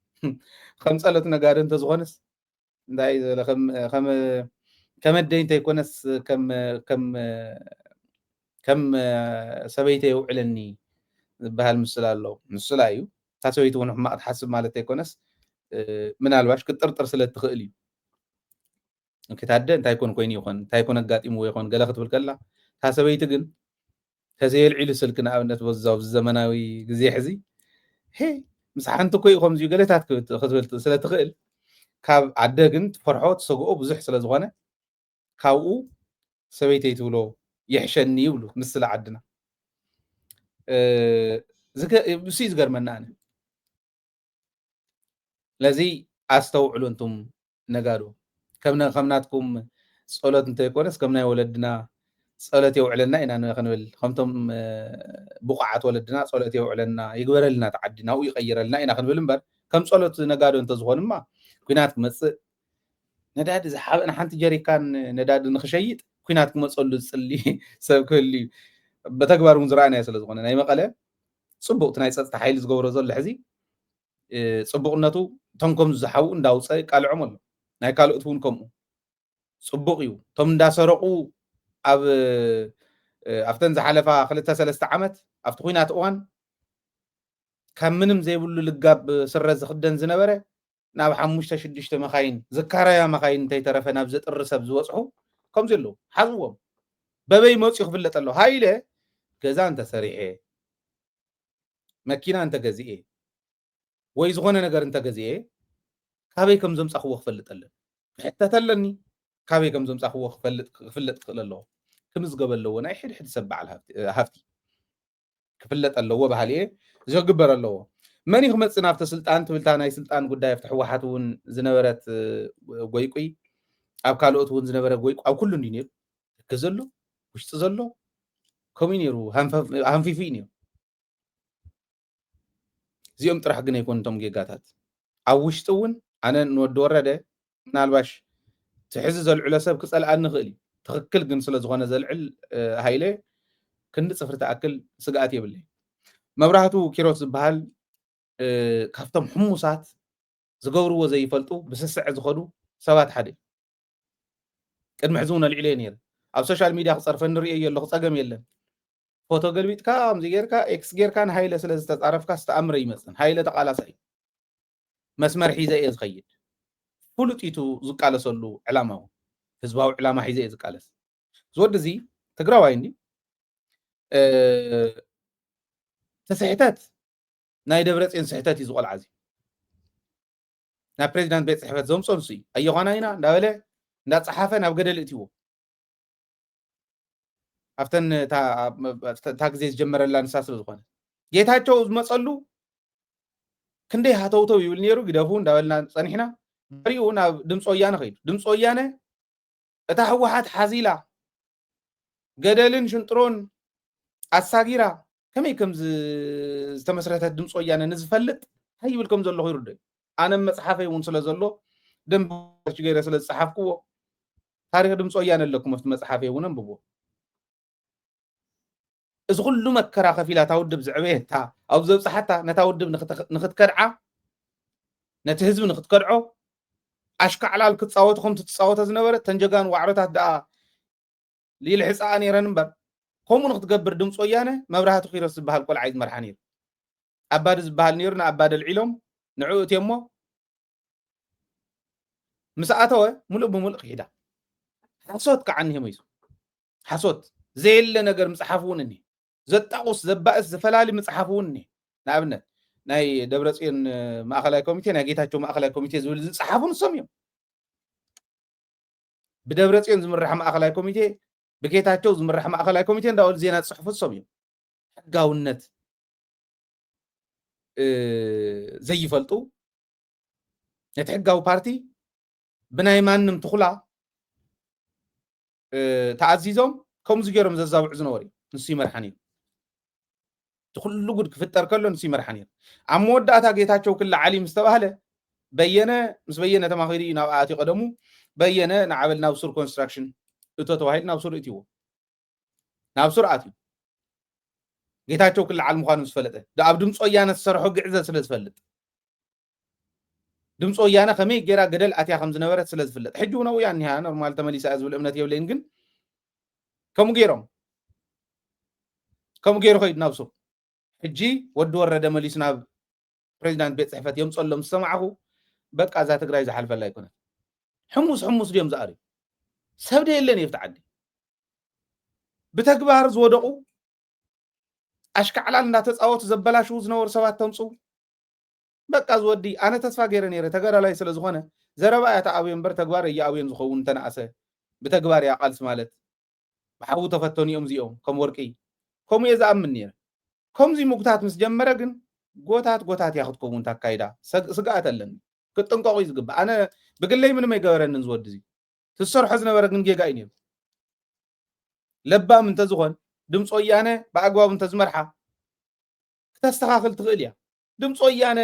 ከም ጸሎት ነጋዶ እንተዝኾነስ እንታይ ዝበለ ከም ከም ከም ኣደይ እንተይኮነስ ከም ከም ከም ሰበይተይ የውዕለኒ ዝበሃል ምስላ ኣሎ። ምስላ እዩ። እታ ሰበይቲ እውን ሕማቕ ትሓስብ ማለት ኣይኮነስ ምናልባሽ ክትጥርጥር ስለ እትኽእል እዩ። እንክታደ እንታይ ኮን ኮይኑ ይኾን እንታይ ኮን ኣጋጢምዎ ይኾን ገለ ክትብል ከላ እታ ሰበይቲ ግን ተዘየልዒሉ ስልኪ ንኣብነት በዛው ዘመናዊ ግዜ ሕዚ ሄ ምስ ሓንቲ ኮይ ከምዚዩ ገለታት ክትብል ስለ ትኽእል ካብ ኣደ ግን ትፈርሖ ትሰግኦ ብዙሕ ስለ ዝኾነ ካብኡ ሰበይተይ ትብሎ ይሕሸኒ ይብሉ ምስላ ዓድና። እሱ ዝገርመና ኣነ ስለዚ ኣስተውዕሉ እንቱም ነጋዶ ከም ከም ናትኩም ጸሎት እንተይኮነስ ከም ናይ ወለድና ጸሎት የውዕለና ኢና ክንብል ከምቶም ብቑዓት ወለድና ጸሎት የውዕለና ይግበረልና ተዓዲ ናብኡ ይቀይረልና ኢና ክንብል እምበር ከም ጸሎት ነጋዶ እንተዝኾንማ ኩናት ክመጽእ ነዳዲ ዝሓበን ሓንቲ ጀሪካን ነዳዲ ንክሸይጥ ኩናት ክመፀሉ ዝፅሊ ሰብ ክህሉ እዩ። በተግባር እውን ዝረኣናዮ ስለ ዝኾነ ናይ መቐለ ፅቡቅ እቲ ናይ ፀፅታ ሓይሊ ዝገብሮ ዘሎ ሕዚ ፅቡቅነቱ እቶም ከምዚ ዝሓብኡ እንዳውፀ ይቃልዖም ኣሎ። ናይ ካልኦት እውን ከምኡ ፅቡቅ እዩ። እቶም እንዳሰረቁ ኣብ ኣብተን ዝሓለፋ ክልተ ሰለስተ ዓመት ኣብቲ ኩናት እዋን ካብ ምንም ዘይብሉ ልጋብ ስረ ዝክደን ዝነበረ ናብ ሓሙሽተ ሽዱሽተ መኻይን ዝካረያ መኻይን እንተይተረፈ ናብ ዘጥሪ ሰብ ዝበፅሑ ከምዚ ኣለዉ ሓዝዎም በበይ መፅኡ ክፍለጥ ኣለዎ ሃይለ ገዛ እንተሰሪሐ መኪና እንተገዚኤ ወይ ዝኾነ ነገር እንተገዚኤ ካበይ ከም ዘምፃኽዎ ክፈልጥ ኣለን ክሕተት ኣለኒ ካበይ ከም ዘምፃኽዎ ክፈልጥ ክፍለጥ ክኽእል ኣለዎ ክምዝገበ ኣለዎ ናይ ሕድሕድ ሰብ በዓል ሃፍቲ ክፍለጥ ኣለዎ በሃሊ እየ እዚ ክግበር ኣለዎ መን ክመፅእ ናብቲ ስልጣን ትብልታ ናይ ስልጣን ጉዳይ ኣብቲ ህወሓት እውን ዝነበረት ጎይቁይ ኣብ ካልኦት እውን ዝነበረ ጎይቁ ኣብ ኩሉ እንዲ ነይሩ ደገ ዘሎ ውሽጢ ዘሎ ከምኡ ነይሩ ሃንፊፉ እዩ ነይሩ እዚኦም ጥራሕ ግን ኣይኮኑ እቶም ጌጋታት ኣብ ውሽጢ እውን ኣነ ንወዲ ወረደ ምናልባሽ እቲ ሕዚ ዘልዕሎ ሰብ ክፀልኣኒ ይኽእል እዩ ትኽክል ግን ስለ ዝኾነ ዘልዕል ሃይለ ክንዲ ፅፍሪ ትኣክል ስግኣት የብለይ መብራህቱ ኪሮስ ዝበሃል ካብቶም ሕሙሳት ዝገብርዎ ዘይፈልጡ ብስስዐ ዝኸዱ ሰባት ሓደ እዩ ቅድሚ ሕዚ እውን ኣልዒለዮ ነይረ ኣብ ሶሻል ሚድያ ክፀርፈ ንርእዮ ኣለኹ ፀገም የለን ፎቶ ገልቢጥካ ከምዚ ጌርካ ኤክስ ጌርካ ንሃይለ ስለ ዝተፃረፍካ ዝተኣምረ ይመፅን ሃይለ ተቃላሳ እዩ መስመር ሒዘ እየ ዝኸይድ ፍሉጥ ኢቱ ዝቃለሰሉ ዕላማ እውን ህዝባዊ ዕላማ ሒዘ እየ ዝቃለስ ዝወዲ እዚ ትግራዋይ እንዲ እቲ ስሕተት ናይ ደብረፅዮን ስሕተት እዩ ዝቆልዓ እዚ ናብ ፕሬዚዳንት ቤት ፅሕፈት ዘምፆ ንሱ እዩ ኣየኳና ኢና እንዳበለ እንዳፀሓፈ ናብ ገደል እትዎ ኣብተን እታ ግዜ ዝጀመረላ ንሳ ስለ ዝኾነ ጌታቸው ዝመፀሉ ክንደይ ሃተውተው ይብል ነይሩ ግደፉ እንዳበልና ፀኒሕና ድሕሪኡ ናብ ድምፂ ወያነ ከይዱ ድምፂ ወያነ እታ ህወሓት ሓዚላ ገደልን ሽንጥሮን ኣሳጊራ ከመይ ከም ዝተመስረተት ድምፂ ወያነ ንዝፈልጥ እንታይ ይብል ከም ዘለኹ ይርዶ ኣነ መፅሓፈይ እውን ስለ ዘሎ ደንብ ገይረ ስለ ዝፀሓፍክዎ ታሪክ ድምፂ ወያነ ኣለኩም ኣብቲ መፅሓፈይ እውን ኣንብቦ እዚ ኩሉ መከራ ከፊላ እታ ውድብ ዝዕበየታ፣ ኣብ ዘብፅሓታ፣ ነታ ውድብ ንክትከድዓ፣ ነቲ ህዝቢ ንክትከድዖ ኣሽካዕላል ክትፃወቱ ከምቲ ትፃወቶ ዝነበረ ተንጀጋን ዋዕሮታት ደኣ ይልሕፃኣ ነይረን እምበር፣ ከምኡ ንክትገብር ድምፂ ወያነ መብራህቲ ኪሮስ ዝበሃል ቆልዓ እዩ ዝመርሓ ነይሩ። ኣባዲ ዝበሃል ነይሩ፣ ንኣባዲ ኣልዒሎም ንዕኡ እትየሞ ምስ ኣተወ፣ ሙሉእ ብሙሉእ ክሒዳ። ሓሶት ከዓ እኒሄ መይሱ። ሓሶት ዘየለ ነገር ምፅሓፍ እውን እኒሄ። ዘጣቑስ፣ ዘባእስ፣ ዘፈላሊ ምፅሓፍ እውን እኒሄ። ንኣብነት ናይ ደብረፅዮን ማእኸላይ ኮሚቴ፣ ናይ ጌታቸው ማእኸላይ ኮሚቴ ዝብል ዝፀሓፉ ንሶም እዮም። ብደብረፅዮን ዝምራሕ ማእኸላይ ኮሚቴ፣ ብጌታቸው ዝምራሕ ማእኸላይ ኮሚቴ እንዳበሉ ዜና ዝፅሕፉ ንሶም እዮም። ሕጋውነት ዘይፈልጡ፣ ነቲ ሕጋዊ ፓርቲ ብናይ ማንም ትኹላ ተኣዚዞም ከምዚ ገይሮም ዘዛብዑ ዝነበሩ እዩ። ንሱ ይመርሓን እዩ። እቲ ኩሉ ጉድ ክፍጠር ከሎ ንሱ ይመርሓን እዩ። ኣብ መወዳእታ ጌታቸው ክለዓል እዩ ምስ ተባህለ በየነ፣ ምስ በየነ ተማኺሩ እዩ ናብኣ ኣትዩ። ቀደሙ በየነ ንዓበል ናብ ሱር ኮንስትራክሽን እቶ ተባሂሉ ናብ ሱር እትዎ። ናብ ሱር ኣትዩ። ጌታቸው ክለዓል ምዃኑ ዝፈለጠ፣ ዳ ኣብ ድምፂ ወያነ ዝሰርሖ ግዕዘ ስለ ዝፈልጥ፣ ድምፂ ወያነ ከመይ ገይራ ገደል ኣትያ ከም ዝነበረት ስለ ዝፍለጥ፣ ሕጂ እውን ኣብኡ እያ እኒሃ፣ ኖርማል ተመሊሳ እያ ዝብል እምነት የብለይን። ግን ከምኡ ገይሮም፣ ከምኡ ገይሩ ከይዱ ናብ ሱር። ሕጂ ወዲ ወረደ መሊሱ ናብ ፕሬዚዳንት ቤት ፅሕፈት የምፀሎም ዝሰማዕኹ፣ በቃ እዛ ትግራይ ዝሓልፈላ ኣይኮነት። ሕሙስ ሕሙስ ድዮም ዝኣርዩ? ሰብ ዶ የለን እዩ ኣብቲ ዓዲ? ብተግባር ዝወደቑ፣ ኣሽካዕላል እንዳተፃወቱ ዘበላሽዉ ዝነበሩ ሰባት ተምፅኡ። በቃ ዝወዲ፣ ኣነ ተስፋ ገይረ ነይረ፣ ተጋዳላይ ስለ ዝኾነ፣ ዘረባ እያ ተኣብዮ እምበር ተግባር እየኣብዮን ዝኸውን እንተነኣሰ። ብተግባር እያ ቃልሲ ማለት። ብሓዊ ተፈተኑ እዮም እዚኦም፣ ከም ወርቂ። ከምኡ እየ ዝኣምን ነይረ። ከምዚ ምጉታት ምስ ጀመረ ግን፣ ጎታት ጎታት እያ ክትከውን ታካይዳ። ሰግ-፣ ስግኣት ኣለኒ። ክጥንቀቑ እዩ ዝግባእ። ኣነ ብግለይ ምንም ኣይገበረንን ዝወዲ እዚ። ትሰርሖ ዝነበረ ግን ጌጋ እዩ ነይሩ። ለባም እንተዝኾን፣ ድምፂ ወያነ ብኣግባቡ እንተዝመርሓ፣ ክተስተኻኽል ትኽእል እያ። ድምፂ ወያነ፣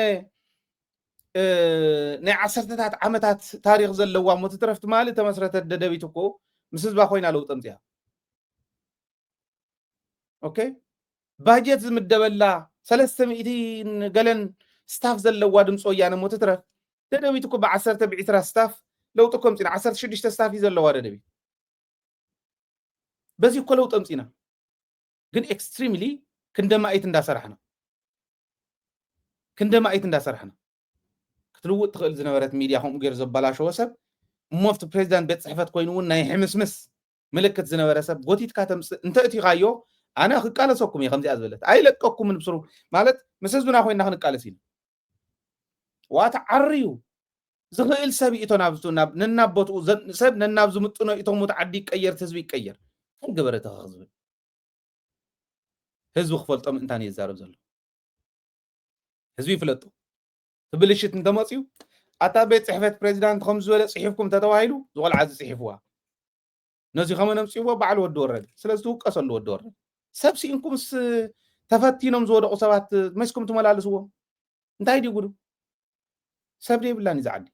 እ፣ ናይ ዓሰርተታት ዓመታት ታሪኽ ዘለዋ እሞ ትትረፍ ትማሊ ተመስረተት ደደቢት እኮ ምስ ህዝባ ኮይና ለውጢ ኣምፂኣ። ኦኬ? ባጀት ዝምደበላ ሰለስተ ሚእቲ ገለን ስታፍ ዘለዋ ድምፂ ወያነ እሞ ትትረፍ። ደደቢት እኮ ብዓሰርተ ብዒስራ ስታፍ ለውጢ እኮ ኣምፂና። ዓሰርተ ሽዱሽተ ስታፍ እዩ ዘለዋ ደደቢት። በዚ እኮ ለውጢ ኣምፂና። ግን ኤክስትሪምሊ ክንደማኢት እንዳሰራሕና፣ ክንደማኢት እንዳሰራሕና። ክትልውጥ ትኽእል ዝነበረት ሚድያ ከምኡ ገይሩ ዘበላሸወ ሰብ፣ እሞ ኣብቲ ፕሬዚዳንት ቤት ፅሕፈት ኮይኑ እውን ናይ ሕምስምስ ምልክት ዝነበረ ሰብ ጎቲትካ ተምፅእ እንተ እቲኻዮ፣ ኣነ ክቃለሰኩም እየ። ከምዚኣ ዝበለት ኣይለቀኩምን ብስሩ፣ ማለት ምስ ህዝብና ኮይና ክንቃለስ ኢና። ዋታ ዓርዩ ዝኽእል ሰብ ይእቶ ናብቱ፣ ናብ፣ ነናብ ቦትኡ ዘ-፣ ሰብ ነናብ ዝምጥኖ ይእቶ፣ ሙት ዓዲ ይቀየር፣ እቲ ህዝቢ ይቀየር። እንታይ ገበረ ተኸኽ ዝብል? ህዝቢ ክፈልጦ ምእንታን እየ ዝዛረብ ዘሎ። ህዝቢ ይፍለጦ። እቲ ብልሽት እንተመፅዩ፣ ኣታ ቤት ፅሕፈት ፕሬዚዳንት ከም ዝበለ ፅሒፍኩም እንተተባሂሉ፣ ዝቆልዓ እዚ ፅሒፍዋ። ነዚ ከመን ኣምፅእዎ? በዓል ወዲ ወረደ። ስለዚ ትውቀሰሉ ወዲ ወረደ። ሰብ ስኢንኩምስ ተፈቲኖም ዝወደቑ ሰባት መስኩም ትመላልስዎም። እንታይ ድዩ ጉዱ? ሰብ ዘይብላን እዩ ዝዓዲ።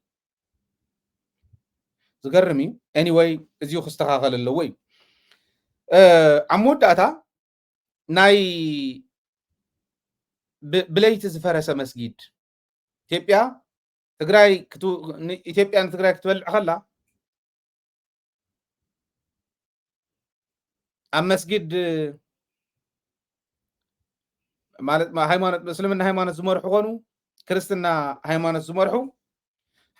ዝገርም እዩ። ኤኒወይ፣ እዚኡ ክስተኻኸል ኣለዎ እዩ። እ፣ ኣብ መወዳእታ ናይ ብ-፣ ብለይቲ ዝፈረሰ መስጊድ ኢትዮጵያ፣ ትግራይ ክት-፣ ን-፣ ኢትዮጵያ ንትግራይ ክትበልዕ ከላ ኣብ መስጊድ ማለት ማ-፣ ሃይማኖት፣ እስልምና ሃይማኖት ዝመርሑ ኮኑ ክርስትና ሃይማኖት ዝመርሑ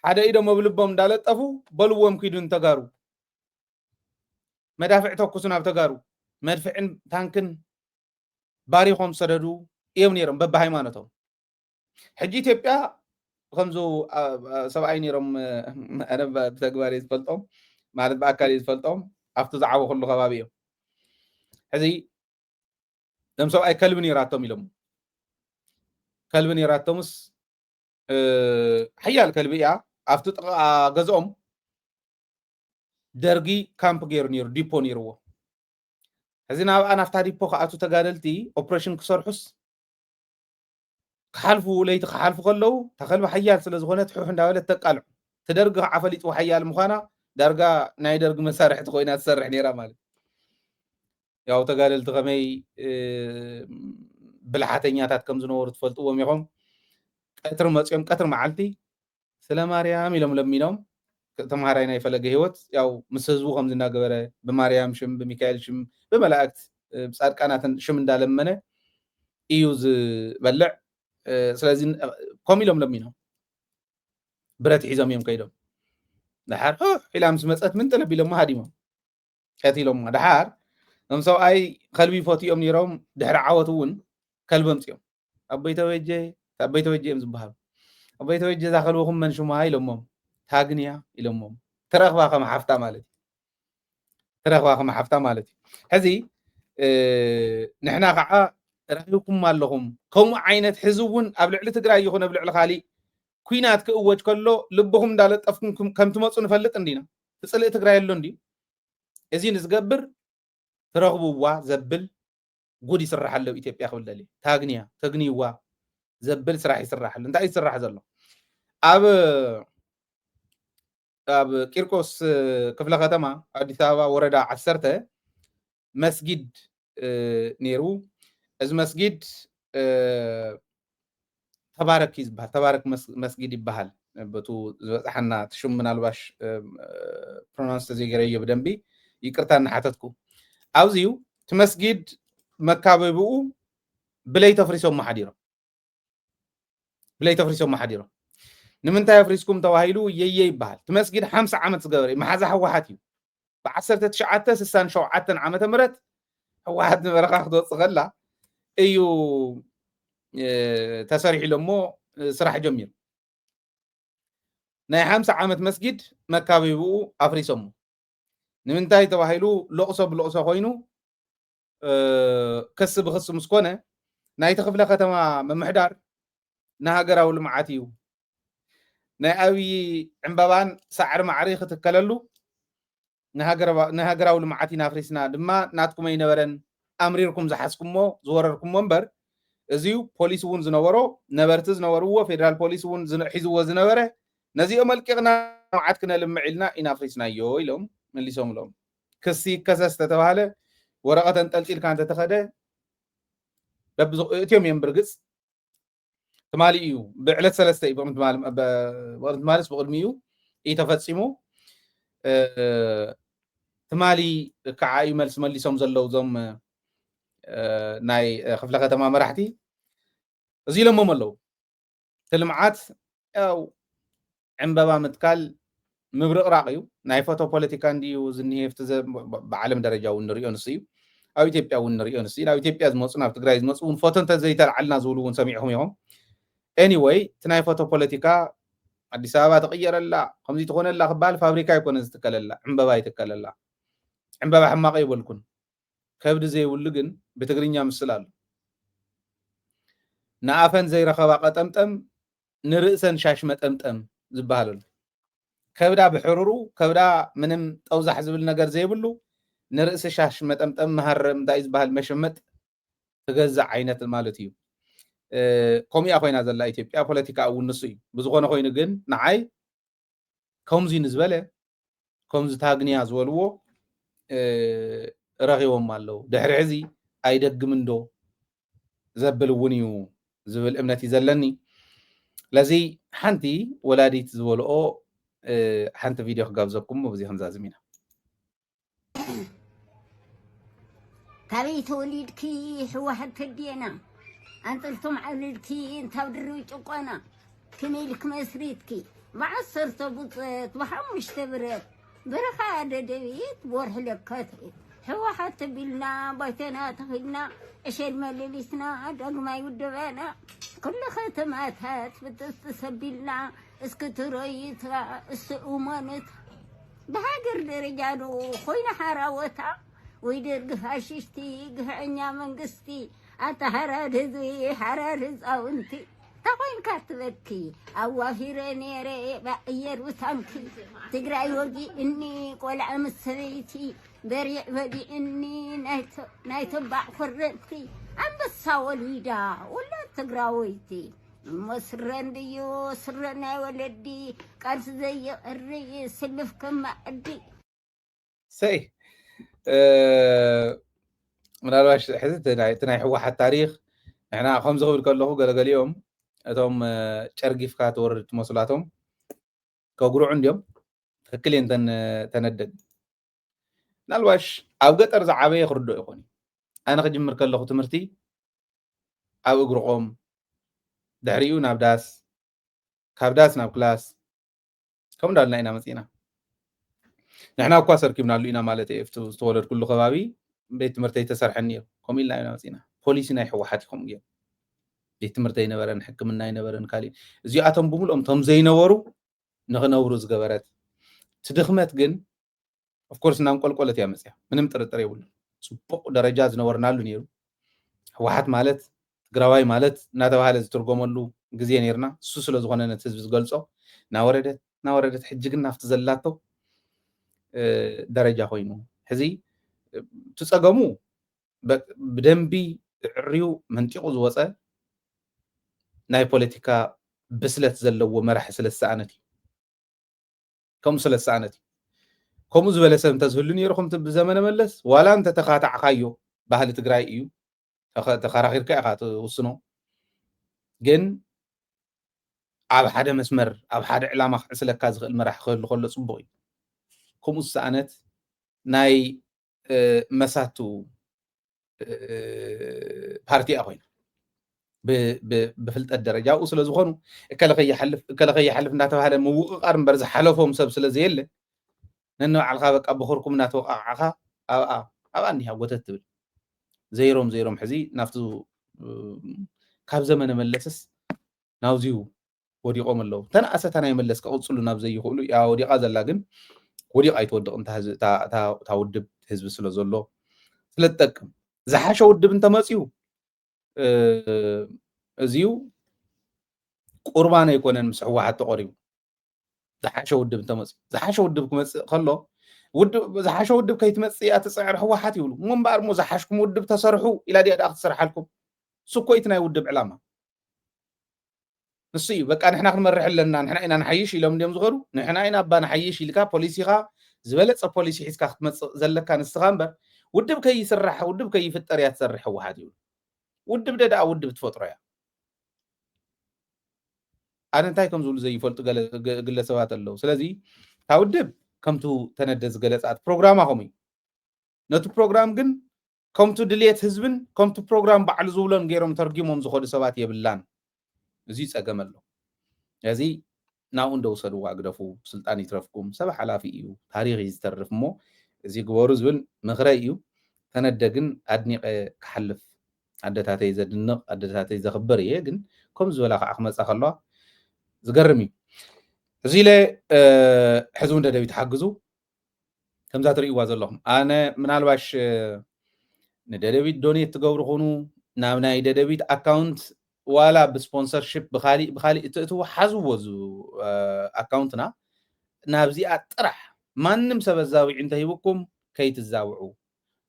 ሓደ ኢዶም ኣብ ልቦም እንዳለጠፉ በልዎም ኪዱ ንተጋሩ። መዳፍዕ ተኩሱ ናብ ተጋሩ። መድፍዕን ታንክን ባሪኾም ሰደዱ እዮም ነይሮም በብሃይማኖቶም። ሕጂ ኢትዮጵያ ከምዚ፣ አ፣ አ፣ ሰብኣይ ነይሮም፣ እ፣ ኣነ ብ-፣ ብተግባር እየ ዝፈልጦም፣ ማለት ብኣካል እየ ዝፈልጦም፣ ኣብቲ ዝዓበኹሉ ከባቢ እዮም። ሕዚ እዞም ሰብኣይ ከልቢ ነይራቶም ኢሎም። ከልቢ ነይራቶምስ፣ እ፣ ሓያል ከልቢ እያ። ኣብቲ ጥቓ ገዝኦም ደርጊ ካምፕ ገይሩ ነይሩ፣ ዲፖ ነይርዎ። ሕዚ ናብኣ ናብታ ዲፖ ክኣቱ ተጋደልቲ ኦፕሬሽን ክሰርሑስ ክሓልፉ፣ ለይቲ ክሓልፉ ከለዉ፣ እታ ከልቢ ሓያል ስለ ዝኾነት፣ ሑሕ እንዳበለት ተቃልዑ። እቲ ደርጊ ከዓ ፈሊጥዎ ሓያል ምዃና፣ ዳርጋ ናይ ደርጊ መሳርሕቲ ኮይና ትሰርሕ ነይራ ማለት። ያው ተጋደልቲ ከመይ ብልሓተኛታት ከም ዝነበሩ ትፈልጥዎም ኢኹም። ቀትሪ መፅኦም ቀትሪ መዓልቲ ስለ ማርያም ኢሎም ለሚኖም። ተምሃራይ ናይ ፈለገ ህይወት ያው ምስ ህዝቡ ከም ዝናገበረ ብማርያም ሽም ብሚካኤል ሽም ብመላእክት ብፃድቃናትን ሽም እንዳለመነ እዩ ዝበልዕ። ስለዚ ከምኡ ኢሎም ለሚኖም ብረት ሒዞም እዮም ከይዶም። ድሓር ኢላ ምስ መፀት ምን ጥለብ ኢሎሞ ሃዲሞም ቀቲሎሞ። ድሓር እዞም ሰብኣይ ከልቢ ይፈትዮም ነይሮም። ድሕሪ ዓወት እውን ከልቢ ኣምፅኦም። ኣቦይ ተበጀ ኣቦይ ተበጀ እዮም ዝበሃሉ። ኣቦይ ተበጀ እዛ ከልብኹም መን ሽማ ኢሎሞም። ታግንያ ኢሎሞም። ትረኽባ ከም ሓፍታ ማለት እዩ። ትረኽባ ከም ሓፍታ ማለት እዩ። ሕዚ ንሕና ከዓ ረኺብኩም ኣለኹም። ከምኡ ዓይነት ሕዚ እውን ኣብ ልዕሊ ትግራይ ይኹን ኣብ ልዕሊ ካሊእ ኩናት ክእወጅ ከሎ ልብኹም እንዳለጠፍኩም ከም ትመፁ ንፈልጥ እንዲና። ትፅልእ ትግራይ ኣሎ እንዲዩ። እዚ ንዝገብር ትረኽብዋ ዘብል ጉድ ይስራሕ ኣሎ ኢትዮጵያ ክብል ደልየ። ታግንያ ተግንይዋ ዘብል ስራሕ ይስራሕ ኣሎ። እንታይ ይስራሕ ዘሎ? ኣብ ኣብ ቂርቆስ ክፍለ ከተማ ኣዲስ ኣበባ ወረዳ ዓሰርተ መስጊድ ነይሩ። እዚ መስጊድ ተባረክ እዩ ዝበሃል። ተባረክ መስጊድ ይበሃል። በቱ ዝበፅሓና ትሽም ምናልባሽ ፕሮናንስ ተዘይገረዮ ብደንቢ ይቅርታ እናሓተትኩ። ኣብዚዩ እቲ መስጊድ መካበቢኡ ብለይቲ ኣፍሪሶሞ ሓዲሮም። ብለይቲ ኣፍሪሶሞ ሓዲሮም። ንምንታይ ኣፍሪስኩም ተባሂሉ የየ ይበሃል። እቲ መስጊድ ሓምሳ ዓመት ዝገበረ እዩ። መሓዛ ህወሓት እዩ። ብዓሰርተ ትሽዓተ ስሳን ሸውዓተን ዓመተ ምህረት ህወሓት ንበረኻ ክትወፅእ ከላ እዩ ተሰሪሑ ኢሎሞ ስራሕ ጀሚሩ። ናይ ሓምሳ ዓመት መስጊድ መካበቢኡ ኣፍሪሶሞ። ንምንታይ ተባሂሉ ለቕሶ ብለቕሶ ኮይኑ ክሲ ብክሲ ምስ ኮነ ናይቲ ክፍለ ከተማ ምምሕዳር ንሃገራዊ ልምዓት እዩ ናይ ኣብዪ ዕምበባን ሳዕሪ ማዕሪ ክትከለሉ ንሃገራዊ ልምዓት ኢና ኣፍሪስና ድማ ናትኩም ኣይነበረን ኣምሪርኩም ዝሓዝኩሞ ዝወረርኩሞ እምበር እዚዩ ፖሊስ እውን ዝነበሮ ነበርቲ ዝነበርዎ ፌደራል ፖሊስ እውን ሒዝዎ ዝነበረ ነዚኦም ኣልቂቕና ልምዓት ክነልምዕ ኢልና ኢና ኣፍሪስናዮ ኢሎም መሊሶምሎም። ክሲ ይከሰስ ተተባሃለ ወረቐት ኣንጠልጢልካ እንተተኸደ እትዮም እዮም ብርግፅ ትማሊ እዩ ብዕለት ሰለስተ እዩ ብቕድሚ ትማልስ ብቕድሚ እዩ እዩ ተፈፂሙ። ትማሊ ከዓ እዩ መልሲ መሊሶም ዘለዉ እዞም ናይ ክፍለ ከተማ መራሕቲ እዚ ኢሎሞም ኣለዉ። እቲ ልምዓት ያው ዕምበባ ምትካል ምብርቕራቕ እዩ። ናይ ፎቶ ፖለቲካ እንድዩ ዝኒሄ ብዓለም ደረጃ እውን ንሪኦ ንሱ እዩ። ኣብ ኢትዮጵያ እውን ንሪኦ ንሱ እዩ። ናብ ኢትዮጵያ ዝመፁ ናብ ትግራይ ዝመፁ እውን ፎቶ እንተዘይተልዓልና ዝብሉ እውን ሰሚዕኹም ኢኹም። ኤኒወይ እቲ ናይ ፎቶ ፖለቲካ ኣዲስ ኣበባ ትቕየረላ ከምዚ ትኾነላ ክበሃል ፋብሪካ ኣይኮነ ዝትከለላ ዕምበባ ይትከለላ። ዕምበባ ሕማቕ ይበልኩን ከብዲ ዘይብሉ ግን ብትግርኛ ምስል ኣሎ። ንኣፈን ዘይረኸባ ቀጠምጠም ንርእሰን ሻሽ መጠምጠም ዝበሃል ኣሎ። ከብዳ ብሕሩሩ ከብዳ ምንም ጠውዛሕ ዝብል ነገር ዘይብሉ ንርእሲ ሻሽ መጠምጠም መሃረም እንታይ ዝበሃል መሸመጥ ትገዝእ ዓይነት ማለት እዩ። ከምኡያ ኮይና ዘላ ኢትዮጵያ ፖለቲካ እውን ንሱ እዩ። ብዝኾነ ኮይኑ ግን ንዓይ ከምዚ ንዝበለ ከምዚ ታግንያ ዝበልዎ ረኺቦም ኣለዉ። ድሕሪ ሕዚ ኣይደግምን ዶ ዘብል እውን እዩ ዝብል እምነት እዩ ዘለኒ። ለዚ ሓንቲ ወላዲት ዝበልኦ ሓንቲ ቪድዮ ክጋብዘኩም ብዚ ክንዛዝም ኢና። ካበይ ተወሊድኪ? ሕወሓት ተድየና ኣንፅልቶም ዓብልልኪ እንታብ ድርብ ጭቆና ክመይ ኢልክ መስሪትኪ? ብዓሰርተ ቡፀት ብሓሙሽተ ብረት በረኻ ደደቢት ወርሒ ለካቲት ሕወሓት ተቢልና ባይተና ተኺልና ዕሸል መለሊስና ዳግማይ ውደባና ኩሉ ከተማታት ብጥስጢ ሰቢልና እስኪ ትረዩታ እስቲ እመኑታ ብሃገር ደረጃ ዶ ኮይና ሓራወታ ወይ ደርጊ ፋሽሽቲ ግፍዐኛ መንግስቲ ኣታ ሓራድ ህዝቢ ሓራድ ህፃውንቲ እንታይ ኮይንካ ትበኪ ኣዋፊረ ነይረ ብኣየር ብታንኪ ትግራይ ወጊእኒ ቆልዓ ምስ ሰበይቲ በሪዕ በሊዕኒ ናይ ተባዕ ኮረንቲ ኣንበሳ ወሊዳ ውላድ ትግራወይቲ እሞ ስረ እንድዩ ስረ ናይ ወለዲ ቃልሲ ዘየቕሪ ስልፍ ከማዕዲ ሰይ ምናልባሽ ሕዚ እቲ ናይ ህወሓት ታሪኽ ንሕና ከምዚ ክብል ከለኹ ገለገሊኦም እቶም ጨርጊፍካ ትወርድ ትመስላቶም ከጉርዑ እንዲዮም። ትክክል እየን ተነደግ። ምናልባሽ ኣብ ገጠር ዝዓበየ ክርድኦ ይኾን እዩ። ኣነ ክጅምር ከለኹ ትምህርቲ ኣብ እግርቆም፣ ድሕሪኡ ናብ ዳስ፣ ካብ ዳስ ናብ ክላስ፣ ከም እንዳልና ኢና መፂና። ንሕና እኳ ሰርኪብናሉ ኢና ማለት እየ። ዝተወለድኩሉ ከባቢ ቤት ትምህርቲ ኣይተሰርሐን ነይሩ። ከምኡ ኢልና ኢና መፂና። ፖሊሲ ናይ ህወሓት እዩ ከምኡ ገይሩ። ቤት ትምህርቲ ኣይነበረን፣ ሕክምና ኣይነበረን፣ ካሊእ እዚኣቶም ብምልኦም ቶም ዘይነበሩ ንኽነብሩ ዝገበረት ትድኽመት ግን ኦፍኮርስ እናንቆልቆለት እያ መፅያ። ምንም ጥርጥር የብሉን። ፅቡቕ ደረጃ ዝነበርናሉ ነይሩ። ህወሓት ማለት ትግራዋይ ማለት እናተባሃለ ዝትርጎመሉ ግዜ ነይርና። እሱ ስለ ዝኾነ ነቲ ህዝቢ ዝገልፆ እናወረደት እናወረደት ሕጂ ግን ናብቲ ዘላቶ ደረጃ ኮይኑ ሕዚ እቲ ፀገሙ ብደንቢ ዕርዩ መንጢቑ ዝወፀ ናይ ፖለቲካ ብስለት ዘለዎ መራሒ ስለ ዝሰኣነት እዩ። ከምኡ ስለ ዝሰኣነት እዩ። ከምኡ ዝበለ ሰብ እንተዝህሉ ነይሩ ከምቲ ብዘመነ መለስ ዋላ እንተተኻታዕካዮ ባህሊ ትግራይ እዩ። ተኸራኺርካ ኢኻ ትውስኖ። ግን ኣብ ሓደ መስመር ኣብ ሓደ ዕላማ ክዕስለካ ዝኽእል መራሒ ክህሉ ከሎ ፅቡቕ እዩ። ከምኡ ዝሰኣነት ናይ መሳቱ ፓርቲ እያ ኮይና ብፍልጠት ደረጃ ኣብኡ ስለ ዝኾኑ እከለ ከይሓልፍ እከለ ከይሓልፍ እንዳተባሃለ ምውቕቓር እምበር ዝሓለፎም ሰብ ስለ ዘየለ ነንባዕልኻ በቃ ብኽርኩም እናተወቃቕዓኻ ኣብኣ ኣብኣ እንዲሃ ጎተት ትብል። ዘይሮም ዘይሮም ሕዚ ናብቲ ካብ ዘመነ መለስስ ናብዚዩ ወዲቖም ኣለዉ። ተነኣሰታ ናይ መለስ ክቕፅሉ ናብ ዘይኽእሉ እያ ወዲቓ ዘላ። ግን ወዲቓ ኣይትወድቕን እታ ውድብ ህዝቢ ስለ ዘሎ ስለ ትጠቅም ዝሓሸ ውድብ እንተመፅዩ እዚዩ ቁርባን ኣይኮነን ምስ ህወሓት ተቆሪቡ ዝሓሸ ውድብ እንተመፅዩ ዝሓሸ ውድብ ክመፅእ ከሎ ዝሓሸ ውድብ ከይትመፅእ እያ ትፅዕር ህወሓት ይብሉ እሞ እምበኣር እሞ ዝሓሽኩም ውድብ ተሰርሑ ኢላ ድያ ደኣ ክትሰርሓልኩም? እሱ እኮ እቲ ናይ ውድብ ዕላማ። ንሱ እዩ በቃ ንሕና ክንመርሕ ኣለና ንሕና ኢና ንሓይሽ ኢሎም እንዲዮም ዝኸዱ። ንሕና ኢና እባ ንሓይሽ ኢልካ ፖሊሲኻ ዝበለፀ ፖሊሲ ሒዝካ ክትመፅእ ዘለካ ንስኻ እምበር ውድብ ከይስራሕ ውድብ ከይፍጠር እያ ትሰርሕ ህወሓት ይብሉ። ውድብ ደኣ ውድብ ትፈጥሮ እያ። ኣነ እንታይ ከም ዝብሉ ዘይፈልጡ ግለሰባት ኣለዉ። ስለዚ እታ ውድብ ከምቱ ተነደ ዝገለፃት ፕሮግራማ ከምኡ እዩ። ነቲ ፕሮግራም ግን ከምቱ ድልየት ህዝብን ከምቱ ፕሮግራም ባዕሉ ዝብሎን ገይሮም ተርጊሞም ዝኸዱ ሰባት የብላን። እዚ ጸገም ኣሎ። እዚ ናብኡ እንደውሰድዋ ግደፉ፣ ስልጣን ይትረፍኩም፣ ሰብ ሓላፊ እዩ፣ ታሪኽ እዩ ዝተርፍ እሞ እዚ ግበሩ ዝብል ምኽረይ እዩ። ተነደ ግን ኣድኒቐ ክሓልፍ ኣደታተይ ዘድንቕ ኣደታተይ ዘኽብር እየ። ግን ከም ዝበላ ከዓ ክመፃ ከለዋ ዝገርም እዩ። እዚ ኢለ ሕዚ እውን ደደቢት ሓግዙ ከምዛ ትርእይዋ ዘለኹም ኣነ ምናልባሽ ንደደቢት ዶኔት ትገብሩ ኹኑ ናብ ናይ ደደቢት ኣካውንት ዋላ ብስፖንሰርሽፕ ብካሊእ ብካሊእ እትእትዉ ሓዝዎ እዚ ኣካውንትና ናብዚኣ ጥራሕ ማንም ሰብ ኣዛዊዑ እንተሂብኩም ከይትዛውዑ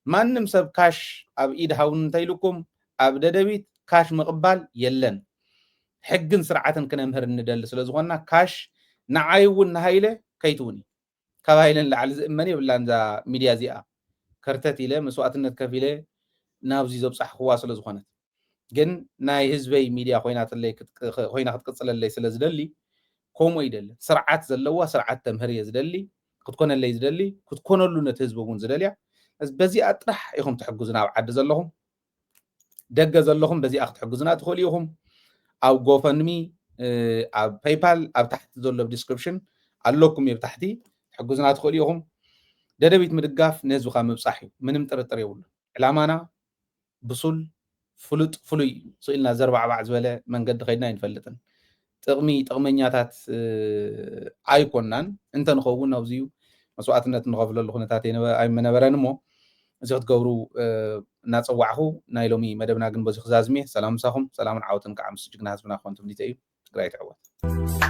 ማንም ሰብ ካሽ ኣብ ኢድ ሃውን እንተኢልኩም ኣብ ደደቢት ካሽ ምቕባል የለን። ሕግን ስርዓትን ክነምህር እንደሊ ስለ ዝኾንና ካሽ ንዓይ እውን ንሃይለ ከይትውኒ ካብ ሃይለ ንላዕሊ ዝእመን የብላን እዛ ሚድያ እዚኣ። ከርተት ኢለ መስዋእትነት ከፊለ ናብዚ ዘብፃሕኽዋ ስለ ዝኾነት ግን ናይ ህዝበይ ሚድያ ኮይናትለይ ኮይና ክትቅፅለለይ ስለ ዝደሊ ከምኡ ይደሊ። ስርዓት ዘለዋ ስርዓት ተምህር እየ ዝደሊ ክትኮነለይ ዝደሊ ክትኮነሉ ነቲ ህዝቢ እውን ዝደልያ። በዚኣ ጥራሕ ኢኹም ትሕግዙ ናብ ዓዲ ዘለኹም ደገ ዘለኹም በዚኣ ክትሕግዙና ትኽእሉ ኢኹም። ኣብ ጎፈንሚ ኣብ ፔይፓል ኣብ ታሕቲ ዘሎ ዲስክሪፕሽን ኣለኩም እየ ብታሕቲ ትሕግዙና ትኽእሉ ኢኹም። ደደቢት ምድጋፍ ንህዝብኻ ምብፃሕ እዩ ምንም ጥርጥር የብሉ። ዕላማና ብሱል ፍሉጥ ፍሉይ እዩ። ስኢልና ዘርባዕባዕ ዝበለ መንገዲ ከይድና ኣይንፈልጥን። ጥቕሚ ጥቕመኛታት ኣይኮናን እንተንኸውን ኣብዚዩ መስዋእትነት እንኸፍለሉ ኩነታት ኣይመነበረን እሞ እዚ ክትገብሩ እናፀዋዕኹ ናይ ሎሚ መደብና ግን በዚ ክዛዝም እየ። ሰላም ምሳኹም ሰላምን ዓወትን ከዓ ምስ ጅግና ህዝብና ክኾን ትምኒተ እዩ። ትግራይ ትዕወት።